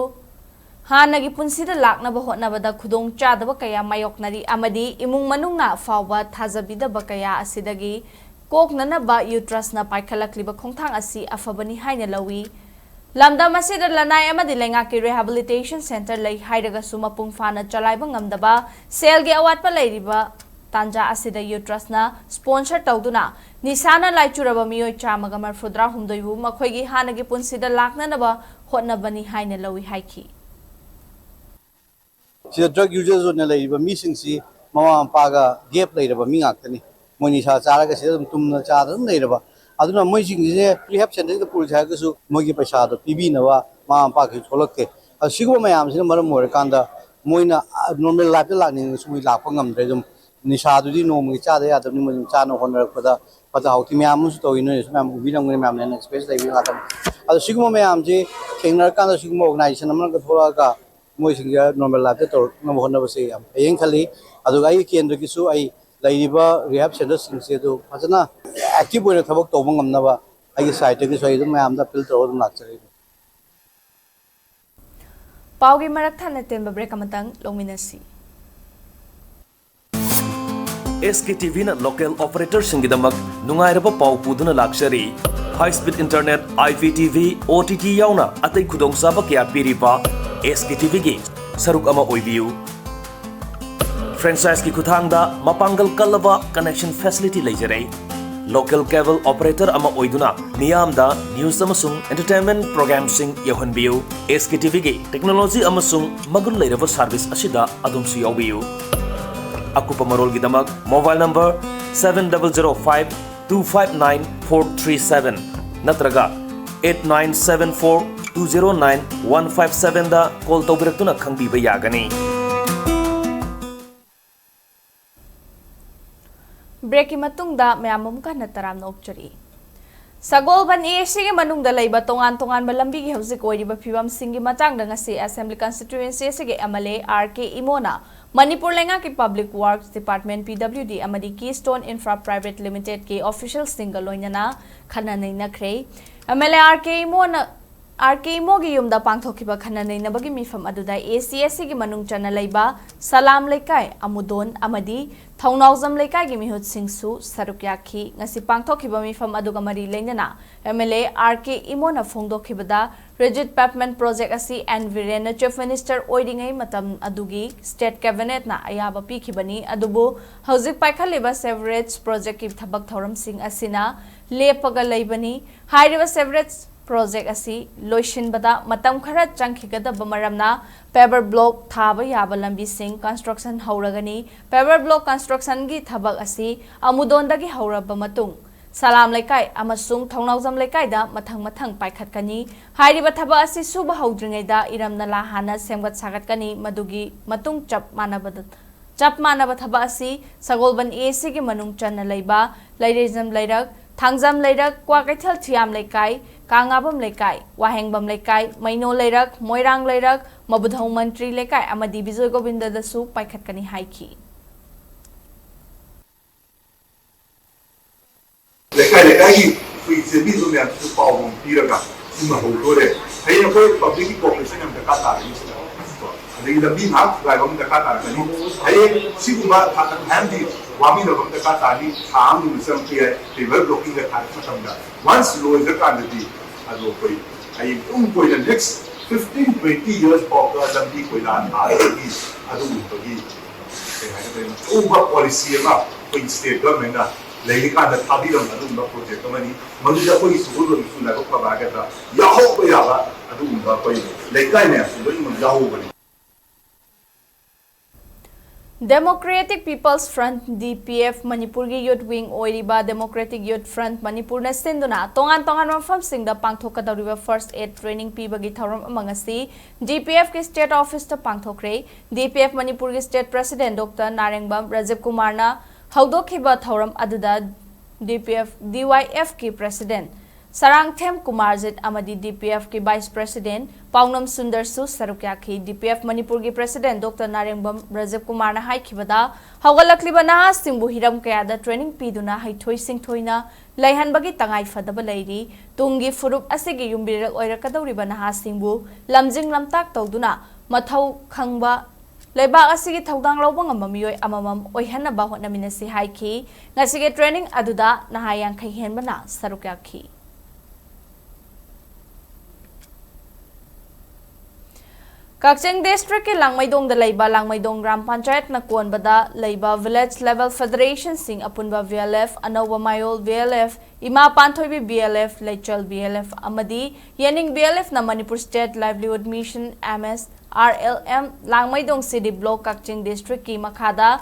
ꯍꯥꯟꯅꯒꯤ ꯄꯨꯟꯁꯤꯗ ꯂꯥꯛꯅꯕ ꯍꯣꯠꯅꯕꯗ ꯈꯨꯗꯣꯡ ꯆꯥꯗꯕ ꯀꯌꯥ ꯃꯥꯌꯣꯛꯅꯔꯤ ꯑꯃꯗꯤ ꯏꯃꯨꯡ ꯃꯅꯨꯡꯅ ꯐꯥꯎꯕ ꯊꯥꯖꯕꯤꯗꯕ ꯀꯌꯥ ꯑꯁꯤꯗꯒꯤ ꯀꯣꯛꯅꯅꯕ ꯌꯨꯇ꯭ꯔꯁꯅ ꯄꯥꯏꯈꯠꯂꯛꯂꯤꯕ ꯈꯣꯡꯊꯥꯡ ꯑꯁꯤ ꯑꯐꯕꯅꯤ ꯍꯥꯏꯅ ꯂꯧꯏ꯫ ꯂꯝꯗꯝ ꯑꯁꯤꯗ ꯂꯅꯥꯏ ꯑꯃꯗꯤ ꯂꯩꯉꯥꯛꯀꯤ rehabilitation center ꯂꯩ ꯍꯥꯏꯔꯒꯁꯨ ꯃꯄꯨꯡ ꯐꯥꯅ ꯆꯂꯥꯏꯕ ꯉꯝꯗꯕ, ꯁꯦꯜꯒꯤ ꯑꯋꯥꯠꯄ ꯂꯩꯔꯤꯕ ꯇꯥꯟꯖꯥ ꯑꯁꯤꯗ ꯌꯨꯇ꯭ꯔꯁꯅ sponsor ꯇꯧꯗꯨꯅ ꯅꯤꯁꯥꯅ ꯂꯥꯏꯆꯨꯔꯕ ꯃꯤꯑꯣꯏ ꯆꯥꯝꯃꯒ ꯃꯔꯐꯨꯇꯔꯥ ꯍꯨꯝꯗꯣꯏꯕꯨ ꯃꯈꯣꯏꯒꯤ ꯍꯥꯟꯅꯒꯤ ꯄꯨꯟꯁꯤꯗ ꯂꯥꯛꯅꯅꯕ ꯍꯣꯠꯅꯕꯅꯤ ꯍꯥꯏꯅ ꯂꯧꯏ ꯍꯥꯏꯈꯤ꯫ ꯁꯤꯗ drug users ꯑꯣꯏꯅ ꯂꯩꯔꯤꯕ ꯃꯤꯁꯤꯡꯁꯤ ꯃꯃꯥ ꯃꯄꯥꯒ gap ꯂꯩꯔꯕ ꯃꯤ ꯉꯥꯛꯇꯅꯤ꯫ ꯃꯣꯏ ꯅꯤꯁꯥ ꯆꯥꯔꯒ ꯁꯤꯗ ꯑꯗꯨꯝ ꯇꯨꯝꯅ ꯆꯥꯗ ꯑꯗꯨꯝ ꯂꯩꯔꯕ꯫ ꯑꯗꯨꯅ ꯃꯣꯏꯁꯤꯡꯁꯦ rehab centerꯁꯤꯗ ꯄꯨꯔꯁꯦ ꯍꯥꯏꯔꯒꯁꯨ ꯃꯣꯏꯒꯤ ꯄꯩꯁꯥꯗꯣ ꯄꯤꯕꯤꯅꯕ ꯃꯃꯥ ꯃꯄꯥꯈꯩꯁꯨ ꯊꯣꯛꯂꯛꯇꯦ꯫ ꯑꯗꯣ ꯁꯤꯒꯨꯝꯕ ꯃꯌꯥꯝꯁꯤꯅ ꯃꯔꯝ ꯑꯣꯏꯔꯀꯥꯟꯗ ꯃꯣꯏꯅ, ꯑ, normal lifeꯇ ꯂꯥꯛꯅꯤꯡꯉꯁꯨ ꯃꯣꯏ ꯂꯥꯛꯄ ꯉꯝꯗ꯭ꯔꯦ꯫ ꯑꯗꯨꯝ ꯅꯤꯁꯥꯗꯨꯗꯤ ꯅꯣꯡꯃꯒꯤ ꯆꯥꯗ ꯌꯥꯗꯕꯅꯤ꯫ ꯃꯣꯏ ꯑꯗꯨꯝ ꯆꯥꯅꯕ ꯍꯣꯠꯅꯔꯛꯄꯗ ꯐꯠꯇ ꯍꯥꯎꯊꯤ ꯃꯌꯥꯝ ꯑꯃꯁꯨ ꯇꯧꯏ꯫ ꯅꯣꯏꯅꯁꯨ ꯃꯌꯥꯝ ꯎꯕꯤꯔꯝꯒꯅꯤ, ꯃꯌꯥꯝꯅ ꯍꯦꯟꯅ experience ꯂꯩꯕ ꯉꯥꯛꯇꯅꯤ꯫ ꯑꯗꯣ ꯁꯤꯒꯨꯝꯕ ꯃꯌꯥꯝꯁꯤ ꯊꯦꯡꯅꯔꯀꯥꯟꯗ ꯁꯤꯒꯨꯝꯕ organization ꯑꯃꯒ ꯊꯣꯛꯂꯛꯑꯒ ꯃꯣꯏꯁꯤꯡꯁꯦ normal lifeꯇ ꯇꯧꯔꯛꯅꯕ ꯍꯣꯠꯅꯕꯁꯦ ꯌꯥꯝ ꯐꯩꯌꯦꯅ ꯈꯜꯂꯤ꯫ ꯑꯗꯨꯒ ꯑꯩꯒꯤ ꯀꯦꯟꯗ꯭ꯔꯒꯤꯁꯨ ꯑꯩ ꯂꯩꯔꯤꯕ rehab centerꯁꯤꯡꯁꯦ ꯑꯗꯨ ꯐꯖꯅ active ꯑꯣꯏꯅ ꯊꯕꯛ ꯇꯧꯕ ꯉꯝꯅꯕ ꯑꯩꯒꯤ sideꯇꯒꯤꯁꯨ ꯑꯩ ꯑꯗꯨꯝ ꯃꯌꯥꯝꯗ appeal ꯇꯧꯔꯒ ꯑꯗꯨꯝ ꯂꯥꯛꯆꯔꯤꯅꯤ꯫ ꯄꯥꯎꯒꯤ ꯃꯔꯛ ꯊꯠꯅ ꯑꯇꯦꯟꯕ break ꯑꯃꯇꯪ ꯂꯧꯃꯤꯟꯅꯁꯤ꯫ SKTVꯅ local operatorꯁꯤꯡꯒꯤꯗꯃꯛ ꯅꯨꯡꯉꯥꯏꯔꯕ ꯄꯥꯎ ꯄꯨꯗꯨꯅ ꯂꯥꯛꯆꯔꯤ꯫ High speed internet, IPTV, OTT ꯌꯥꯎꯅ ꯑꯇꯩ ꯈꯨꯗꯣꯡꯆꯥꯕ ꯀꯌꯥ ꯄꯤꯔꯤꯕ SKTVꯒꯤ ꯁꯔꯨꯛ ꯑꯃ ꯑꯣꯏꯕꯤꯌꯨ꯫ Franchiseꯀꯤ ꯈꯨꯠꯊꯥꯡꯗ ꯃꯄꯥꯡꯒꯜ ꯀꯜꯂꯕ connection facility ꯂꯩꯖꯔꯦ꯫ Local cable operator ꯑꯃ ꯑꯣꯏꯗꯨꯅ ꯃꯤꯌꯥꯝꯗ news ꯑꯃꯁꯨꯡ entertainment programꯁꯤꯡ ꯌꯧꯍꯟꯕꯤꯌꯨ꯫ ꯑꯦꯁ ꯀꯦ ꯇꯤ ꯚꯤꯒꯤ technology ꯑꯃꯁꯨꯡ ꯃꯒꯨꯟ ꯂꯩꯔꯕ service ꯑꯁꯤꯗ ꯑꯗꯣꯝꯁꯨ ꯌꯥꯎꯕꯤꯌꯨ꯫ ꯑꯀꯨꯞꯄ ꯃꯔꯣꯜꯒꯤꯗꯃꯛ mobile number seven double zero five two five nine four three seven ꯅꯠꯇ꯭ꯔꯒ eight nine seven four two zero nine one five sevenꯗ call ꯇꯧꯕꯤꯔꯛꯇꯨꯅ ꯈꯪꯕꯤꯕ ꯌꯥꯒꯅꯤ꯫ Breakꯀꯤ ꯃꯇꯨꯡꯗ ꯃꯌꯥꯝ ꯑꯃꯨꯛ ꯍꯟꯅ ꯇꯔꯥꯝꯅ ꯑꯣꯛꯆꯔꯤ꯫ ꯁꯒꯣꯜꯕꯟ ꯑꯦ ꯑꯦꯁ ꯁꯤꯒꯤ ꯃꯅꯨꯡꯗ ꯂꯩꯕ ꯇꯣꯉꯥꯟ ꯇꯣꯉꯥꯟꯕ ꯂꯝꯕꯤꯒꯤ ꯍꯧꯖꯤꯛ ꯑꯣꯏꯔꯤꯕ ꯐꯤꯕꯝꯁꯤꯡꯒꯤ ꯃꯇꯥꯡꯗ ꯉꯁꯤ Assembly Constituency ꯑꯁꯤꯒꯤ M L A R K ꯏꯃꯣꯅ Manipur ꯂꯩꯉꯥꯛꯀꯤ Public Works Department, P W D, ꯑꯃꯗꯤ Keystone Infra Private Limitedꯀꯤ officialꯁꯤꯡꯒ ꯂꯣꯏꯅꯅ ꯈꯟꯅ ꯅꯩꯅꯈ꯭ꯔꯦ꯫ M L A R K ꯏꯃꯣꯅ ꯑꯥꯔ ꯀꯦ ꯏꯃꯣꯒꯤ ꯌꯨꯝꯗ ꯄꯥꯡꯊꯣꯛꯈꯤꯕ ꯈꯟꯅ ꯅꯩꯅꯕꯒꯤ ꯃꯤꯐꯝ ꯑꯗꯨꯗ ꯑꯦ ꯁꯤ ꯑꯦꯁ ꯁꯤꯒꯤ ꯃꯅꯨꯡ ꯆꯟꯅ ꯂꯩꯕ ꯁꯂꯥꯝ ꯂꯩꯀꯥꯏ, ꯑꯃꯨꯗꯣꯟ ꯑꯃꯗꯤ ꯊꯧꯅꯥꯎꯖꯝ ꯂꯩꯀꯥꯏꯒꯤ ꯃꯤꯍꯨꯠꯁꯤꯡꯁꯨ ꯁꯔꯨꯛ ꯌꯥꯈꯤ꯫ ꯉꯁꯤ ꯄꯥꯡꯊꯣꯛꯈꯤꯕ ꯃꯤꯐꯝ ꯑꯗꯨꯒ ꯃꯔꯤ ꯂꯩꯅꯅ M L A R K ꯏꯃꯣꯅ ꯐꯣꯡꯗꯣꯛꯈꯤꯕꯗ, Rigid Pavement Project ꯑꯁꯤ ꯑꯦꯟ ꯕꯤꯔꯦꯟꯅ Chief Minister ꯑꯣꯏꯔꯤꯉꯩ ꯃꯇꯝ ꯑꯗꯨꯒꯤ State Cabinetꯅ ꯑꯌꯥꯕ ꯄꯤꯈꯤꯕꯅꯤ, ꯑꯗꯨꯕꯨ ꯍꯧꯖꯤꯛ ꯄꯥꯏꯈꯠꯂꯤꯕ sewerage projectꯀꯤ ꯊꯕꯛ ꯊꯧꯔꯝꯁꯤꯡ ꯑꯁꯤꯅ ꯂꯦꯞꯄꯒ ꯂꯩꯕꯅꯤ꯫ ꯍꯥꯏꯔꯤꯕ sewerage project ꯑꯁꯤ ꯂꯣꯏꯁꯤꯟꯕꯗ ꯃꯇꯝ ꯈꯔ ꯆꯪꯈꯤꯒꯗꯕ ꯃꯔꯝꯅ, paver block ꯊꯥꯕ ꯌꯥꯕ ꯂꯝꯕꯤꯁꯤꯡ construction ꯍꯧꯔꯒꯅꯤ꯫ Paver block constructionꯒꯤ ꯊꯕꯛ ꯑꯁꯤ ꯑꯃꯨꯗꯣꯟꯗꯒꯤ ꯍꯧꯔꯕ ꯃꯇꯨꯡ, ꯁꯂꯥꯝ ꯂꯩꯀꯥꯏ ꯑꯃꯁꯨꯡ ꯊꯧꯅꯥꯎꯖꯝ ꯂꯩꯀꯥꯏꯗ ꯃꯊꯪ ꯃꯊꯪ ꯄꯥꯏꯈꯠꯀꯅꯤ꯫ ꯍꯥꯏꯔꯤꯕ ꯊꯕꯛ ꯑꯁꯤ ꯁꯨꯕ ꯍꯧꯗ꯭ꯔꯤꯉꯩꯗ ꯏꯔꯝ ꯅꯂꯥ ꯍꯥꯟꯅ ꯁꯦꯝꯒꯠ ꯁꯥꯒꯠꯀꯅꯤ, ꯃꯗꯨꯒꯤ ꯃꯇꯨꯡ ꯆꯞ ꯃꯥꯟꯅꯕꯗ ꯆꯞ ꯃꯥꯟꯅꯕ ꯊꯕꯛ ꯑꯁꯤ ꯁꯒꯣꯜꯕꯟ ꯑꯦ ꯑꯦꯁ ꯁꯤꯒꯤ ꯃꯅꯨꯡ ꯆꯟꯅ ꯂꯩꯕ ꯂꯩꯔꯦꯖꯝ ꯂꯩꯔꯛ, ꯊꯥꯡꯖꯝ ꯂꯩꯔꯛ, ꯀ꯭ꯋꯥꯀꯩꯊꯦꯜ ꯊꯤꯌꯥꯝ ꯂꯩꯀꯥꯏ, ꯀꯥꯉꯥꯕꯝ ꯂꯩꯀꯥꯏ, ꯋꯥꯍꯦꯡꯕꯝ ꯂꯩꯀꯥꯏ, ꯃꯩꯅꯣ ꯂꯩꯔꯛ, ꯃꯣꯏꯔꯥꯡ ꯂꯩꯔꯛ, ꯃꯕꯨꯙꯧ ꯃꯟꯇ꯭ꯔꯤ ꯂꯩꯀꯥꯏ ꯑꯃꯗꯤ ꯕꯤꯖꯣꯏ ꯒꯣꯕꯤꯟꯗꯗꯁꯨ ꯄꯥꯏꯈꯠꯀꯅꯤ ꯍꯥꯏꯈꯤ꯫ ꯂꯩꯀꯥꯏ ꯂꯩꯀꯥꯏꯒꯤ ꯑꯩꯈꯣꯏꯒꯤ ꯆꯦꯟꯕꯤꯔꯤꯕ ꯃꯌꯥꯝꯁꯤꯁꯨ ꯄꯥꯎ ꯑꯃ ꯄꯤꯔꯒ ꯁꯤꯃ ꯍꯧꯗꯣꯔꯦ꯫ ꯍꯌꯦꯡ ꯑꯩꯈꯣꯏ publicꯀꯤ cooperation ꯌꯥꯝ ꯗꯔꯀꯥꯔ ꯇꯥꯔꯅꯤ ꯁꯤꯗ꯫ ꯑꯗꯒꯤ ꯂꯝꯕꯤ ꯉꯥꯏꯍꯥꯛ ꯊꯨꯒꯥꯏꯕ ꯑꯃ ꯗꯔꯀꯥꯔ ꯇꯥꯔꯛꯀꯅꯤ꯫ ꯍꯌꯦꯡ ꯁꯤꯒꯨꯝꯕ ꯊꯥ-, ꯃꯌꯥꯝꯗꯤ ꯋꯥꯃꯤꯟꯅꯕ ꯑꯃ ꯗꯔꯀꯥꯔ ꯇꯥꯔꯅꯤ꯫ ꯊꯥ ꯑꯃꯒꯤ ꯃꯇꯝ ꯄꯤ ꯌꯥꯏ, paver blockingꯒ ꯊꯥꯔꯛꯄ ꯃꯇꯝꯗ꯫ Once ꯂꯣꯏꯈ꯭ꯔꯀꯥꯟꯗꯗꯤ ꯑꯗꯣ ꯑꯩꯈꯣꯏ ꯍꯌꯦꯡ ꯇꯨꯡ ꯀꯣꯏꯅ next fifteen twenty years ꯐꯥꯎꯕ ꯂꯝꯕꯤ ꯀꯣꯏꯂꯥ ꯊꯥꯕꯒꯤ ꯑꯗꯨꯒꯨꯝꯕꯒꯤ ꯀꯩ ꯍꯥꯏꯒꯗ꯭ꯔꯦ, ꯑꯆꯧꯕ policy ꯑꯃ ꯑꯩꯈꯣꯏ state governmentꯅ ꯂꯩꯔꯤꯀꯥꯟꯗ ꯊꯥꯕꯤꯔꯝꯕ ꯑꯗꯨꯒꯨꯝꯕ ꯄ꯭ꯔꯣꯖꯦꯛ ꯑꯃꯅꯤ꯫ ꯃꯗꯨꯗ ꯑꯩꯈꯣꯏꯒꯤ ꯁꯒꯣꯜꯕꯟꯒꯤꯁꯨ ꯂꯥꯏꯕꯛ ꯐꯕ ꯍꯥꯏꯒꯗ꯭ꯔꯥ, ꯌꯥꯎꯍꯧꯕ ꯌꯥꯕ ꯑꯗꯨꯒꯨꯝꯕ ꯑꯩꯈꯣꯏ ꯂꯩꯀꯥꯏ ꯃꯌꯥꯝꯁꯨ ꯂꯣꯏꯅꯃꯛ ꯌꯥꯎꯍꯧꯕꯅꯤ꯫ Democratic People's Front, D P F, ꯃꯅꯤꯄꯨꯔꯒꯤ ꯌꯨꯠ ꯋꯤꯡ ꯑꯣꯏꯔꯤꯕ Democratic Youth Front ꯃꯅꯤꯄꯨꯔꯅ ꯁꯤꯟꯗꯨꯅ ꯇꯣꯉꯥꯟ ꯇꯣꯉꯥꯟꯕ ꯃꯐꯝꯁꯤꯡꯗ ꯄꯥꯡꯊꯣꯛꯀꯗꯧꯔꯤꯕ First Aid Training ꯄꯤꯕꯒꯤ ꯊꯧꯔꯝ ꯑꯃ ꯉꯁꯤ D P F ꯀꯤ State Office ꯇ ꯄꯥꯡꯊꯣꯛꯈ꯭ꯔꯦ꯫ D P F ꯃꯅꯤꯄꯨꯔꯒꯤ State President Doctor ꯅꯥꯔꯦꯡꯕꯝ ꯔꯥꯖꯤꯕ ꯀꯨꯃꯥꯔꯅ ꯍꯧꯗꯣꯛꯈꯤꯕ ꯊꯧꯔꯝ ꯑꯗꯨꯗ D P F D Y F ꯀꯤ President ꯁꯔꯥꯡꯊꯦꯝ ꯀꯨꯃꯥꯔꯖꯤꯠ ꯑꯃꯗꯤ D P F ꯀꯤ Vice President ꯄꯥꯎꯅꯝ ꯁꯨꯟꯗꯔꯁꯨ ꯁꯔꯨꯛ ꯌꯥꯈꯤ꯫ D P F ꯃꯅꯤꯄꯨꯔꯒꯤ President Doctor ꯅꯥꯔꯦꯡꯕꯝ ꯔꯥꯖꯤꯕ ꯀꯨꯃꯥꯔꯅ ꯍꯥꯏꯈꯤꯕꯗ, ꯍꯧꯒꯠꯂꯛꯂꯤꯕ ꯅꯍꯥꯁꯤꯡꯕꯨ ꯍꯤꯔꯝ ꯀꯌꯥꯗ training ꯄꯤꯗꯨꯅ ꯍꯩꯊꯣꯏ ꯁꯤꯡꯊꯣꯏꯅ ꯂꯩꯍꯟꯕꯒꯤ ꯇꯉꯥꯏ ꯐꯗꯕ ꯂꯩꯔꯤ꯫ ꯇꯨꯡꯒꯤ ꯐꯨꯔꯨꯞ ꯑꯁꯤꯒꯤ ꯌꯨꯝꯕꯤꯔꯦꯜ ꯑꯣꯏꯔꯛꯀꯗꯧꯔꯤꯕ ꯅꯍꯥꯁꯤꯡꯕꯨ ꯂꯝꯖꯤꯡ ꯂꯝꯇꯥꯛ ꯇꯧꯗꯨꯅ ꯃꯊꯧ ꯈꯪꯕ ꯂꯩꯕꯥꯛ ꯑꯁꯤꯒꯤ ꯊꯧꯗꯥꯡ ꯂꯧꯕ ꯉꯝꯕ ꯃꯤꯑꯣꯏ ꯑꯃꯃꯝ ꯑꯣꯏꯍꯟꯅꯕ ꯍꯣꯠꯅꯃꯤꯟꯅꯁꯤ ꯍꯥꯏꯈꯤ꯫ ꯉꯁꯤꯒꯤ training ꯑꯗꯨꯗ ꯅꯍꯥ ꯌꯥꯡꯈꯩ ꯍꯦꯟꯕꯅ ꯁꯔꯨꯛ ꯌꯥꯈꯤ꯫ ꯀꯛꯆꯤꯡ district ꯀꯤ ꯂꯥꯡꯃꯩꯗꯣꯡꯗ ꯂꯩꯕ ꯂꯥꯡꯃꯩꯗꯣꯡ ꯒ꯭ꯔꯥꯝ ꯄꯟꯆꯥꯌꯠꯅ ꯀꯣꯟꯕꯗ ꯂꯩꯕ village level federation ꯁꯤꯡ ꯑꯄꯨꯟꯕ V L F, ꯑꯅꯧꯕ ꯃꯥꯏꯌꯣꯜ V L F, ꯏꯃꯥ ꯄꯥꯟꯊꯣꯏꯕꯤ V L F, ꯂꯩꯆꯜ V L F ꯑꯃꯗꯤ ꯌꯦꯅꯤꯡ V L F ꯅ Manipur State Livelihood Mission, M S R L M, ꯂꯥꯡꯃꯩꯗꯣꯡ City Block, ꯀꯛꯆꯤꯡ district ꯀꯤ ꯃꯈꯥꯗ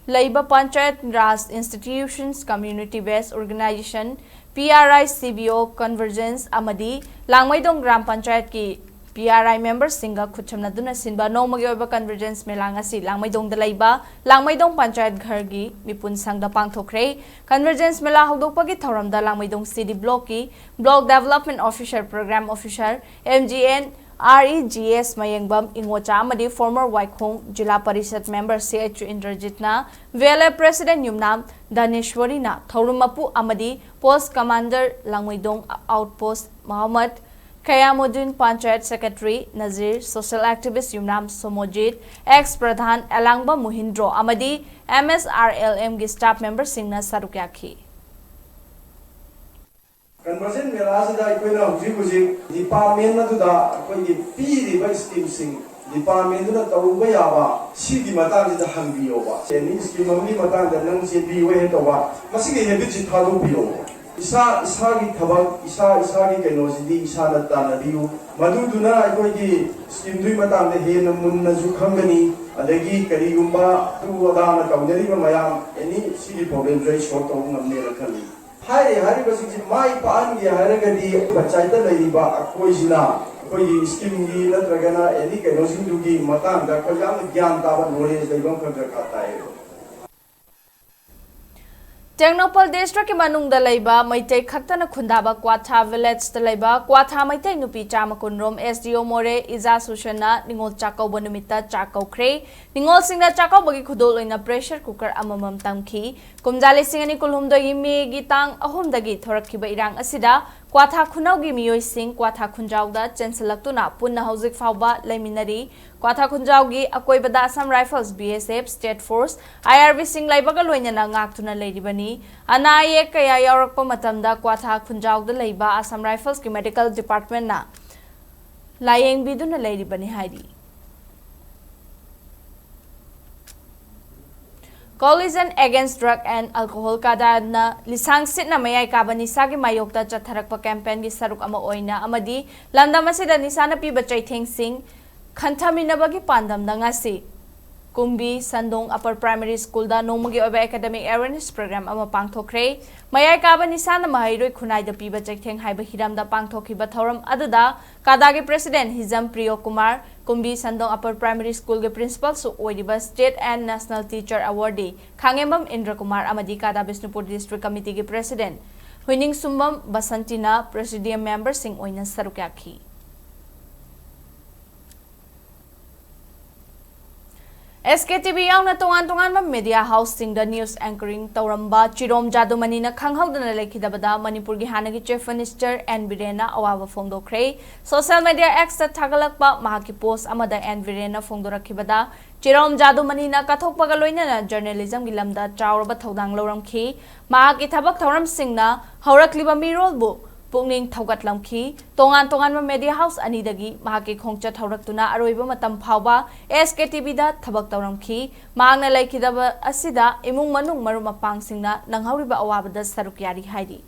ꯂꯩꯕ Panchayat Raj Institutions, Community Based Organisation, P R I C B O convergence ꯑꯃꯗꯤ ꯂꯥꯡꯃꯩꯗꯣꯡ gram ꯄꯟꯆꯥꯌꯠꯀꯤ P R I member ꯁꯤꯡꯒ ꯈꯨꯠꯁꯝꯅꯗꯨꯅ ꯁꯤꯟꯕ ꯅꯣꯡꯃꯒꯤ ꯑꯣꯏꯕ convergence ꯃꯦꯂꯥ ꯉꯁꯤ ꯂꯥꯡꯃꯩꯗꯣꯡꯗ ꯂꯩꯕ ꯂꯥꯡꯃꯩꯗꯣꯡ ꯄꯟꯆꯥꯌꯠ ꯘꯔꯒꯤ ꯃꯤꯄꯨꯟ ꯁꯪꯗ ꯄꯥꯡꯊꯣꯛꯈ꯭ꯔꯦ꯫ Convergence ꯃꯦꯂꯥ ꯍꯧꯗꯣꯛꯄꯒꯤ ꯊꯧꯔꯝꯗ ꯂꯥꯡꯃꯩꯗꯣꯡ City Block ꯀꯤ Block Development Officer, Program Officer, M G N R E G S ꯃꯌꯦꯡꯕꯝ ꯏꯉꯣꯆꯥ ꯑꯃꯗꯤ former ꯋꯥꯏꯈꯣꯡ ꯖꯤꯂꯥ parishad member C H ꯏꯟꯗ꯭ꯔꯖꯤꯠꯅ, V L F President ꯌꯨꯝꯅꯥꯝ ꯗꯥꯅꯦꯁ꯭ꯋꯔꯤꯅ, ꯊꯧꯔꯝ ꯃꯄꯨ ꯑꯃꯗꯤ Post Commander ꯂꯥꯡꯃꯩꯗꯣꯡ Outpost Mohammad ꯈꯌꯥꯃꯨꯗꯤꯟ, Panchayat Secretary Nazir, social activist ꯌꯨꯝꯅꯥꯝ ꯁꯣꯃꯣꯖꯤꯠ, ex Pradhan ꯑꯦꯂꯥꯡꯕ ꯃꯨꯍꯤꯟꯗ꯭ꯔꯣ ꯑꯃꯗꯤ M S R L M ꯒꯤ staff member ꯁꯤꯡꯅ ꯁꯔꯨꯛ ꯌꯥꯈꯤ꯫ Conversion ꯃꯦꯂꯥꯁꯤꯗ ꯑꯩꯈꯣꯏꯅ ꯍꯧꯖꯤꯛ ꯍꯧꯖꯤꯛ department ꯑꯗꯨꯗ ꯑꯩꯈꯣꯏꯒꯤ ꯄꯤꯔꯤꯕ scheme ꯁꯤꯡ, ꯗꯤꯄꯥꯔꯠꯃꯦꯟꯗꯨꯅ ꯇꯧꯕ ꯌꯥꯕ ꯁꯤꯒꯤ ꯃꯇꯥꯡꯁꯤꯗ ꯍꯪꯕꯤꯌꯣꯕ꯫ ꯑꯦꯅꯤ ꯁ꯭ꯀꯤꯝ ꯑꯃꯒꯤ ꯃꯇꯥꯡꯗ ꯅꯪ ꯆꯦꯟꯕꯤꯌꯨ ꯍꯦꯛ ꯇꯧꯕ, ꯃꯁꯤꯒꯤ ꯍꯦꯕꯤꯠꯁꯤ ꯊꯥꯗꯣꯛꯄꯤꯌꯣꯕ꯫ ꯏꯁꯥ ꯏꯁꯥꯒꯤ ꯊꯕꯛ, ꯏꯁꯥ ꯏꯁꯥꯒꯤ ꯀꯩꯅꯣꯁꯤꯗꯤ ꯏꯁꯥꯅ ꯇꯥꯟꯅꯕꯤꯌꯨ꯫ ꯃꯗꯨꯗꯨꯅ ꯑꯩꯈꯣꯏꯒꯤ ꯁ꯭ꯀꯤꯝꯗꯨꯒꯤ ꯃꯇꯥꯡꯗ ꯍꯦꯟꯅ ꯃꯨꯟꯅꯁꯨ ꯈꯪꯒꯅꯤ꯫ ꯑꯗꯒꯤ ꯀꯔꯤꯒꯨꯝꯕ ꯑꯗꯨ ꯑꯗꯥꯅ ꯇꯧꯅꯔꯤꯕ ꯃꯌꯥꯝ, ꯑꯦꯅꯤ ꯁꯤꯒꯤ ꯄ꯭ꯔꯣꯕ꯭ꯂꯦꯝꯁꯨ ꯑꯩ ꯁꯣꯜꯕ ꯇꯧꯕ ꯉꯝꯅꯦꯅ ꯈꯜꯂꯤ꯫ ꯍꯥꯏꯔꯦ ꯍꯥꯏꯔꯤꯕꯁꯤꯡꯁꯤ ꯃꯥꯏ ꯄꯥꯛꯍꯟꯒꯦ ꯍꯥꯏꯔꯒꯗꯤ ꯄꯟꯆꯥꯌꯠꯇ ꯂꯩꯔꯤꯕ ꯑꯩꯈꯣꯏꯁꯤꯅ ꯑꯩꯈꯣꯏꯒꯤ ꯁ꯭ꯀꯤꯝꯒꯤ ꯅꯠꯇ꯭ꯔꯒꯅ ꯑꯦꯅꯤ ꯀꯩꯅꯣꯁꯤꯡꯗꯨꯒꯤ ꯃꯇꯥꯡꯗ ꯑꯩꯈꯣꯏ ꯌꯥꯝꯅ ꯒ꯭ꯌꯥꯟ ꯇꯥꯕ ꯅꯣꯂꯦꯖ ꯂꯩꯕ ꯑꯃ ꯈꯔ ꯗꯔꯀꯥꯔ ꯇꯥꯏꯌꯦꯕ꯫ ꯇꯦꯡꯅꯧꯄꯜ ꯗꯤꯁꯇ꯭ꯔꯤꯛꯀꯤ ꯃꯅꯨꯡꯗ ꯂꯩꯕ ꯃꯩꯇꯩ ꯈꯛꯇꯅ ꯈꯨꯟꯗꯥꯕ ꯀ꯭ꯋꯥꯊꯥ ꯚꯤꯂꯦꯖꯇ ꯂꯩꯕ ꯀ꯭ꯋꯥꯊꯥ ꯃꯩꯇꯩ ꯅꯨꯄꯤ ꯆꯥꯝꯃ ꯀꯨꯟꯔꯣꯝ ꯑꯦꯁ ꯗꯤ ꯑꯣ ꯃꯣꯔꯦ ꯏꯖꯥ ꯁꯨꯁꯟꯅ ꯅꯤꯉꯣꯜ ꯆꯥꯛꯀꯧꯕ ꯅꯨꯃꯤꯠꯇ ꯆꯥꯛ ꯀꯧꯈ꯭ꯔꯦ꯫ ꯅꯤꯉꯣꯜꯁꯤꯡꯅ ꯆꯥꯛꯀꯧꯕꯒꯤ ꯈꯨꯗꯣꯜ ꯑꯣꯏꯅ ꯄ꯭ꯔꯦꯁꯔ ꯀꯨꯀꯔ ꯑꯃꯃꯝ ꯇꯝꯈꯤ꯫ ꯀꯨꯝꯖꯥ ꯂꯤꯁꯤꯡ ꯑꯅꯤ ꯀꯨꯟꯍꯨꯝꯗꯣꯏꯒꯤ ꯃꯦꯒꯤ ꯇꯥꯡ ꯑꯍꯨꯝꯗꯒꯤ ꯊꯣꯔꯛꯈꯤꯕ ꯏꯔꯥꯡ ꯑꯁꯤꯗ ꯀ꯭ꯋꯥꯊꯥ ꯈꯨꯅꯧꯒꯤ ꯃꯤꯑꯣꯏꯁꯤꯡ ꯀ꯭ꯋꯥꯊꯥ ꯈꯨꯟꯖꯥꯎꯗ ꯆꯦꯟꯁꯤꯜꯂꯛꯇꯨꯅ ꯄꯨꯟꯅ ꯍꯧꯖꯤꯛ ꯐꯥꯎꯕ ꯂꯩꯃꯤꯟꯅꯔꯤ꯫ ꯀ꯭ꯋꯥꯊꯥ ꯈꯨꯟꯖꯥꯎꯒꯤ ꯑꯀꯣꯏꯕꯗ ꯑꯁꯥꯝ ꯔꯥꯏꯐꯜꯁ, ꯕꯤ ꯑꯦꯁ ꯑꯦꯐ, ꯁ꯭ꯇꯦꯠ ꯐꯣꯔꯁ, ꯑꯥꯏ ꯑꯥꯔ ꯕꯤꯁꯤꯡ ꯂꯩꯕꯒ ꯂꯣꯏꯅꯅ ꯉꯥꯛꯇꯨꯅ ꯂꯩꯔꯤꯕꯅꯤ꯫ ꯑꯅꯥ ꯑꯌꯦꯛ ꯀꯌꯥ ꯌꯥꯎꯔꯛꯄ ꯃꯇꯝꯗ ꯀ꯭ꯋꯥꯊꯥ ꯈꯨꯟꯖꯥꯎꯗ ꯂꯩꯕ ꯑꯁꯥꯝ ꯔꯥꯏꯐꯜꯁꯀꯤ ꯃꯦꯗꯤꯀꯦꯜ ꯗꯤꯄꯥꯔꯠꯃꯦꯟꯅ ꯂꯥꯌꯦꯡꯕꯤꯗꯨꯅ ꯂꯩꯔꯤꯕꯅꯤ ꯍꯥꯏꯔꯤ꯫ Coalition Against Drug and Alcohol ꯀꯥꯗꯥꯅ ꯂꯤꯁꯥꯡ ꯁꯤꯠꯅ ꯃꯌꯥꯏ ꯀꯥꯕ ꯅꯤꯁꯥꯒꯤ ꯃꯥꯌꯣꯛꯇ ꯆꯠꯊꯔꯛꯄ ꯀꯦꯝꯄꯦꯟꯒꯤ ꯁꯔꯨꯛ ꯑꯃ ꯑꯣꯏꯅ ꯑꯃꯗꯤ ꯂꯝꯗꯝ ꯑꯁꯤꯗ ꯅꯤꯁꯥꯅ ꯄꯤꯕ ꯆꯩꯊꯦꯡꯁꯤꯡ ꯈꯟꯊꯃꯤꯟꯅꯕꯒꯤ ꯄꯥꯟꯗꯝꯗ ꯉꯁꯤ ꯀꯨꯝꯕꯤ ꯁꯟꯗꯣꯡ ꯑꯄꯔ ꯄ꯭ꯔꯥꯏꯃꯥꯔꯤ ꯁ꯭ꯀꯨꯜꯗ ꯅꯣꯡꯃꯒꯤ ꯑꯣꯏꯕ ꯑꯦꯀꯥꯗꯃꯤꯛ ꯑꯦꯋꯦꯔꯅꯦꯁ ꯄ꯭ꯔꯣꯒ꯭ꯔꯥꯝ ꯑꯃ ꯄꯥꯡꯊꯣꯛꯈ꯭ꯔꯦ꯫ ꯃꯌꯥꯏ ꯀꯥꯕ ꯅꯤꯁꯥꯅ ꯃꯍꯩꯔꯣꯏ ꯈꯨꯟꯅꯥꯏꯗ ꯄꯤꯕ ꯆꯩꯊꯦꯡ ꯍꯥꯏꯕ ꯍꯤꯔꯝꯗ ꯄꯥꯡꯊꯣꯛꯈꯤꯕ ꯊꯧꯔꯝ ꯑꯗꯨꯗ ꯀꯥꯗꯥꯒꯤ president Hijam Priyo Kumar, Kumbi Sandong upper primary ꯁ꯭ꯀꯨꯜꯒꯤ ꯄ꯭ꯔꯤꯟꯁꯤꯄꯥꯜꯁꯨ ꯑꯣꯏꯔꯤꯕ state and national teacher awardee Khangembam Indra Kumar ꯑꯃꯗꯤ ꯀꯥꯗꯥ ꯕꯤꯁꯅꯨꯄꯨꯔ ꯗꯤꯁꯇ꯭ꯔꯤꯛ ꯀꯃꯤꯇꯤꯒꯤ ꯄ꯭ꯔꯦꯁꯤꯗꯦꯟꯠ ꯍꯨꯏꯅꯤꯡꯁꯨꯝꯕꯝ ꯕꯁꯟꯇꯤꯅ ꯄ꯭ꯔꯦꯁꯤꯗꯤꯌꯝ ꯃꯦꯝꯕꯔꯁꯤꯡ ꯑꯣꯏꯅ ꯁꯔꯨꯛ ꯌꯥꯈꯤ꯫ ꯑꯦꯁ ꯀꯦ ꯇꯤ ꯚꯤ ꯌꯥꯎꯅ ꯇꯣꯉꯥꯟ ꯇꯣꯉꯥꯟꯕ ꯃꯦꯗꯤꯌꯥ ꯍꯥꯎꯁꯁꯤꯡꯗ ꯅ꯭ꯌꯨꯁ ꯑꯦꯡꯀꯔꯤꯡ ꯇꯧꯔꯝꯕ ꯆꯤꯔꯣꯝ ꯖꯥꯗꯨꯃꯅꯤꯅ ꯈꯪꯍꯧꯗꯅ ꯂꯩꯈꯤꯗꯕꯗ ꯃꯅꯤꯄꯨꯔꯒꯤ ꯍꯥꯟꯅꯒꯤ ꯆꯤꯐ ꯃꯤꯅꯤꯁꯇꯔ ꯑꯦꯟ ꯕꯤꯔꯦꯟꯅ ꯑꯋꯥꯕ ꯐꯣꯡꯗꯣꯛꯈ꯭ꯔꯦ꯫ ꯁꯣꯁꯤꯌꯦꯜ ꯃꯦꯗꯤꯌꯥ ꯑꯦꯛꯁꯇ ꯊꯥꯒꯠꯂꯛꯄ ꯃꯍꯥꯛꯀꯤ ꯄꯣꯁ ꯑꯃꯗ ꯑꯦꯟ ꯕꯤꯔꯦꯟꯅ ꯐꯣꯡꯗꯣꯔꯛꯈꯤꯕꯗ, ꯆꯤꯔꯣꯝ ꯖꯥꯗꯨꯃꯅꯤꯅ ꯀꯠꯊꯣꯛꯄꯒ ꯂꯣꯏꯅꯅ ꯖꯔꯅꯦꯂꯤꯖꯝꯒꯤ ꯂꯝꯗ ꯆꯥꯎꯔꯕ ꯊꯧꯗꯥꯡ ꯂꯧꯔꯝꯈꯤ꯫ ꯃꯍꯥꯛꯀꯤ ꯊꯕꯛ ꯊꯧꯔꯝꯁꯤꯡꯅ ꯍꯧꯔꯛꯂꯤꯕ ꯃꯤꯔꯣꯜꯕꯨ ꯄꯨꯛꯅꯤꯡ ꯊꯧꯒꯠꯂꯝꯈꯤ꯫ ꯇꯣꯉꯥꯟ ꯇꯣꯉꯥꯟꯕ media house ꯑꯅꯤꯗꯒꯤ ꯃꯍꯥꯛꯀꯤ ꯈꯣꯡꯆꯠ ꯍꯧꯔꯛꯇꯨꯅ ꯑꯔꯣꯏꯕ ꯃꯇꯝ ꯐꯥꯎꯕ S K T Vꯗ ꯊꯕꯛ ꯇꯧꯔꯝꯈꯤ꯫ ꯃꯍꯥꯛꯅ ꯂꯩꯈꯤꯗꯕ ꯑꯁꯤꯗ ꯏꯃꯨꯡ ꯃꯅꯨꯡ ꯃꯔꯨꯞ ꯃꯄꯥꯡꯁꯤꯡꯅ ꯅꯪꯍꯧꯔꯤꯕ ꯑꯋꯥꯕꯗ ꯁꯔꯨꯛ ꯌꯥꯔꯤ ꯍꯥꯏꯔꯤ꯫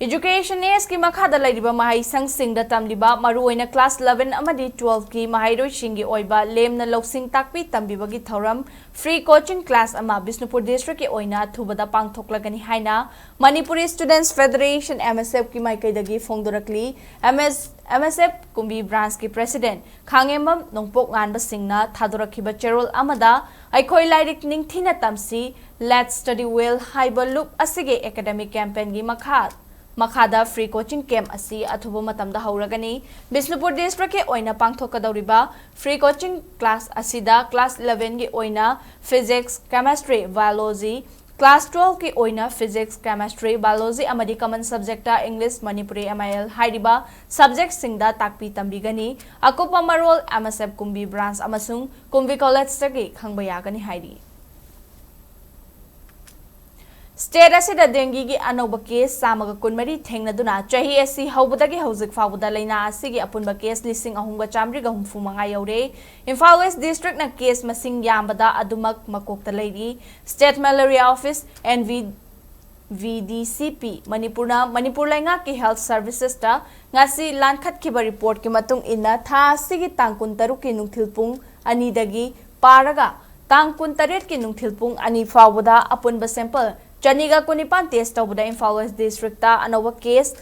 Education Ageꯀꯤ ꯃꯈꯥꯗ ꯂꯩꯔꯤꯕ ꯃꯍꯩꯁꯪꯁꯤꯡꯗ ꯇꯝꯂꯤꯕ ꯃꯔꯨꯑꯣꯏꯅ class eleven ꯑꯃꯗꯤ twelveꯀꯤ ꯃꯍꯩꯔꯣꯏꯁꯤꯡꯒꯤ ꯑꯣꯏꯕ ꯂꯦꯝꯅ ꯂꯧꯁꯤꯡ ꯇꯥꯛꯄꯤ ꯇꯝꯕꯤꯕꯒꯤ ꯊꯧꯔꯝ free coaching class ꯑꯃ ꯕꯤꯁꯅꯨꯄꯨꯔ districtꯀꯤ ꯑꯣꯏꯅ ꯑꯊꯨꯕꯗ ꯄꯥꯡꯊꯣꯛꯂꯒꯅꯤ ꯍꯥꯏꯅ Manipuri Students Federation, M S Fꯀꯤ ꯃꯥꯏꯀꯩꯗꯒꯤ ꯐꯣꯡꯗꯣꯔꯛꯂꯤ꯫ M S, M S F ꯀꯨꯝꯕꯤ branchꯀꯤ president ꯈꯥꯡꯉꯦꯝꯕꯝ ꯅꯣꯡꯄꯣꯛ ꯉꯥꯟꯕꯁꯤꯡꯅ ꯊꯥꯗꯣꯔꯛꯈꯤꯕ ꯆꯦꯔꯣꯜ ꯑꯃꯗ ꯑꯩꯈꯣꯏ ꯂꯥꯏꯔꯤꯛ ꯅꯤꯡꯊꯤꯅ ꯇꯝꯁꯤ, Let's Study Well ꯍꯥꯏꯕ ꯂꯨꯞ ꯑꯁꯤꯒꯤ academic campaignꯒꯤ ꯃꯈꯥ, ꯃꯈꯥꯗ free coaching camp ꯑꯁꯤ ꯑꯊꯨꯕ ꯃꯇꯝꯗ ꯍꯧꯔꯒꯅꯤ꯫ ꯕꯤꯁꯅꯨꯄꯨꯔ districtꯀꯤ ꯑꯣꯏꯅ ꯄꯥꯡꯊꯣꯛꯀꯗꯧꯔꯤꯕ free coaching class ꯑꯁꯤꯗ class elevenꯒꯤ ꯑꯣꯏꯅ physics, chemistry, biology, class twelveꯀꯤ ꯑꯣꯏꯅ physics, chemistry, biology ꯑꯃꯗꯤ common subjectꯇ English, Manipuri, M I L ꯍꯥꯏꯔꯤꯕ subjectꯁꯤꯡꯗ ꯇꯥꯛꯄꯤ ꯇꯝꯕꯤꯒꯅꯤ꯫ ꯑꯀꯨꯞꯄ ꯃꯔꯣꯜ M S F ꯀꯨꯝꯕꯤ branch ꯑꯃꯁꯨꯡ ꯀꯨꯝꯕꯤ collegeꯇꯒꯤ ꯈꯪꯕ ꯌꯥꯒꯅꯤ ꯍꯥꯏꯔꯤ꯫ State ꯑꯁꯤꯗ dengueꯒꯤ ꯑꯅꯧꯕ case ꯆꯥꯝꯃꯒ ꯀꯨꯟꯃꯔꯤ ꯊꯦꯡꯅꯗꯨꯅ ꯆꯍꯤ ꯑꯁꯤ ꯍꯧꯕꯗꯒꯤ ꯍꯧꯖꯤꯛ ꯐꯥꯎꯕꯗ ꯂꯩꯅꯥ ꯑꯁꯤꯒꯤ ꯑꯄꯨꯟꯕ case ꯂꯤꯁꯤꯡ ꯑꯍꯨꯝꯒ ꯆꯥꯃꯔꯤꯒ ꯍꯨꯝꯐꯨ ꯃꯉꯥ ꯌꯧꯔꯦ꯫ ꯏꯝꯐꯥꯜ West districtꯅ case ꯃꯁꯤꯡ ꯌꯥꯝꯕꯗ ꯑꯗꯨꯃꯛ ꯃꯀꯣꯛꯇ ꯂꯩꯔꯤ꯫ State Malaria Office, N V V D C P, ꯃꯅꯤꯄꯨꯔꯅ ꯃꯅꯤꯄꯨꯔ ꯂꯩꯉꯥꯛꯀꯤ health servicesꯇ ꯉꯁꯤ ꯂꯥꯟꯈꯠꯈꯤꯕ reportꯀꯤ ꯃꯇꯨꯡ ꯏꯟꯅ ꯊꯥ ꯑꯁꯤꯒꯤ ꯇꯥꯡ ꯀꯨꯟꯇꯔꯨꯛꯀꯤ ꯅꯨꯡꯊꯤꯜ ꯄꯨꯡ ꯑꯅꯤꯗꯒꯤ ꯄꯥꯔꯒ ꯇꯥꯡ ꯀꯨꯟꯇꯔꯦꯠꯀꯤ ꯅꯨꯡꯊꯤꯜ ꯄꯨꯡ ꯑꯅꯤ ꯐꯥꯎꯕꯗ ꯑꯄꯨꯟꯕ sample ꯆꯅꯤꯒ ꯀꯨꯟꯅꯤꯄꯥꯟ test ꯇꯧꯕꯗ ꯏꯝꯐꯥꯜ West districtꯇ ꯑꯅꯧꯕ case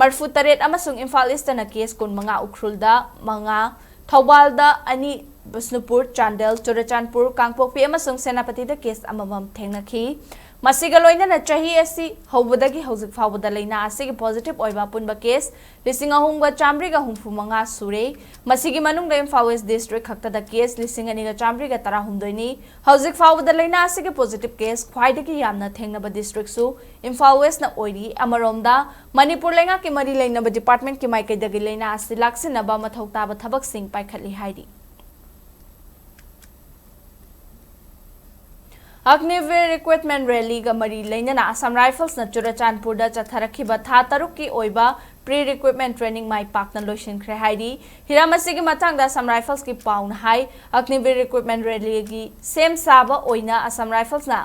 ꯃꯔꯤꯐꯨꯇꯔꯦꯠ ꯑꯃꯁꯨꯡ ꯏꯝꯐꯥꯜ Eastꯇꯅ case ꯀꯨꯟꯃꯉꯥ, ꯎꯈ꯭ꯔꯨꯜꯗ ꯃꯉꯥ, ꯊꯧꯕꯥꯜꯗ ꯑꯅꯤ, ꯕꯤꯁꯅꯨꯄꯨꯔ, ꯆꯥꯟꯗꯦꯜ, ꯆꯨꯔꯆꯥꯟꯄꯨꯔ, ꯀꯥꯡꯄꯣꯛꯄꯤ ꯑꯃꯁꯨꯡ ꯁꯦꯅꯥꯄꯇꯤꯗ case ꯑꯃꯃꯝ ꯊꯦꯡꯅꯈꯤ꯫ ꯃꯁꯤꯒ ꯂꯣꯏꯅꯅ ꯆꯍꯤ ꯑꯁꯤ ꯍꯧꯕꯗꯒꯤ ꯍꯧꯖꯤꯛ ꯐꯥꯎꯕꯗ ꯂꯩꯅꯥ ꯑꯁꯤꯒꯤ positive ꯑꯣꯏꯕ ꯑꯄꯨꯟꯕ case ꯂꯤꯁꯤꯡ ꯑꯍꯨꯝꯒ ꯆꯥꯃꯔꯤꯒ ꯍꯨꯝꯐꯨ ꯃꯉꯥ ꯁꯨꯔꯦ꯫ ꯃꯁꯤꯒꯤ ꯃꯅꯨꯡꯗ ꯏꯝꯐꯥꯜ West district ꯈꯛꯇꯗ case ꯂꯤꯁꯤꯡ ꯑꯅꯤꯒ ꯆꯥꯃꯔꯤꯒ ꯇꯔꯥꯍꯨꯝꯗꯣꯏꯅꯤ꯫ ꯍꯧꯖꯤꯛ ꯐꯥꯎꯕꯗ ꯂꯩꯅꯥ ꯑꯁꯤꯒꯤ positive case ꯈ꯭ꯋꯥꯏꯗꯒꯤ ꯌꯥꯝꯅ ꯊꯦꯡꯅꯕ districtꯁꯨ ꯏꯝꯐꯥꯜ Westꯅ ꯑꯣꯏꯔꯤ꯫ ꯑꯃꯔꯣꯝꯗ, ꯃꯅꯤꯄꯨꯔ ꯂꯩꯉꯥꯛꯀꯤ ꯃꯔꯤ ꯂꯩꯅꯕ departmentꯀꯤ ꯃꯥꯏꯀꯩꯗꯒꯤ ꯂꯩꯅꯥ ꯑꯁꯤ ꯂꯥꯛꯁꯤꯟꯅꯕ ꯃꯊꯧ ꯇꯥꯕ ꯊꯕꯛꯁꯤꯡ ꯄꯥꯏꯈꯠꯂꯤ ꯍꯥꯏꯔꯤ꯫ Agniveer Recruitment Rally ꯒ ꯃꯔꯤ ꯂꯩꯅꯅ Assam Rifles ꯅ ꯆꯨꯔꯆꯥꯟꯄꯨꯔꯗ ꯆꯠꯊꯔꯛꯈꯤꯕ ꯊꯥ ꯇꯔꯨꯛꯀꯤ ꯑꯣꯏꯕ Pre Recruitment Training ꯃꯥꯏ ꯄꯥꯛꯅ ꯂꯣꯏꯁꯤꯟꯈ꯭ꯔꯦ ꯍꯥꯏꯔꯤ꯫ ꯍꯤꯔꯝ ꯑꯁꯤꯒꯤ ꯃꯇꯥꯡꯗ Assam Rifles ꯀꯤ ꯄꯥꯎꯅ ꯍꯥꯏ, Agniveer Recruitment Rally ꯒꯤ ꯁꯦꯝ ꯁꯥꯕ ꯑꯣꯏꯅ Assam Rifles ꯅ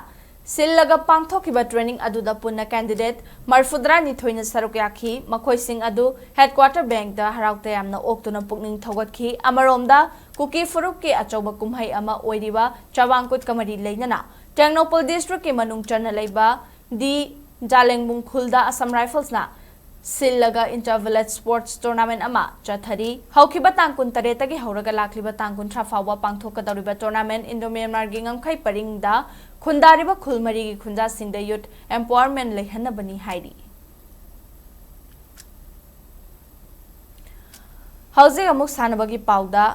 ꯁꯤꯜꯂꯒ ꯄꯥꯡꯊꯣꯛꯈꯤꯕ training ꯑꯗꯨꯗ ꯄꯨꯟꯅ candidate ꯃꯔꯤꯐꯨꯇꯔꯥ ꯅꯤꯊꯣꯏꯅ ꯁꯔꯨꯛ ꯌꯥꯈꯤ꯫ ꯃꯈꯣꯏꯁꯤꯡ ꯑꯗꯨ Headquarter Bank ꯇ ꯍꯔꯥꯎ ꯇꯌꯥꯝꯅ ꯑꯣꯛꯇꯨꯅ ꯄꯨꯛꯅꯤꯡ ꯊꯧꯒꯠꯈꯤ꯫ ꯑꯃꯔꯣꯝꯗ, ꯀꯨꯀꯤ ꯐꯨꯔꯨꯞꯀꯤ ꯑꯆꯧꯕ ꯀꯨꯝꯍꯩ ꯑꯃ ꯑꯣꯏꯔꯤꯕ ꯆꯥꯕꯥꯡꯀꯨꯠꯀ ꯃꯔꯤ ꯂꯩꯅꯅ ꯇꯦꯡꯅꯧꯄꯜ district ꯀꯤ ꯃꯅꯨꯡ ꯆꯟꯅ ꯂꯩꯕ ꯗꯤ ꯖꯥꯂꯦꯡꯕꯨꯡ ꯈꯨꯜꯗ Assam Rifles ꯅ ꯁꯤꯜꯂꯒ Inter Village Sports Tournament ꯑꯃ ꯆꯠꯊꯔꯤ꯫ ꯍꯧꯈꯤꯕ ꯇꯥꯡ ꯀꯨꯟꯇꯔꯦꯠꯇꯒꯤ ꯍꯧꯔꯒ ꯂꯥꯛꯂꯤꯕ ꯇꯥꯡ ꯀꯨꯟꯊ꯭ꯔꯥ ꯐꯥꯎꯕ ꯄꯥꯡꯊꯣꯛꯀꯗꯧꯔꯤꯕ tournament Indo Myanmar ꯒꯤ ꯉꯝꯈꯩ ꯄꯔꯤꯡꯗ ꯈꯨꯟꯗꯥꯔꯤꯕ ꯈꯨꯜ ꯃꯔꯤꯒꯤ ꯈꯨꯟꯖꯥꯁꯤꯡꯗ youth empowerment ꯂꯩꯍꯟꯅꯕꯅꯤ ꯍꯥꯏꯔꯤ꯫ ꯍꯧꯖꯤꯛ ꯑꯃꯨꯛ ꯁꯥꯟꯅꯕꯒꯤ ꯄꯥꯎꯗ,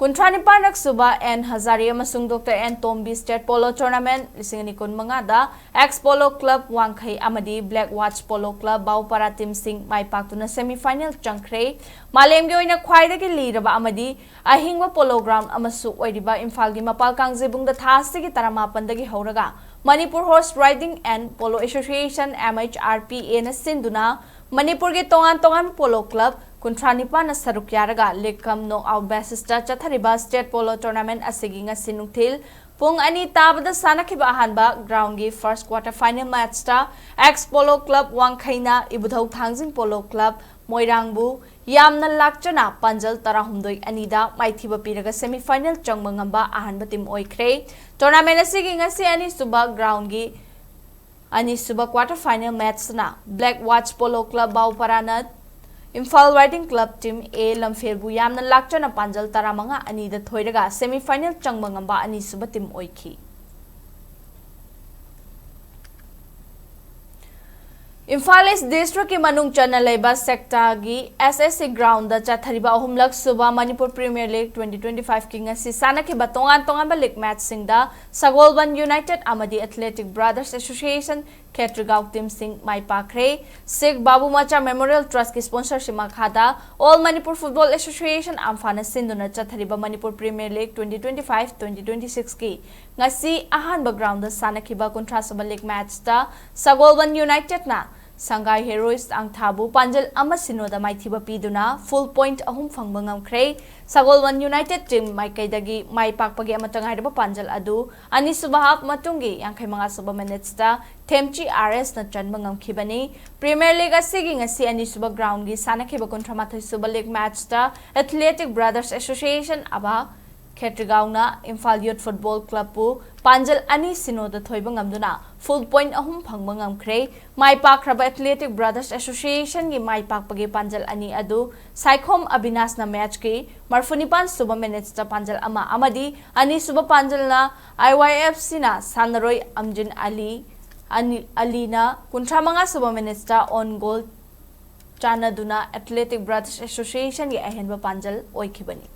ꯀꯨꯟꯊ꯭ꯔꯥ ꯅꯤꯄꯥꯟꯔꯛ ꯁꯨꯕ ꯑꯦꯟ ꯍꯖꯥꯔꯤ ꯑꯃꯁꯨꯡ doctor N Tombi State Polo Tournament ꯂꯤꯁꯤꯡ ꯑꯅꯤ ꯀꯨꯟꯃꯉꯥꯗ Ex Polo Club ꯋꯥꯡꯈꯩ ꯑꯃꯗꯤ Black Watch Polo Club ꯕꯥꯎꯄꯥꯔꯥ team ꯁꯤꯡ ꯃꯥꯏ ꯄꯥꯛꯇꯨꯅ semi final ꯆꯪꯈ꯭ꯔꯦ꯫ ꯃꯥꯂꯦꯝꯒꯤ ꯑꯣꯏꯅ ꯈ꯭ꯋꯥꯏꯗꯒꯤ ꯂꯤꯔꯕ ꯑꯃꯗꯤ ꯑꯍꯤꯡꯕ polo ground ꯑꯃꯁꯨ ꯑꯣꯏꯔꯤꯕ ꯏꯝꯐꯥꯜꯒꯤ ꯃꯄꯥꯜ ꯀꯥꯡꯖꯩꯕꯨꯡꯗ ꯊꯥ ꯑꯁꯤꯒꯤ ꯇꯔꯥꯃꯥꯄꯟꯗꯒꯤ ꯍꯧꯔꯒ Manipur Horse Riding and Polo Association, M H R P A ꯅ ꯁꯤꯟꯗꯨꯅ ꯃꯅꯤꯄꯨꯔꯒꯤ ꯇꯣꯉꯥꯟ ꯇꯣꯉꯥꯟꯕ polo club ꯀꯨꯟꯊ꯭ꯔꯥ ꯅꯤꯄꯥꯟꯅ ꯁꯔꯨꯛ ꯌꯥꯔꯒ league cum knock out basis ꯇ ꯆꯠꯊꯔꯤꯕ State Polo Tournament ꯑꯁꯤꯒꯤ ꯉꯁꯤ ꯅꯨꯡꯊꯤꯜ ꯄꯨꯡ ꯑꯅꯤ ꯇꯥꯕꯗ ꯁꯥꯟꯅꯈꯤꯕ ꯑꯍꯥꯟꯕ ground ꯒꯤ first quarter final match ꯇ Ex Polo Club ꯋꯥꯡꯈꯩꯅ ꯏꯕꯨꯙꯧ ꯊꯥꯡꯖꯤꯡ Polo Club ꯃꯣꯏꯔꯥꯡꯕꯨ ꯌꯥꯝꯅ ꯂꯥꯛꯆꯅ ꯄꯥꯟꯖꯜ ꯇꯔꯥꯍꯨꯝꯗꯣꯏ ꯑꯅꯤꯗ ꯃꯥꯏꯊꯤꯕ ꯄꯤꯔꯒ semi final ꯆꯪꯕ ꯉꯝꯕ ꯑꯍꯥꯟꯕ team ꯑꯣꯏꯈ꯭ꯔꯦ꯫ Tournament ꯑꯁꯤꯒꯤ ꯉꯁꯤ ꯑꯅꯤꯁꯨꯕ ground ꯒꯤ ꯑꯅꯤꯁꯨꯕ quarter final match ꯇꯅ Black Watch Polo Club ꯕꯥꯎꯄꯥꯔꯥꯅ Imphal Riding Club Team A ꯂꯝꯐꯦꯜꯕꯨ ꯌꯥꯝꯅ ꯂꯥꯛꯆꯅ ꯄꯥꯟꯖꯜ ꯇꯔꯥꯃꯉꯥ ꯑꯅꯤꯗ ꯊꯣꯏꯔꯒ semi final ꯆꯪꯕ ꯉꯝꯕ ꯑꯅꯤꯁꯨꯕ team ꯑꯣꯏꯈꯤ꯫ ꯏꯝꯐꯥꯜ East district ꯀꯤ ꯃꯅꯨꯡ ꯆꯟꯅ ꯂꯩꯕ ꯁꯦꯛꯇꯥꯒꯤ S S C ground ꯗ ꯆꯠꯊꯔꯤꯕ ꯑꯍꯨꯝꯂꯛ ꯁꯨꯕ Manipur Premier League twenty twenty-five ꯀꯤ ꯉꯁꯤ ꯁꯥꯟꯅꯈꯤꯕ ꯇꯣꯉꯥꯟ ꯇꯣꯉꯥꯟꯕ league match ꯁꯤꯡꯗ ꯁꯒꯣꯜꯕꯟ United ꯑꯃꯗꯤ Athletic Brothers Association ꯈꯦꯇ꯭ꯔꯤꯒꯥꯎ ꯇꯤꯝꯁꯤꯡ ꯃꯥꯏ ꯄꯥꯛꯈ꯭ꯔꯦ꯫ ꯁꯤꯈ ꯕꯥꯕꯨ ꯃꯆꯥ ꯃꯦꯃꯣꯔꯤꯌꯦꯜ ꯇ꯭ꯔꯁꯀꯤ ꯁ꯭ꯄꯣꯟꯁꯔꯁꯤꯞ ꯃꯈꯥꯗ All Manipur Football Association, ꯑꯝꯐꯥꯅ ꯁꯤꯟꯗꯨꯅ ꯆꯠꯊꯔꯤꯕ Manipur premier league twenty twenty five twenty twenty sixꯀꯤ ꯉꯁꯤ ꯑꯍꯥꯟꯕ ꯒ꯭ꯔꯥꯎꯟꯗ ꯁꯥꯟꯅꯈꯤꯕ ꯀꯨꯟꯊ꯭ꯔꯥ ꯁꯨꯕ ꯂꯤꯒ ꯃꯦꯠꯆꯇ ꯁꯒꯣꯜꯕꯟ ꯌꯨꯅꯥꯏꯇꯦꯗꯅ ꯁꯪꯒꯥꯏ ꯍꯦꯔꯣꯏꯁ ꯑꯪꯊꯥꯕꯨ ꯄꯥꯟꯖꯜ ꯑꯃ ꯁꯤꯅꯣꯗ ꯃꯥꯏꯊꯤꯕ ꯄꯤꯗꯨꯅ ꯐꯨꯜ ꯄꯣꯏꯟꯠ ꯑꯍꯨꯝ ꯐꯪꯕ ꯉꯝꯈ꯭ꯔꯦ꯫ ꯁꯒꯣꯜꯕꯟ ꯌꯨꯅꯥꯏꯇꯦꯗ ꯇꯤꯝ ꯃꯥꯏꯀꯩꯗꯒꯤ ꯃꯥꯏ ꯄꯥꯛꯄꯒꯤ ꯑꯃꯠꯇ ꯉꯥꯏꯔꯕ ꯄꯥꯟꯖꯜ ꯑꯗꯨ ꯑꯅꯤꯁꯨꯕ ꯍꯥꯐ ꯃꯇꯨꯡꯒꯤ ꯌꯥꯡꯈꯩ ꯃꯉꯥ ꯁꯨꯕ ꯃꯤꯅꯤꯠꯁꯇ ꯊꯦꯝꯆꯤ ꯑꯥꯔ ꯑꯦꯁꯅ ꯆꯟꯕ ꯉꯝꯈꯤꯕꯅꯤ꯫ ꯄ꯭ꯔꯤꯃꯤꯌꯔ ꯂꯤꯒ ꯑꯁꯤꯒꯤ ꯉꯁꯤ ꯑꯅꯤꯁꯨꯕ ꯒ꯭ꯔꯥꯎꯟꯒꯤ ꯁꯥꯟꯅꯈꯤꯕ ꯀꯨꯟꯊ꯭ꯔꯥ ꯃꯥꯊꯣꯏ ꯁꯨꯕ league ꯃꯦꯠꯆꯇ athletic brothers association ꯑꯕꯥ ꯈꯦꯇ꯭ꯔꯤꯒꯥꯎꯅ Imphal ꯌꯨꯠ ꯐꯨꯠꯕꯣꯜ ꯀ꯭ꯂꯕꯄꯨ ꯄꯥꯟꯖꯜ ꯑꯅꯤ ꯁꯤꯅꯣꯗ ꯊꯣꯏꯕ ꯉꯝꯗꯨꯅ ꯐꯨꯜ ꯄꯣꯏꯟꯠ ꯑꯍꯨꯝ ꯐꯪꯕ ꯉꯝꯈ꯭ꯔꯦ꯫ ꯃꯥꯏ ꯄꯥꯛꯈ꯭ꯔꯕ ꯑꯦꯊꯂꯦꯇꯤꯛ ꯕ꯭ꯔꯥꯗꯔꯁ ꯑꯦꯁꯣꯁꯤꯌꯦꯁꯟꯒꯤ ꯃꯥꯏ ꯄꯥꯛꯄꯒꯤ ꯄꯥꯟꯖꯜ ꯑꯅꯤ ꯑꯗꯨ ꯁꯥꯏꯈꯣꯝ ꯑꯕꯤꯅꯥꯁꯅ ꯃꯦꯠꯆꯀꯤ ꯃꯔꯐꯨꯅꯤꯄꯥꯟ ꯁꯨꯕ ꯃꯤꯅꯤꯠꯁꯇ ꯄꯥꯟꯖꯜ ꯑꯃ ꯑꯃꯗꯤ ꯑꯅꯤꯁꯨꯕ ꯄꯥꯟꯖꯜꯅ ꯑꯥꯏ ꯋꯥꯏ ꯑꯦꯐ ꯁꯤꯅ ꯁꯥꯟꯅꯔꯣꯏ ꯑꯝꯖꯤꯟ ꯑꯂꯤ ꯑꯅꯤ, ꯑꯂꯤꯅ ꯀꯨꯟꯊ꯭ꯔꯥ ꯃꯉꯥ ꯁꯨꯕ ꯃꯤꯅꯤꯠꯁꯇ ꯑꯣꯟ ꯒꯣꯜ ꯆꯥꯟꯅꯗꯨꯅ ꯑꯦꯊꯂꯦꯇꯤꯛ ꯕ꯭ꯔꯥꯗꯔꯁ ꯑꯦꯁꯣꯁꯤꯌꯦꯁꯟꯒꯤ ꯑꯍꯦꯟꯕ ꯄꯥꯟꯖꯜ ꯑꯣꯏꯈꯤꯕꯅꯤ꯫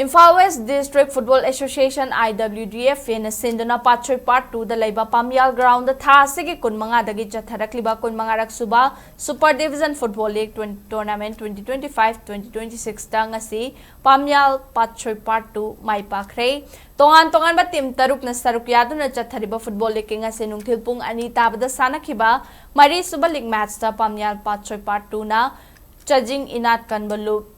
Imphal West district football association, I W D F A ꯁꯤꯟꯗꯨꯅ ꯄꯥꯠꯁꯣꯏ ꯄꯥꯔꯠ ꯇꯨꯗ ꯂꯩꯕ ꯄꯥꯝꯌꯥꯜ ꯒ꯭ꯔꯥꯎꯟꯗ ꯊꯥ ꯑꯁꯤꯒꯤ ꯀꯨꯟꯃꯉꯥꯗꯒꯤ ꯆꯠꯊꯔꯛꯂꯤꯕ ꯀꯨꯟꯃꯉꯥꯔꯛ ꯁꯨꯕ super division football league tournament twenty twenty five twenty twenty sixꯇ ꯉꯁꯤ ꯄꯥꯝꯌꯥꯜ ꯄꯥꯠꯁꯣꯏ ꯄꯥꯔꯠ ꯇꯨ ꯃꯥꯏ ꯄꯥꯛꯈ꯭ꯔꯦ꯫ ꯇꯣꯉꯥꯟ ꯇꯣꯉꯥꯟꯕ ꯇꯤꯝ ꯇꯔꯨꯛꯅ ꯁꯔꯨꯛ ꯌꯥꯗꯨꯅ ꯆꯠꯊꯔꯤꯕ ꯐꯨꯠꯕꯣꯜ ꯂꯤꯒꯀꯤ ꯉꯁꯤ ꯅꯨꯡꯊꯤꯜ ꯄꯨꯡ ꯑꯅꯤ ꯇꯥꯕꯗ ꯁꯥꯟꯅꯈꯤꯕ ꯃꯔꯤꯁꯨꯕ ꯂꯤꯒ ꯃꯦꯠꯆꯇ ꯄꯥꯝꯌꯥꯜ ꯄꯥꯠꯁꯣꯏ ꯄꯥꯔꯠ ꯇꯨꯅ ꯆꯖꯤꯡ ꯏꯅꯥꯠ ꯀꯟꯕ ꯂꯨꯞ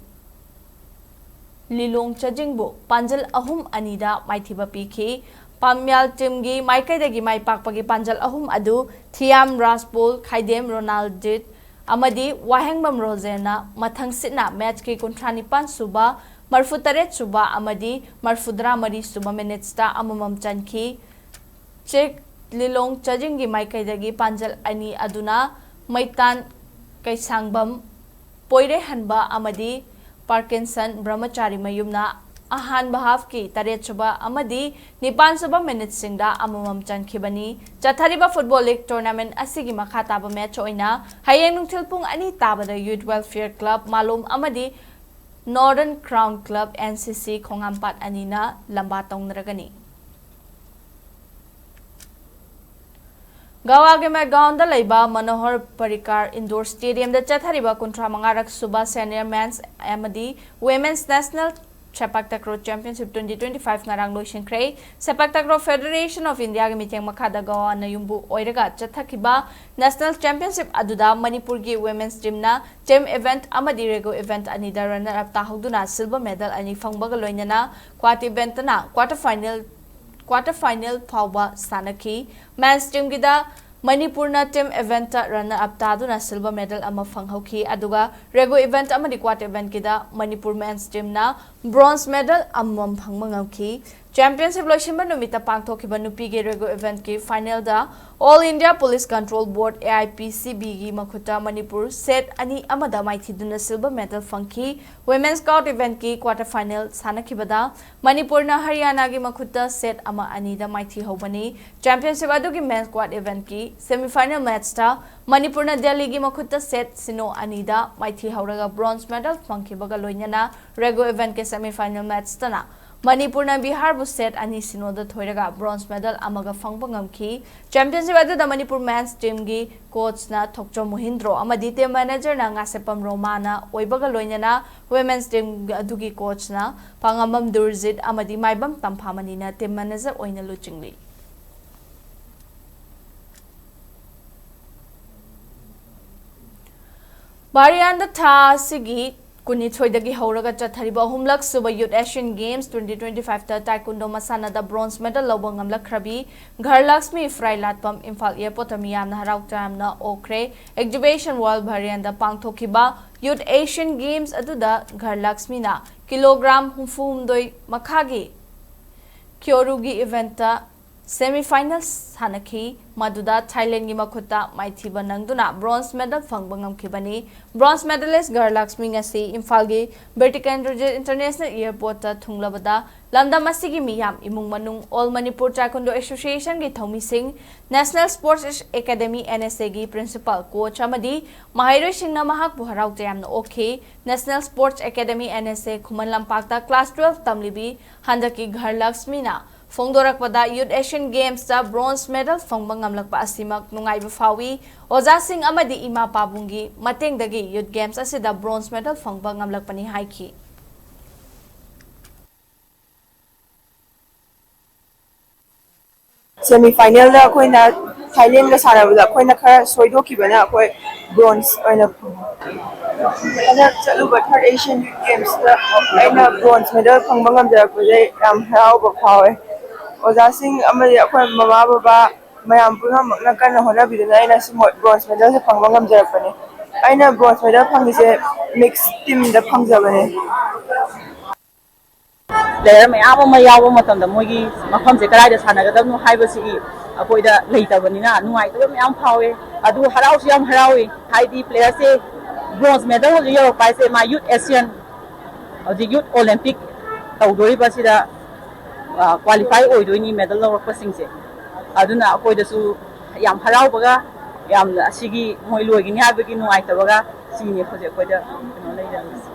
ꯂꯤꯂꯣꯡ ꯆꯖꯤꯡꯕꯨ ꯄꯥꯟꯖꯜ ꯑꯍꯨꯝ ꯑꯅꯤꯗ ꯃꯥꯏꯊꯤꯕ ꯄꯤꯈꯤ꯫ ꯄꯥꯝꯌꯥꯜ ꯇꯤꯝꯒꯤ ꯃꯥꯏꯀꯩꯗꯒꯤ ꯃꯥꯏ ꯄꯥꯛꯄꯒꯤ ꯄꯥꯟꯖꯜ ꯑꯍꯨꯝ ꯑꯗꯨ ꯊꯤꯌꯥꯝ ꯔꯥꯖꯄꯣꯜ, ꯈꯥꯏꯗꯦꯝ ꯔꯣꯅꯥꯜꯗꯤꯠ ꯑꯃꯗꯤ ꯋꯥꯍꯦꯡꯕꯝ ꯔꯣꯖꯦꯟꯅ ꯃꯊꯪꯁꯤꯠꯅ ꯃꯦꯠꯆꯀꯤ ꯀꯨꯟꯊ꯭ꯔꯥ ꯅꯤꯄꯥꯟ ꯁꯨꯕ, ꯃꯔꯐꯨ ꯇꯔꯦꯠ ꯁꯨꯕ ꯑꯃꯗꯤ ꯃꯔꯐꯨ ꯇꯔꯥ ꯃꯔꯤ ꯁꯨꯕ ꯃꯤꯅꯤꯠꯁꯇ ꯑꯃꯃꯝ ꯆꯟꯈꯤ꯫ ꯆꯦꯛ ꯂꯤꯂꯣꯡ ꯆꯖꯤꯡꯒꯤ ꯃꯥꯏꯀꯩꯗꯒꯤ ꯄꯥꯟꯖꯜ ꯑꯅꯤ ꯑꯗꯨꯅ ꯃꯩꯇꯥꯟ ꯀꯩꯁꯥꯡꯕꯝ ꯄꯣꯏꯔꯩꯍꯟꯕ ꯑꯃꯗꯤ ꯄꯥꯔꯀꯤꯟꯁꯟ ꯕ꯭ꯔꯍꯃꯆꯥꯔꯤ ꯃꯌꯨꯝꯅ ꯑꯍꯥꯟꯕ ꯍꯥꯐꯀꯤ ꯇꯔꯦꯠ ꯁꯨꯕ ꯑꯃꯗꯤ ꯅꯤꯄꯥꯟ ꯁꯨꯕ ꯃꯤꯅꯤꯠꯁꯤꯡꯗ ꯑꯃꯃꯝ ꯆꯟꯈꯤꯕꯅꯤ꯫ ꯆꯠꯊꯔꯤꯕ ꯐꯨꯠꯕꯣꯜ ꯂꯤꯒ ꯇꯣꯔꯅꯥꯃꯦꯟꯠ ꯑꯁꯤꯒꯤ ꯃꯈꯥ ꯇꯥꯕ ꯃꯦꯠꯆ ꯑꯣꯏꯅ ꯍꯌꯦꯡ ꯅꯨꯡꯊꯤꯜ ꯄꯨꯡ ꯑꯅꯤ ꯇꯥꯕꯗ ꯌꯨꯠ ꯋꯦꯜꯐꯤꯌꯔ ꯀ꯭ꯂꯕ ꯃꯥꯂꯣꯝ ꯑꯃꯗꯤ Northern Crown Club, N C C, ꯈꯣꯡꯍꯥꯝꯄꯥꯠ ꯑꯅꯤꯅ ꯂꯝꯕꯥ ꯇꯧꯅꯔꯒꯅꯤ꯫ ꯒꯋꯥꯒꯤ ꯃꯦꯒꯥꯎꯟꯗ ꯂꯩꯕ ꯃꯅꯣꯍꯔ ꯄꯔꯤꯀꯥꯔ ꯏꯟꯗꯣꯔ ꯁ꯭ꯇꯦꯗꯤꯌꯝꯗ ꯆꯠꯊꯔꯤꯕ ꯀꯨꯟꯊ꯭ꯔꯥ ꯃꯉꯥꯔꯛ ꯁꯨꯕ ꯁꯦꯅꯤꯌꯔ ꯃꯦꯟꯁ ꯑꯃꯗꯤ women's national sepak takraw championship twenty twenty five ꯉꯔꯥꯡ ꯂꯣꯏꯁꯤꯟꯈ꯭ꯔꯦ꯫ ꯁꯦꯄꯥꯛ ꯇꯀ꯭ꯔꯣ ꯐꯦꯗꯔꯦꯁꯟ ꯑꯣꯐ ꯏꯟꯗꯤꯌꯥꯒꯤ ꯃꯤꯠꯌꯦꯡ ꯃꯈꯥꯗ ꯒꯋꯥꯅ ꯌꯨꯝꯕꯨ ꯑꯣꯏꯔꯒ ꯆꯠꯊꯈꯤꯕ ꯅꯦꯁꯅꯦꯜ ꯆꯦꯝꯄꯤꯌꯟꯁꯤꯞ ꯑꯗꯨꯗ ꯃꯅꯤꯄꯨꯔꯒꯤ ꯋꯤꯃꯦꯟꯁ ꯇꯤꯝꯅ ꯇꯤꯝ ꯏꯚꯦꯟꯠ ꯑꯃꯗꯤ ꯔꯦꯒꯣ ꯏꯚꯦꯟꯠ ꯑꯅꯤꯗ ꯔꯟꯅꯔ ꯑꯞ ꯇꯥꯍꯧꯗꯨꯅ ꯁꯤꯜꯚꯔ ꯃꯦꯗꯜ ꯑꯅꯤ ꯐꯪꯕꯒ ꯂꯣꯏꯅꯅ ꯀ꯭ꯋꯥꯠ ꯏꯚꯦꯟꯠꯇꯅ ꯀ꯭ꯋꯥꯇꯔ ꯐꯥꯏꯅꯦꯜ, ꯀ꯭ꯋꯥꯇꯔ ꯐꯥꯏꯅꯦꯜ ꯐꯥꯎꯕ ꯁꯥꯟꯅꯈꯤ꯫ ꯃꯦꯟꯁ ꯇꯤꯝꯒꯤꯗ ꯃꯅꯤꯄꯨꯔꯅ ꯇꯤꯝ ꯏꯚꯦꯟꯠꯇ ꯔꯟꯅꯔ ꯑꯞ ꯇꯥꯗꯨꯅ ꯁꯤꯜꯚꯔ ꯃꯦꯗꯜ ꯑꯃ ꯐꯪꯍꯧꯈꯤ, ꯑꯗꯨꯒ ꯔꯦꯒꯣ ꯏꯚꯦꯟꯠ ꯑꯃꯗꯤ ꯀ꯭ꯋꯥꯠ ꯏꯚꯦꯟꯠꯀꯤꯗ ꯃꯅꯤꯄꯨꯔ ꯃꯦꯟꯁ ꯇꯤꯝꯅ ꯕ꯭ꯔꯣꯟꯖ ꯃꯦꯗꯜ ꯑꯃꯃꯝ ꯐꯪꯕ ꯉꯝꯈꯤ꯫ ꯆꯦꯝꯄꯤꯌꯟꯁꯤꯞ ꯂꯣꯏꯁꯤꯟꯕ ꯅꯨꯃꯤꯠꯇ ꯄꯥꯡꯊꯣꯛꯈꯤꯕ ꯅꯨꯄꯤꯒꯤ ꯔꯦꯒꯣ ꯏꯚꯦꯟꯠꯀꯤ ꯐꯥꯏꯅꯦꯜꯗ All India Police Control Board, A I P C B, ꯒꯤ ꯃꯈꯨꯠꯇ ꯃꯅꯤꯄꯨꯔ ꯁꯦꯠ ꯑꯅꯤ ꯑꯃꯗ ꯃꯥꯏꯊꯤꯗꯨꯅ ꯁꯤꯜꯚꯔ ꯃꯦꯗꯜ ꯐꯪꯈꯤ꯫ ꯋꯤꯃꯦꯟꯁ ꯀ꯭ꯋꯥꯠ ꯏꯚꯦꯟꯠꯀꯤ ꯀ꯭ꯋꯥꯇꯔ ꯐꯥꯏꯅꯦꯜ ꯁꯥꯟꯅꯈꯤꯕꯗ ꯃꯅꯤꯄꯨꯔꯅ ꯍꯔꯤꯌꯥꯅꯥꯒꯤ ꯃꯈꯨꯠꯇ ꯁꯦꯠ ꯑꯃ ꯑꯅꯤꯗ ꯃꯥꯏꯊꯤꯍꯧꯕꯅꯤ꯫ ꯆꯦꯝꯄꯤꯌꯟꯁꯤꯞ ꯑꯗꯨꯒꯤ ꯃꯦꯟꯁ ꯀ꯭ꯋꯥꯠ ꯏꯚꯦꯟꯠꯀꯤ ꯁꯦꯃꯤꯐꯥꯏꯅꯦꯜ ꯃꯦꯠꯆꯇ ꯃꯅꯤꯄꯨꯔꯅ ꯗꯦꯜꯂꯤꯒꯤ ꯃꯈꯨꯠꯇ ꯁꯦꯠ ꯁꯤꯅꯣ ꯑꯅꯤꯗ ꯃꯥꯏꯊꯤꯍꯧꯔꯒ ꯕ꯭ꯔꯣꯟꯖ ꯃꯦꯗꯜ ꯐꯪꯈꯤꯕꯒ ꯂꯣꯏꯅꯅ ꯔꯦꯒꯣ ꯏꯚꯦꯟꯠꯀꯤ ꯁꯦꯃꯤꯐꯥꯏꯅꯦꯜ ꯃꯦꯠꯆꯇꯅ ꯃꯅꯤꯄꯨꯔꯅ ꯕꯤꯍꯥꯔꯕꯨ ꯁꯦꯠ ꯑꯅꯤ ꯁꯤꯅꯣꯗ ꯊꯣꯏꯔꯒ ꯕ꯭ꯔꯣꯟꯖ ꯃꯦꯗꯜ ꯑꯃꯒ ꯐꯪꯕ ꯉꯝꯈꯤ꯫ ꯆꯦꯝꯄꯤꯌꯟꯁꯤꯞ ꯑꯗꯨꯗ ꯃꯅꯤꯄꯨꯔ ꯃꯦꯟꯁ ꯇꯤꯝꯒꯤ ꯀꯣꯆꯅ ꯊꯣꯛꯆꯣꯝ ꯃꯣꯍꯤꯟꯗ꯭ꯔꯣ ꯑꯃꯗꯤ ꯇꯤꯝ ꯃꯦꯅꯦꯖꯔꯅ ꯉꯥꯁꯦꯞꯄꯝ ꯔꯣꯃꯥꯅ ꯑꯣꯏꯕꯒ ꯂꯣꯏꯅꯅ ꯋꯤꯃꯦꯟꯁ ꯇꯤꯝ ꯑꯗꯨꯒꯤ ꯀꯣꯆꯅ ꯄꯥꯉꯝꯕꯝ ꯗꯨꯔꯖꯤꯠ ꯑꯃꯗꯤ ꯃꯥꯏꯕꯝ ꯇꯝꯐꯥꯃꯅꯤꯅ ꯇꯤꯝ ꯃꯦꯅꯦꯖꯔ ꯑꯣꯏꯅ ꯂꯨꯆꯤꯡꯂꯤ꯫ ꯚꯥꯔꯤꯌꯥꯟꯗ ꯊꯥ ꯑꯁꯤꯒꯤ ꯀꯨꯟꯅꯤꯊꯣꯏꯗꯒꯤ ꯍꯧꯔꯒ ꯆꯠꯊꯔꯤꯕ ꯑꯍꯨꯝꯂꯛ ꯁꯨꯕ youth Asian games twenty twenty five ꯇ ꯇꯥꯏꯀꯨꯟꯗꯣ ꯃꯁꯥꯟꯅꯗ ꯕ꯭ꯔꯣꯟꯖ ꯃꯦꯗꯜ ꯂꯧꯕ ꯉꯝꯂꯛꯈ꯭ꯔꯕꯤ ꯘꯔꯂꯛꯁꯃꯤ ꯐ꯭ꯔꯥꯏ ꯂꯥꯠꯄꯝ ꯏꯝꯐꯥꯜ ꯑꯦꯌꯔꯄꯣꯔꯠꯇ ꯃꯤꯌꯥꯝꯅ ꯍꯔꯥꯎ ꯇꯌꯥꯝꯅ ꯑꯣꯛꯈ꯭ꯔꯦ꯫ ꯑꯦꯛꯖꯤꯕꯤꯁꯟ ꯋꯥꯔꯜ ꯚꯥꯔꯤꯌꯥꯟꯗ ꯄꯥꯡꯊꯣꯛꯈꯤꯕ ꯌꯨꯠ ꯑꯦꯁꯤꯌꯟ ꯒꯦꯝꯁ ꯑꯗꯨꯗ ꯘꯔꯂꯛꯁꯃꯤꯅ ꯀꯤꯂꯣꯒ꯭ꯔꯥꯝ ꯍꯨꯝꯐꯨ ꯍꯨꯝꯗꯣꯏ ꯃꯈꯥꯒꯤ ꯈ꯭ꯌꯣꯔꯨꯒꯤ ꯏꯚꯦꯟꯠꯇ Semi-finals ꯁꯥꯟꯅꯈꯤ, ꯃꯗꯨꯗ ꯊꯥꯏꯂꯦꯟꯒꯤ ꯃꯈꯨꯠꯇ ꯃꯥꯏꯊꯤꯕ ꯅꯪꯗꯨꯅ bronze medal ꯐꯪꯕ ꯉꯝꯈꯤꯕꯅꯤ꯫ Bronze medalist ꯒ꯭ꯔꯍꯂꯛꯁꯃꯤ ꯉꯁꯤ ꯏꯝꯐꯥꯜꯒꯤ ꯕꯤꯔ ꯇꯤꯀꯦꯟꯗ꯭ꯔꯖꯤꯠ International Airport ꯇ ꯊꯨꯡꯂꯕꯗ, ꯂꯝꯗꯝ ꯑꯁꯤꯒꯤ ꯃꯤꯌꯥꯝ, ꯏꯃꯨꯡ ꯃꯅꯨꯡ, All Manipur Taekwondo Association ꯒꯤ ꯊꯧꯃꯤꯁꯤꯡ, National Sports Academy, N S A ꯒꯤ principal, coach ꯑꯃꯗꯤ ꯃꯍꯩꯔꯣꯏꯁꯤꯡꯅ ꯃꯍꯥꯛꯄꯨ ꯍꯔꯥꯎ ꯇꯌꯥꯝꯅ ꯑꯣꯛꯈꯤ꯫ National Sports Academy, N S A, ꯈꯨꯃꯟ ꯂꯝꯄꯥꯛꯇ class twelve ꯇꯝꯂꯤꯕꯤ ꯍꯟꯗꯛꯀꯤ ꯒ꯭ꯔꯍꯂꯛꯁꯃꯤꯅ ꯐꯣꯡꯗꯣꯔꯛꯄꯗ, Youth Asian Games ꯇ bronze medal ꯐꯪꯕ ꯉꯝꯂꯛꯄ ꯑꯁꯤꯃꯛ ꯅꯨꯡꯉꯥꯏꯕ ꯐꯥꯎꯏ꯫ ꯑꯣꯖꯥꯁꯤꯡ ꯑꯃꯗꯤ ꯏꯃꯥ ꯄꯥꯕꯨꯡꯒꯤ ꯃꯇꯦꯡꯗꯒꯤ Youth Games ꯑꯁꯤꯗ bronze medal ꯐꯪꯕ ꯉꯝꯂꯛꯄꯅꯤ ꯍꯥꯏꯈꯤ꯫ Semi-final ꯗ ꯑꯩꯈꯣꯏꯅ ꯊꯥꯏꯂꯦꯟꯒ ꯁꯥꯟꯅꯕꯗ ꯑꯩꯈꯣꯏꯅ ꯈꯔ ꯁꯣꯏꯗꯣꯛꯈꯤꯕꯅ ꯑꯩꯈꯣꯏ bronze ꯑꯣꯏꯅ ꯐꯪꯉꯤ꯫ ꯍꯟꯗꯛ ꯆꯠꯂꯨꯕ Third Asian Youth Games ꯇ ꯑꯩꯅ bronze medal ꯐꯪꯕ ꯉꯝꯖꯔꯛꯄꯁꯦ ꯌꯥꯝ ꯍꯔꯥꯎꯕ ꯐꯥꯎꯋꯦ꯫ ꯑꯣꯖꯥꯁꯤꯡ ꯑꯃꯗꯤ ꯑꯩꯈꯣꯏ ꯃꯃꯥ ꯕꯕꯥ ꯃꯌꯥꯝ ꯄꯨꯝꯅꯃꯛꯅ ꯀꯟꯅ ꯍꯣꯠꯅꯕꯤꯗꯨꯅ ꯑꯩꯅ ꯁꯤ bronze medal ꯁꯦ ꯐꯪꯕ ꯉꯝꯖꯔꯛꯄꯅꯦ꯫ ꯑꯩꯅ bronze medal ꯐꯪꯉꯤꯁꯦ mix team ꯗ ꯐꯪꯖꯕꯅꯦ꯫ Player ꯃꯌꯥꯝ ꯑꯃ ꯌꯥꯎꯕ ꯃꯇꯝꯗ ꯃꯣꯏꯒꯤ ꯃꯐꯝꯁꯦ ꯀꯗꯥꯏꯗ ꯁꯥꯟꯅꯒꯗꯕꯅꯣ ꯍꯥꯏꯕꯁꯤꯒꯤ ꯑꯩꯈꯣꯏꯗ ꯂꯩꯇꯕꯅꯤꯅ ꯅꯨꯡꯉꯥꯏꯇꯕ ꯃꯌꯥꯝ ꯐꯥꯎꯋꯦ꯫ ꯑꯗꯨ ꯍꯔꯥꯎꯁꯨ ꯌꯥꯝ ꯍꯔꯥꯎꯏ, ꯍꯥꯏꯗꯤ player ꯁꯦ bronze medal ꯍꯧꯖꯤꯛ ꯌꯧꯔꯛꯄ ꯍꯥꯏꯁꯦ ꯃꯥ Youth Asian, ꯍꯧꯖꯤꯛ Youth Olympic ꯇꯧꯗꯣꯔꯤꯕꯁꯤꯗ, ꯑ, qualify ꯑꯣꯏꯗꯣꯏꯅꯤ medal ꯂꯧꯔꯛꯄꯁꯤꯡꯁꯦ꯫ ꯑꯗꯨꯅ ꯑꯩꯈꯣꯏꯗꯁꯨ ꯌꯥꯝ ꯍꯔꯥꯎꯕꯒ, ꯌꯥꯝꯅ ꯑꯁꯤꯒꯤ ꯃꯣꯏ ꯂꯣꯏꯒꯅꯤ ꯍꯥꯏꯕꯒꯤ ꯅꯨꯡꯉꯥꯏꯇꯕꯒ, ꯁꯤꯅꯤ ꯍꯧꯖꯤꯛ ꯑꯩꯈꯣꯏꯗ ꯀꯩꯅꯣ ꯂꯩꯔꯝꯃꯤꯁꯦ꯫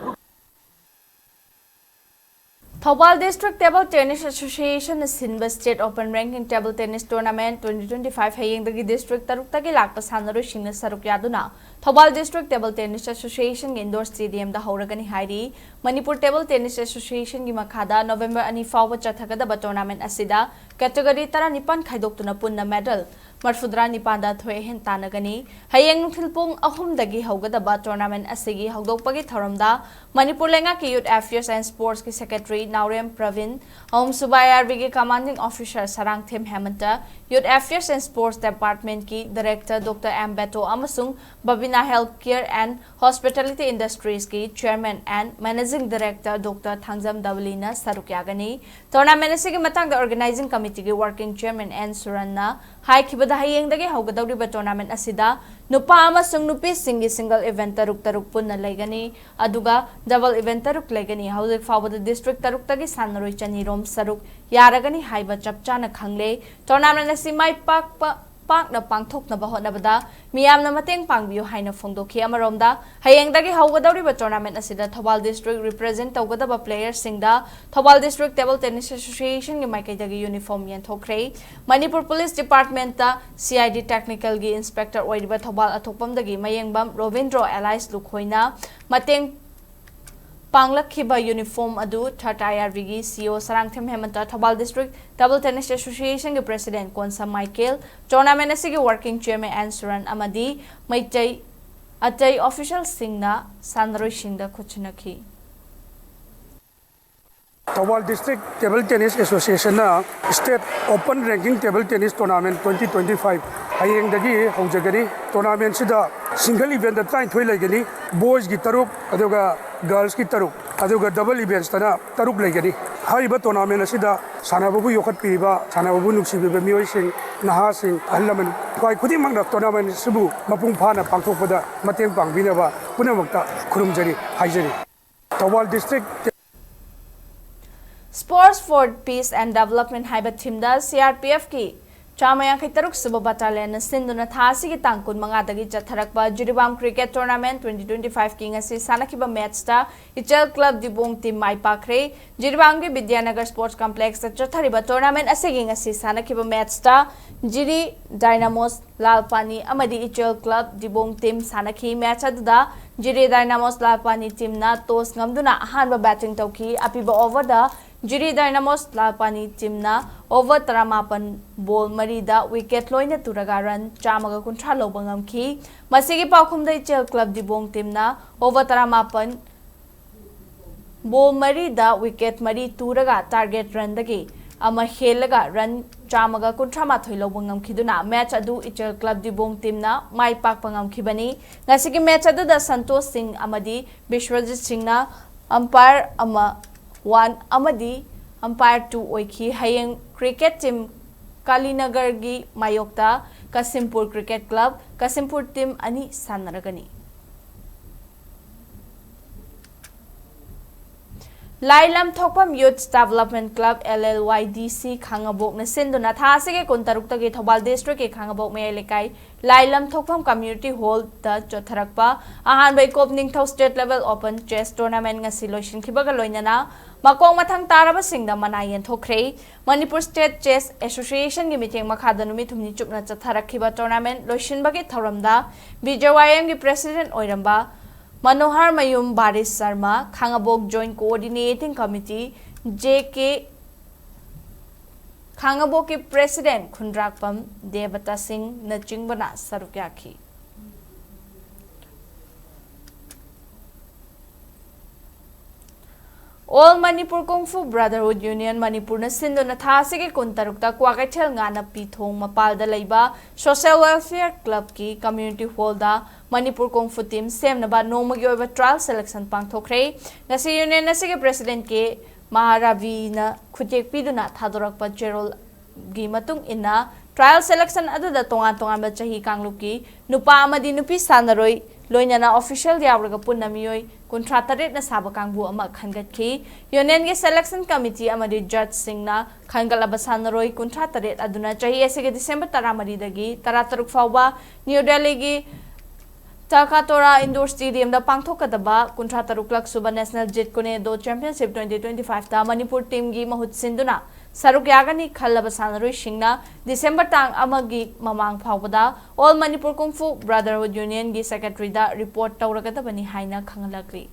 Thoubal District Table Tennis Association ꯅ ꯁꯤꯟꯕ State Open Ranking Table Tennis Tournament twenty twenty-five ꯍꯌꯦꯡꯗꯒꯤ district ꯇꯔꯨꯛꯇꯒꯤ ꯂꯥꯛꯄ ꯁꯥꯟꯅꯔꯣꯏꯁꯤꯡꯅ ꯁꯔꯨꯛ ꯌꯥꯗꯨꯅ Thoubal District Table Tennis Association ꯒꯤ indoor stadium ꯗ ꯍꯧꯔꯒꯅꯤ ꯍꯥꯏꯔꯤ꯫ ꯃꯅꯤꯄꯨꯔ Table Tennis Association ꯒꯤ ꯃꯈꯥꯗ November ꯑꯅꯤ ꯐꯥꯎꯕ ꯆꯠꯊꯒꯗꯕ tournament ꯑꯁꯤꯗ category ꯇꯔꯥꯅꯤꯄꯥꯟ ꯈꯥꯏꯗꯣꯛꯇꯨꯅ ꯄꯨꯟꯅ medal ꯃꯔꯐꯨꯇꯔꯥ ꯅꯤꯄꯥꯟꯗ ꯑꯊꯣꯏ ꯑꯍꯦꯟ ꯇꯥꯟꯅꯒꯅꯤ꯫ ꯍꯌꯦꯡ ꯅꯨꯡꯊꯤꯜ ꯄꯨꯡ ꯑꯍꯨꯝꯗꯒꯤ ꯍꯧꯒꯗꯕ tournament ꯑꯁꯤꯒꯤ ꯍꯧꯗꯣꯛꯄꯒꯤ ꯊꯧꯔꯝꯗ ꯃꯅꯤꯄꯨꯔ ꯂꯩꯉꯥꯛꯀꯤ Youth Affairs and Sports ꯀꯤ Secretary ꯅꯥꯎꯔꯦꯝ ꯄ꯭ꯔꯕꯤꯟ, ꯑꯍꯨꯝꯁꯨꯕ I R B ꯒꯤ Commanding Officer Sarangthem ꯍꯦꯃꯟꯇ, Youth Affairs and Sports Departmentꯀꯤ Director Doctor M Beto ꯑꯃꯁꯨꯡ Babina Healthcare and Hospitality Industriesꯀꯤ Chairman and Managing Director Doctor Thangjam ꯗꯕꯂꯤꯅ ꯁꯔꯨꯛ ꯌꯥꯒꯅꯤ꯫ Tournament ꯑꯁꯤꯒꯤ ꯃꯇꯥꯡꯗ Organizing Committeeꯒꯤ Working Chairman N ꯁꯨꯔꯟꯅ ꯍꯥꯏꯈꯤꯕꯗ, ꯍꯌꯦꯡꯗꯒꯤ ꯍꯧꯒꯗꯧꯔꯤꯕ tournament ꯑꯁꯤꯗ ꯅꯨꯄꯥ ꯑꯃꯁꯨꯡ ꯅꯨꯄꯤꯁꯤꯡꯒꯤ single event ꯇꯔꯨꯛ ꯇꯔꯨꯛ ꯄꯨꯟꯅ ꯂꯩꯒꯅꯤ, ꯑꯗꯨꯒ double event ꯇꯔꯨꯛ ꯂꯩꯒꯅꯤ꯫ ꯍꯧꯖꯤꯛ ꯐꯥꯎꯕꯗ district ꯇꯔꯨꯛꯇꯒꯤ ꯁꯥꯟꯅꯔꯣꯏ ꯆꯅꯤꯔꯣꯝ ꯁꯔꯨꯛ ꯌꯥꯔꯒꯅꯤ ꯍꯥꯏꯕ ꯆꯞ ꯆꯥꯅ ꯈꯪꯂꯦ꯫ Tournament ꯑꯁꯤ ꯃꯥꯏ ꯄꯥꯛꯄ ꯄꯥꯛꯅ ꯄꯥꯡꯊꯣꯛꯅꯕ ꯍꯣꯠꯅꯕꯗ ꯃꯤꯌꯥꯝꯅ ꯃꯇꯦꯡ ꯄꯥꯡꯕꯤꯌꯨ ꯍꯥꯏꯅ ꯐꯣꯡꯗꯣꯛꯈꯤ꯫ ꯑꯃꯔꯣꯝꯗ, ꯍꯌꯦꯡꯗꯒꯤ ꯍꯧꯒꯗꯧꯔꯤꯕ tournament ꯑꯁꯤꯗ ꯊꯧꯕꯥꯜ district represent ꯇꯧꯒꯗꯕ playerꯁꯤꯡꯗ ꯊꯧꯕꯥꯜ District Table Tennis Associationꯒꯤ ꯃꯥꯏꯀꯩꯗꯒꯤ uniform ꯌꯦꯟꯊꯣꯛꯈ꯭ꯔꯦ꯫ Manipur Police Departmentꯇ C I D Technicalꯒꯤ Inspector ꯑꯣꯏꯔꯤꯕ ꯊꯧꯕꯥꯜ ꯑꯊꯣꯛꯄꯝꯗꯒꯤ ꯃꯌꯦꯡꯕꯝ ꯔꯣꯕꯤꯟꯗ꯭ꯔꯣ alias ꯂꯨꯈꯣꯏꯅ ꯃꯇꯦꯡ ꯄꯥꯡꯂꯛꯈꯤꯕ uniform ꯑꯗꯨ Third I R Bꯒꯤ C E O Sarangthem Hemanta, Thoubal District Table Tennis Associationꯒꯤ President ꯀꯣꯟꯁꯝ ꯃꯥꯏꯀꯦꯜ, tournament ꯑꯁꯤꯒꯤ Working Chairman N ꯁꯨꯔꯟ ꯑꯃꯗꯤ ꯃꯩꯇꯩ ꯑꯇꯩ officialꯁꯤꯡꯅ ꯁꯥꯟꯅꯔꯣꯏꯁꯤꯡꯗ ꯈꯨꯠꯁꯤꯟꯅꯈꯤ꯫ Thoubal District Table Tennis Associationꯅ State Open Ranking Table Tennis Tournament twenty twenty-five ꯍꯌꯦꯡꯗꯒꯤ ꯍꯧꯖꯒꯅꯤ꯫ Tournamentꯁꯤꯗ single eventꯇ ꯇꯔꯥꯅꯤꯊꯣꯏ ꯂꯩꯒꯅꯤ, boysꯀꯤ ꯇꯔꯨꯛ, ꯑꯗꯨꯒ girlsꯀꯤ ꯇꯔꯨꯛ, ꯑꯗꯨꯒ double eventsꯇꯅ ꯇꯔꯨꯛ ꯂꯩꯒꯅꯤ꯫ ꯍꯥꯏꯔꯤꯕ tournament ꯑꯁꯤꯗ ꯁꯥꯟꯅꯕꯕꯨ ꯌꯣꯛꯈꯠꯄꯤꯔꯤꯕ, ꯁꯥꯟꯅꯕꯕꯨ ꯅꯨꯡꯁꯤꯕꯤꯕ ꯃꯤꯑꯣꯏꯁꯤꯡ, ꯅꯍꯥꯁꯤꯡ, ꯑꯍꯜ ꯂꯃꯟ, ꯈ꯭ꯋꯥꯏ ꯈꯨꯗꯤꯡꯃꯛꯅ tournament ꯑꯁꯤꯕꯨ ꯃꯄꯨꯡ ꯐꯥꯅ ꯄꯥꯡꯊꯣꯛꯄꯗ ꯃꯇꯦꯡ ꯄꯥꯡꯕꯤꯅꯕ ꯄꯨꯝꯅꯃꯛꯇ ꯈꯨꯔꯨꯝꯖꯔꯤ, ꯍꯥꯏꯖꯔꯤ꯫ Thoubal District Sports for Peace and Development ꯍꯥꯏꯕ themeꯗ C R P Fꯀꯤ ꯆꯥꯝꯃ ꯌꯥꯡꯈꯩ ꯇꯔꯨꯛ ꯁꯨꯕ battalionꯅ ꯁꯤꯟꯗꯨꯅ ꯊꯥ ꯑꯁꯤꯒꯤ ꯇꯥꯡ ꯀꯨꯟ ꯃꯉꯥꯗꯒꯤ ꯆꯠꯊꯔꯛꯄ ꯖꯤꯔꯤꯕꯥꯝ Cricket Tournament twenty twenty-fiveꯀꯤ ꯉꯁꯤ ꯁꯥꯟꯅꯈꯤꯕ matchꯇ ꯏꯆꯦꯜ Club ꯗꯤꯕꯣꯡ team ꯃꯥꯏ ꯄꯥꯛꯈ꯭ꯔꯦ꯫ ꯖꯤꯔꯤꯕꯥꯝꯒꯤ ꯕꯤꯗ꯭ꯌꯥꯅꯒꯔ Sports Complexꯇ ꯆꯠꯊꯔꯤꯕ tournament ꯑꯁꯤꯒꯤ ꯉꯁꯤ ꯁꯥꯟꯅꯈꯤꯕ matchꯇ ꯖꯤꯔꯤ Dynamos ꯂꯥꯜꯄꯥꯅꯤ ꯑꯃꯗꯤ ꯏꯆꯦꯜ Club ꯗꯤꯕꯣꯡ team ꯁꯥꯟꯅꯈꯤ꯫ Match ꯑꯗꯨꯗ ꯖꯤꯔꯤ Dynamos ꯂꯥꯜꯄꯥꯅꯤ teamꯅ toss ꯉꯝꯗꯨꯅ ꯑꯍꯥꯟꯕ batting ꯇꯧꯈꯤ꯫ ꯑꯄꯤꯕ overꯗ ꯖꯤꯔꯤ Dynamos ꯂꯥꯜꯄꯥꯅꯤ teamꯅ over ꯇꯔꯥꯃꯥꯄꯟ ball ꯃꯔꯤꯗ wicket ꯂꯣꯏꯅ ꯇꯨꯔꯒ run ꯆꯥꯝꯃꯒ ꯀꯨꯟꯊ꯭ꯔꯥ ꯂꯧꯕ ꯉꯝꯈꯤ꯫ ꯃꯁꯤꯒꯤ ꯄꯥꯎꯈꯨꯝꯗ ꯏꯆꯦꯜ Club ꯗꯤꯕꯣꯡ teamꯅ over ꯇꯔꯥꯃꯥꯄꯟ ball ꯃꯔꯤꯗ wicket ꯃꯔꯤ ꯇꯨꯔꯒ target runꯗꯒꯤ ꯑꯃ ꯍꯦꯜꯂꯒ run ꯆꯥꯝꯃꯒ ꯀꯨꯟꯊ꯭ꯔꯥ ꯃꯥꯊꯣꯏ ꯂꯧꯕ ꯉꯝꯈꯤꯗꯨꯅ ꯃꯦꯆ ꯑꯗꯨ ꯏꯆꯦꯜ ꯀ꯭ꯂꯕ ꯗꯤꯕꯣꯡ ꯇꯤꯝꯅ ꯃꯥꯏ ꯄꯥꯛꯄ ꯉꯝꯈꯤꯕꯅꯤ꯫ ꯉꯁꯤꯒꯤ ꯃꯦꯆ ꯑꯗꯨꯗ ꯁꯟꯇꯣꯁ ꯁꯤꯡ ꯑꯃꯗꯤ ꯕꯤꯁ꯭ꯋꯖꯤꯠ ꯁꯤꯡꯅ umpire ꯑꯃ, one ꯑꯃꯗꯤ umpire two ꯑꯣꯏꯈꯤ꯫ ꯍꯌꯦꯡ ꯀ꯭ꯔꯤꯀꯦꯠ ꯇꯤꯝ ꯀꯥꯂꯤꯅꯒꯔꯒꯤ ꯃꯥꯌꯣꯛꯇ ꯀꯁꯤꯝꯄꯨꯔ ꯀ꯭ꯔꯤꯀꯦꯠ ꯀ꯭ꯂꯕ, ꯀꯁꯤꯝꯄꯨꯔ ꯇꯤꯝ ꯑꯅꯤ ꯁꯥꯟꯅꯔꯒꯅꯤ꯫ ꯂꯥꯏꯂꯝ ꯊꯣꯛꯐꯝ Youth Development Club, L L Y D C, ꯈꯥꯉꯕꯣꯛꯅ ꯁꯤꯟꯗꯨꯅ ꯊꯥ ꯑꯁꯤꯒꯤ ꯀꯨꯟꯇꯔꯨꯛꯇꯒꯤ ꯊꯧꯕꯥꯜ ꯗꯤꯁꯇ꯭ꯔꯤꯛꯀꯤ ꯈꯥꯉꯕꯣꯛ ꯃꯌꯥꯏ ꯂꯩꯀꯥꯏ ꯂꯥꯏꯂꯝ ꯊꯣꯛꯐꯝ ꯀꯝꯃ꯭ꯌꯨꯅꯤꯇꯤ ꯍꯣꯜꯗ ꯆꯠꯊꯔꯛꯄ ꯑꯍꯥꯟꯕ ꯏꯀꯣꯞ ꯅꯤꯡꯊꯧ state level open chess tournament ꯉꯁꯤ ꯂꯣꯏꯁꯤꯟꯈꯤꯕꯒ ꯂꯣꯏꯅꯅ ꯃꯀꯣꯛ ꯃꯊꯪ ꯇꯥꯔꯕꯁꯤꯡꯗ ꯃꯅꯥ ꯌꯦꯟꯊꯣꯛꯈ꯭ꯔꯦ꯫ ꯃꯅꯤꯄꯨꯔ ꯁ꯭ꯇꯦꯠ ꯆꯦꯁ ꯑꯦꯁꯣꯁꯤꯌꯦꯁꯟꯒꯤ ꯃꯤꯠꯌꯦꯡ ꯃꯈꯥꯗ ꯅꯨꯃꯤꯠ ꯍꯨꯝꯅꯤ ꯆꯨꯞꯅ ꯆꯠꯊꯔꯛꯈꯤꯕ ꯇꯣꯔꯅꯥꯃꯦꯟ ꯂꯣꯏꯁꯤꯟꯕꯒꯤ ꯊꯧꯔꯝꯗ B J Y Mꯒꯤ ꯄ꯭ꯔꯦꯁꯤꯗꯦꯟꯠ ꯑꯣꯏꯔꯝꯕ Manohar Mayum Baris Sharma, Khangabok joint coordinating committee, J K, ꯈꯥꯉꯕꯣꯛꯀꯤ ꯄ꯭ꯔꯦꯁꯤꯗꯦꯟꯠ ꯈꯨꯟꯗ꯭ꯔꯥꯛꯄꯝ ꯗꯦꯕꯇꯥ ꯁꯤꯡꯅꯆꯤꯡꯕꯅ ꯁꯔꯨꯛ ꯌꯥꯈꯤ꯫ All Manipur Kung Fu Brotherhood Union ꯃꯅꯤꯄꯨꯔꯅ ꯁꯤꯟꯗꯨꯅ ꯊꯥ ꯑꯁꯤꯒꯤ ꯀꯨꯟꯇꯔꯨꯛꯇ ꯀ꯭ꯋꯥꯀꯩꯊꯦꯜ ꯉꯥꯅꯞꯄꯤ ꯊꯣꯡ ꯃꯄꯥꯜꯗ ꯂꯩꯕ ꯁꯣꯁꯤꯌꯦꯜ ꯋꯦꯜꯐꯤꯌꯔ ꯀ꯭ꯂꯕꯀꯤ ꯀꯝꯃ꯭ꯌꯨꯅꯤꯇꯤ ꯍꯣꯜꯗ ꯃꯅꯤꯄꯨꯔ ꯀꯣꯡꯐꯨ ꯇꯤꯝ ꯁꯦꯝꯅꯕ ꯅꯣꯡꯃꯒꯤ ꯑꯣꯏꯕ ꯇ꯭ꯔꯥꯌꯦꯜ ꯁꯦꯂꯦꯛꯁꯟ ꯄꯥꯡꯊꯣꯛꯈ꯭ꯔꯦ꯫ ꯉꯁꯤ ꯌꯨꯅꯤꯌꯟ ꯑꯁꯤꯒꯤ ꯄ꯭ꯔꯦꯁꯤꯗꯦꯟꯠ ꯀꯦ ꯃꯍꯥꯔꯥꯕꯤꯅ ꯈꯨꯠꯌꯦꯛ ꯄꯤꯗꯨꯅ ꯊꯥꯗꯣꯔꯛꯄ ꯆꯦꯔꯣꯜ ꯒꯤ ꯃꯇꯨꯡ ꯏꯟꯅ, ꯇ꯭ꯔꯥꯌꯦꯜ ꯁꯦꯂꯦꯛꯁꯟ ꯑꯗꯨꯗ ꯇꯣꯉꯥꯟ ꯇꯣꯉꯥꯟꯕ ꯆꯍꯤ ꯀꯥꯡꯂꯨꯞꯀꯤ ꯅꯨꯄꯥ ꯑꯃꯗꯤ ꯅꯨꯄꯤ ꯁꯥꯟꯅꯔꯣꯏ, ꯂꯣꯏꯅꯅ ꯑꯣꯐꯤꯁꯤꯌꯦꯜ ꯌꯥꯎꯔꯒ ꯄꯨꯟꯅ ꯃꯤꯑꯣꯏ ꯀꯨꯟꯊ꯭ꯔꯥ ꯇꯔꯦꯠꯅ ꯁꯥꯕ ꯀꯥꯡꯕꯨ ꯑꯃ ꯈꯟꯒꯠꯈꯤ꯫ ꯌꯨꯅꯤꯌꯟꯒꯤ ꯁꯦꯂꯦꯛꯁꯟ ꯀꯃꯤꯇꯤ ꯑꯃꯗꯤ ꯖꯖꯁꯤꯡꯅ ꯈꯟꯒꯠꯂꯕ ꯁꯥꯟꯅꯔꯣꯏ ꯀꯨꯟꯊ꯭ꯔꯥ ꯇꯔꯦꯠ ꯑꯗꯨꯅ ꯆꯍꯤ ꯑꯁꯤꯒꯤ ꯗꯤꯁꯦꯝꯕꯔ ꯇꯔꯥꯃꯔꯤꯗꯒꯤ ꯇꯔꯥꯇꯔꯨꯛ ꯐꯥꯎꯕ ꯅ꯭ꯌꯨ ꯗꯦꯜꯂꯤꯒꯤ ꯇꯥꯀꯥꯇꯣꯔꯥ ꯏꯟꯗꯣꯔ ꯁ꯭ꯇꯦꯗꯤꯌꯝꯗ ꯄꯥꯡꯊꯣꯛꯀꯗꯕ ꯀꯨꯟꯊ꯭ꯔꯥ ꯇꯔꯨꯛꯂꯛ ꯁꯨꯕ ꯅꯦꯁꯅꯦꯜ ꯖꯤꯠ ꯀꯨꯅꯦꯗꯣ ꯆꯦꯝꯄꯤꯌꯟꯁꯤꯞ ꯇ꯭ꯋꯦꯟꯇꯤ ꯇ꯭ꯋꯦꯟꯇꯤ ꯐꯥꯏꯚꯇ ꯃꯅꯤꯄꯨꯔ ꯇꯤꯝꯒꯤ ꯃꯍꯨꯠ ꯁꯤꯟꯗꯨꯅ ꯁꯔꯨꯛ ꯌꯥꯒꯅꯤ ꯈꯜꯂꯕ ꯁꯥꯟꯅꯔꯣꯏꯁꯤꯡꯅ ꯗꯤꯁꯦꯝꯕꯔ ꯇꯥꯡ ꯑꯃꯒꯤ ꯃꯃꯥꯡ ꯐꯥꯎꯕꯗ All Manipur Kung Fu Brotherhood Unionꯒꯤ ꯁꯦꯀ꯭ꯔꯦꯇꯔꯤꯗ ꯔꯤꯄꯣꯔꯠ ꯇꯧꯔꯒꯗꯕꯅꯤ ꯍꯥꯏꯅ ꯈꯪꯍꯜꯂꯛꯂꯤ꯫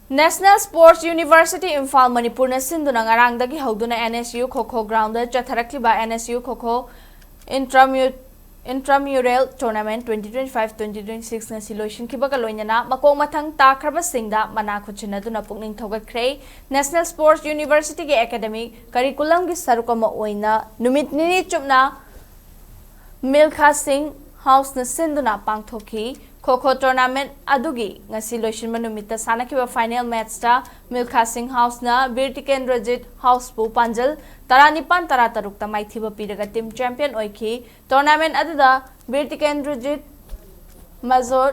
National Sports University ꯏꯝꯐꯥꯜ ꯃꯅꯤꯄꯨꯔꯅ ꯁꯤꯟꯗꯨꯅ ꯉꯔꯥꯡꯗꯒꯤ ꯍꯧꯗꯨꯅ N S U kho kho ground ꯆꯠꯊꯔꯛꯂꯤꯕ N S U kho kho intramural Intramural Tournament twenty twenty-five twenty twenty-six ꯉꯁꯤ ꯂꯣꯏꯁꯤꯟꯈꯤꯕꯒ ꯂꯣꯏꯅꯅ ꯃꯀꯣꯛ ꯃꯊꯪ ꯇꯥꯈ꯭ꯔꯕꯁꯤꯡꯗ ꯃꯅꯥ ꯈꯨꯠꯁꯤꯟꯅꯗꯨꯅ ꯄꯨꯛꯅꯤꯡ ꯊꯧꯒꯠꯈ꯭ꯔꯦ꯫ National Sports Universityꯒꯤ academic curriculumꯒꯤ ꯁꯔꯨꯛ ꯑꯃ ꯑꯣꯏꯅ ꯅꯨꯃꯤꯠ ꯅꯤꯅꯤ ꯆꯨꯞꯅ Milkha Singh Houseꯅ ꯁꯤꯟꯗꯨꯅ ꯄꯥꯡꯊꯣꯛꯈꯤ꯫ ꯈꯣ ꯈꯣ tournament ꯑꯗꯨꯒꯤ ꯉꯁꯤ ꯂꯣꯏꯁꯤꯟꯕ ꯅꯨꯃꯤꯠꯇ ꯁꯥꯟꯅꯈꯤꯕ final matchꯇ Milkha Singh Houseꯅ Bir Tikendrajit Houseꯕꯨ ꯄꯥꯟꯖꯜ ꯇꯔꯥꯅꯤꯄꯥꯟ ꯇꯔꯥꯇꯔꯨꯛꯇ ꯃꯥꯏꯊꯤꯕ ꯄꯤꯔꯒ team champion ꯑꯣꯏꯈꯤ꯫ Tournament ꯑꯗꯨꯗ ꯕꯤꯔ ꯇꯤꯀꯦꯟꯗ꯭ꯔꯖꯤꯠ, Major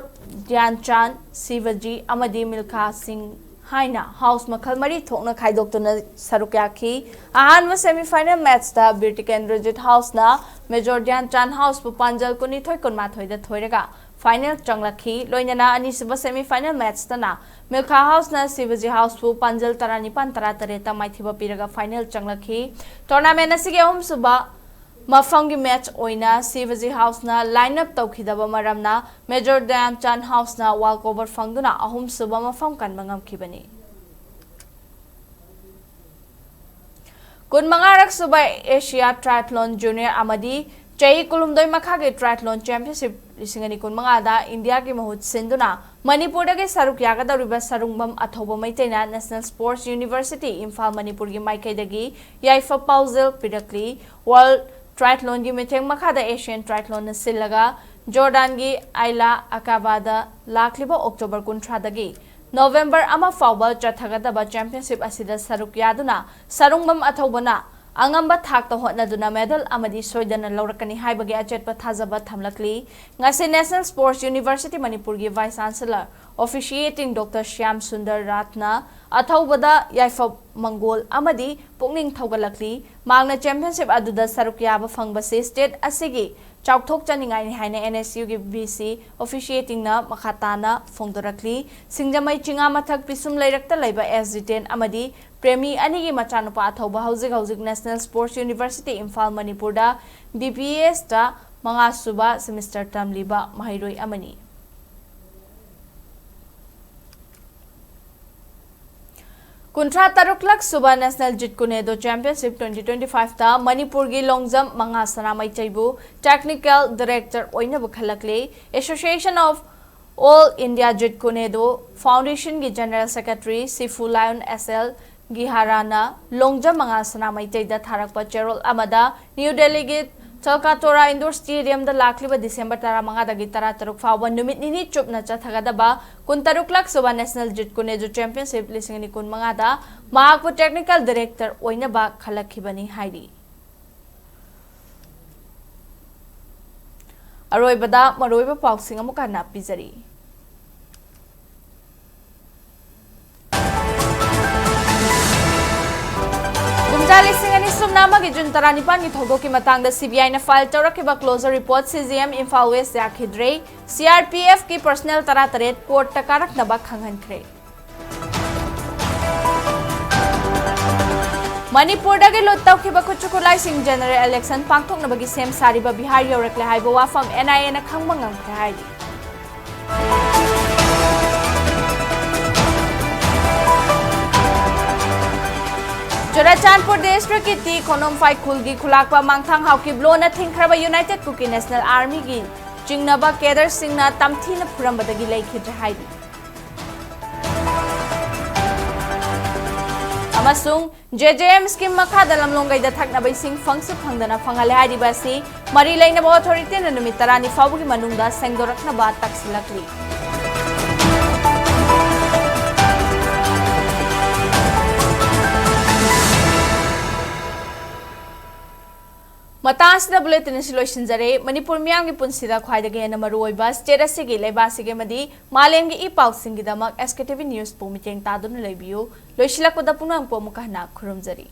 ꯙ꯭ꯌꯥꯟꯆꯥꯟ, ꯁꯤꯚꯖꯤ ꯑꯃꯗꯤ ꯃꯤꯜꯈꯥ ꯁꯤꯡ ꯍꯥꯏꯅ house ꯃꯈꯜ ꯃꯔꯤ ꯊꯣꯛꯅ ꯈꯥꯏꯗꯣꯛꯇꯨꯅ ꯁꯔꯨꯛ ꯌꯥꯈꯤ꯫ ꯑꯍꯥꯟꯕ semi final matchꯇ Bir Tikendrajit Houseꯅ Major ꯙ꯭ꯌꯥꯟꯆꯥꯟ Houseꯕꯨ ꯄꯥꯟꯖꯜ ꯀꯨꯟꯅꯤꯊꯣꯏ ꯀꯨꯟꯃꯥꯊꯣꯏꯗ ꯊꯣꯏꯔꯒ final ꯆꯪꯂꯛꯈꯤ꯫ ꯂꯣꯏꯅꯅ ꯑꯅꯤꯁꯨꯕ semi final matchꯇꯅ ꯃꯤꯜꯈꯥ Houseꯅ ꯁꯤꯚꯖꯤ Houseꯕꯨ ꯄꯥꯟꯖꯜ ꯇꯔꯥꯅꯤꯄꯥꯟ ꯇꯔꯥꯇꯔꯦꯠꯇ ꯃꯥꯏꯊꯤꯕ ꯄꯤꯔꯒ final ꯆꯪꯂꯛꯈꯤ꯫ Tournament ꯑꯁꯤꯒꯤ ꯑꯍꯨꯝꯁꯨꯕ ꯃꯐꯝꯒꯤ match ꯑꯣꯏꯅ ꯁꯤꯚꯖꯤ Houseꯅ line up ꯇꯧꯈꯤꯗꯕ ꯃꯔꯝꯅ Major ꯙ꯭ꯌꯥꯟꯆꯥꯟ Houseꯅ walkover ꯐꯪꯗꯨꯅ ꯑꯍꯨꯝꯁꯨꯕ ꯃꯐꯝ ꯀꯟꯕ ꯉꯝꯈꯤꯕꯅꯤ꯫ ꯀꯨꯟꯃꯉꯥꯔꯛ ꯁꯨꯕ Asia Triathlon Junior ꯑꯃꯗꯤ ꯆꯍꯤ ꯀꯨꯟꯍꯨꯝꯗꯣꯏ ꯃꯈꯥꯒꯤ Triathlon Championship ꯂꯤꯁꯤꯡ ꯑꯅꯤ ꯀꯨꯟꯃꯉꯥꯗ ꯏꯟꯗꯤꯌꯥꯒꯤ ꯃꯍꯨꯠ ꯁꯤꯟꯗꯨꯅ ꯃꯅꯤꯄꯨꯔꯗꯒꯤ ꯁꯔꯨꯛ ꯌꯥꯒꯗꯧꯔꯤꯕ Sarungbam ꯑꯊꯧꯕ ꯃꯩꯇꯩꯅ National Sports University Imphal ꯃꯅꯤꯄꯨꯔꯒꯤ ꯃꯥꯏꯀꯩꯗꯒꯤ ꯌꯥꯏꯐ ꯄꯥꯎꯖꯦꯜ ꯄꯤꯔꯛꯂꯤ꯫ World Triathlonꯒꯤ ꯃꯤꯠꯌꯦꯡ ꯃꯈꯥꯗ Asian Triathlonꯅ ꯁꯤꯜꯂꯒ ꯖꯣꯔꯗꯥꯟꯒꯤ ꯑꯥꯏꯂꯥ ꯑꯀꯥꯕꯥꯗ ꯂꯥꯛꯂꯤꯕ October ꯀꯨꯟꯊ꯭ꯔꯥꯗꯒꯤ November ꯑꯃ ꯐꯥꯎꯕ ꯆꯠꯊꯒꯗꯕ championship ꯑꯁꯤꯗ ꯁꯔꯨꯛ ꯌꯥꯗꯨꯅ ꯁꯔꯨꯡꯕꯝ ꯑꯊꯧꯕꯅ ꯑꯉꯝꯕ ꯊꯥꯛꯇ ꯍꯣꯠꯅꯗꯨꯅ medal ꯑꯃꯗꯤ ꯁꯣꯏꯗꯅ ꯂꯧꯔꯛꯀꯅꯤ ꯍꯥꯏꯕꯒꯤ ꯑꯆꯦꯠꯄ ꯊꯥꯖꯕ ꯊꯝꯂꯛꯂꯤ꯫ ꯉꯁꯤ National Sports University ꯃꯅꯤꯄꯨꯔꯒꯤ Vice Chancellor officiating Doctor Shyam Sundar ꯔꯥꯊꯅ ꯑꯊꯧꯕꯗ ꯌꯥꯏꯐ ꯃꯪꯒꯣꯜ ꯑꯃꯗꯤ ꯄꯨꯛꯅꯤꯡ ꯊꯧꯒꯠꯂꯛꯂꯤ꯫ ꯃꯍꯥꯛꯅ championship ꯑꯗꯨꯗ ꯁꯔꯨꯛ ꯌꯥꯕ ꯐꯪꯕꯁꯤ state ꯑꯁꯤꯒꯤ ꯆꯥꯎꯊꯣꯛꯆꯅꯤꯡꯉꯥꯏꯅꯤ ꯍꯥꯏꯅ NSUꯒꯤ VC officiatingꯅ ꯃꯈꯥ ꯇꯥꯅ ꯐꯣꯡꯗꯣꯔꯛꯂꯤ꯫ ꯁꯤꯡꯖꯃꯩ ꯆꯤꯉꯥ ꯃꯊꯛ ꯄꯤꯁꯨꯝ ꯂꯩꯔꯛꯇ ꯂꯩꯕ S Jiten ꯑꯃꯗꯤ ꯄ꯭ꯔꯦꯃꯤ ꯑꯅꯤꯒꯤ ꯃꯆꯥꯅꯨꯄꯥ ꯑꯊꯧꯕ ꯍꯧꯖꯤꯛ ꯍꯧꯖꯤꯛ National Sports University ꯏꯝꯐꯥꯜ ꯃꯅꯤꯄꯨꯔꯗ BPSꯇ ꯃꯉꯥꯁꯨꯕ semester ꯇꯝꯂꯤꯕ ꯃꯍꯩꯔꯣꯏ ꯑꯃꯅꯤ꯫ ꯀꯨꯟꯊ꯭ꯔꯥ ꯇꯔꯨꯛꯂꯛ ꯁꯨꯕ National Jeet Kune Do Championship twenty twenty-five ꯇ ꯃꯅꯤꯄꯨꯔꯒꯤ long jump ꯃꯉꯥ ꯁꯅꯥꯃꯩꯇꯩꯕꯨ Technical Director ꯑꯣꯏꯅꯕ ꯈꯜꯂꯛꯂꯦ꯫ Association of All India Jeet Kune Do Foundation ꯒꯤ General Secretary ꯁꯤꯐꯨ ꯂꯥꯏꯌꯣꯟ S L ꯒꯤꯍꯥꯔꯥꯅ long jump ꯃꯉꯥ ꯁꯅꯥꯃꯩꯇꯩꯗ ꯊꯥꯔꯛꯄ ꯆꯦꯔꯣꯜ ꯑꯃꯗ ꯅ꯭ꯌꯨ ꯗꯦꯜꯂꯤꯒꯤ ꯇꯜꯀꯥꯇꯣꯔꯥ Indoor Stadium ꯗ ꯂꯥꯛꯂꯤꯕ ꯗꯤꯁꯦꯝꯕꯔ ꯇꯔꯥꯃꯉꯥꯗꯒꯤ ꯇꯔꯥꯇꯔꯨꯛ ꯐꯥꯎꯕ ꯅꯨꯃꯤꯠ ꯅꯤꯅꯤ ꯆꯨꯞꯅ ꯆꯠꯊꯒꯗꯕ ꯀꯨꯟꯇꯔꯨꯛꯂꯛ ꯁꯨꯕ National Jeet Kune Do Championship ꯂꯤꯁꯤꯡ ꯑꯅꯤ ꯀꯨꯟꯃꯉꯥꯗ ꯃꯍꯥꯛꯄꯨ Technical Director ꯑꯣꯏꯅꯕ ꯈꯜꯂꯛꯈꯤꯕꯅꯤ ꯍꯥꯏꯔꯤ꯫ ꯑꯔꯣꯏꯕꯗ ꯃꯔꯨꯑꯣꯏꯕ ꯄꯥꯎꯁꯤꯡ ꯑꯃꯨꯛ ꯍꯟꯅ ꯄꯤꯖꯔꯤ꯫ ꯀꯨꯝꯖꯥ ꯂꯤꯁꯤꯡ ꯑꯅꯤ ꯁꯨꯞꯅ ꯑꯃꯒꯤ ꯖꯨꯟ ꯇꯔꯥꯅꯤꯄꯥꯟꯒꯤ ꯊꯧꯗꯣꯛꯀꯤ ꯃꯇꯥꯡꯗ C B I ꯅ file ꯇꯧꯔꯛꯈꯤꯕ closure report C J M Imphal west ꯌꯥꯈꯤꯗ꯭ꯔꯦ꯫ C R P F ꯀꯤ personnel ꯇꯔꯥꯇꯔꯦꯠ court ꯇ ꯀꯥꯔꯛꯅꯕ ꯈꯪꯍꯟꯈ꯭ꯔꯦ꯫ ꯃꯅꯤꯄꯨꯔꯗꯒꯤ loot ꯇꯧꯈꯤꯕ ꯈꯨꯠꯁꯨ ꯈꯨꯠꯂꯥꯏꯁꯤꯡ general election ꯄꯥꯡꯊꯣꯛꯅꯕꯒꯤ ꯁꯦꯝ ꯁꯥꯔꯤꯕ ꯕꯤꯍꯥꯔ ꯌꯧꯔꯛꯂꯦ ꯍꯥꯏꯕ ꯋꯥꯐꯝ N I A ꯅ ꯈꯪꯕ ꯉꯝꯈ꯭ꯔꯦ ꯍꯥꯏꯔꯤ꯫ ꯆꯨꯔꯥꯆꯥꯟꯄꯨꯔ district ꯀꯤ T ꯈꯣꯅꯣꯝꯐꯥꯏ ꯈꯨꯜꯒꯤ ꯈꯨꯂꯥꯛꯄ ꯃꯥꯡꯊꯥꯡ ꯍꯥꯎꯀꯤꯞꯂꯣꯅ ꯊꯤꯡꯈ꯭ꯔꯕ United Kuki National Army ꯒꯤ ꯆꯤꯡꯅꯕ cadre ꯁꯤꯡꯅ ꯇꯝꯊꯤꯅ ꯐꯨꯔꯝꯕꯗꯒꯤ ꯂꯩꯈꯤꯗ꯭ꯔꯦ ꯍꯥꯏꯔꯤ꯫ ꯑꯃꯁꯨꯡ J J M scheme ꯃꯈꯥꯗ ꯂꯝꯂꯣꯡꯒꯩꯗ ꯊꯛꯅꯕ ꯏꯁꯤꯡ ꯐꯪꯁꯨ ꯐꯪꯗꯅ ꯐꯪꯍꯜꯂꯦ ꯍꯥꯏꯔꯤꯕ ꯑꯁꯤ ꯃꯔꯤ ꯂꯩꯅꯕ authority ꯅ ꯅꯨꯃꯤꯠ ꯇꯔꯥꯅꯤ ꯐꯥꯎꯕꯒꯤ ꯃꯅꯨꯡꯗ ꯁꯦꯡꯗꯣꯔꯛꯅꯕ ꯇꯛꯁꯤꯜꯂꯛꯂꯤ꯫ ꯃꯇꯥꯡ ꯑꯁꯤꯗ bulletin ꯑꯁꯤ ꯂꯣꯏꯁꯤꯟꯖꯔꯦ꯫ ꯃꯅꯤꯄꯨꯔ ꯃꯤꯌꯥꯝꯒꯤ ꯄꯨꯟꯁꯤꯗ ꯈ꯭ꯋꯥꯏꯗꯒꯤ ꯍꯦꯟꯅ ꯃꯔꯨꯑꯣꯏꯕ state ꯑꯁꯤꯒꯤ, ꯂꯩꯕꯥꯛ ꯑꯁꯤꯒꯤ ꯑꯃꯗꯤ ꯃꯥꯂꯦꯝꯒꯤ E ꯄꯥꯎꯁꯤꯡꯒꯤꯗꯃꯛ S K T V news ꯄꯨ ꯃꯤꯠꯌꯦꯡ ꯇꯥꯗꯨꯅ ꯂꯩꯕꯤꯌꯨ꯫ ꯂꯣꯏꯁꯤꯜꯂꯛꯄꯗ ꯄꯨꯝꯅꯃꯛꯄꯨ ꯑꯃꯨꯛꯀ ꯍꯟꯅ ꯈꯨꯔꯨꯝꯖꯔꯤ꯫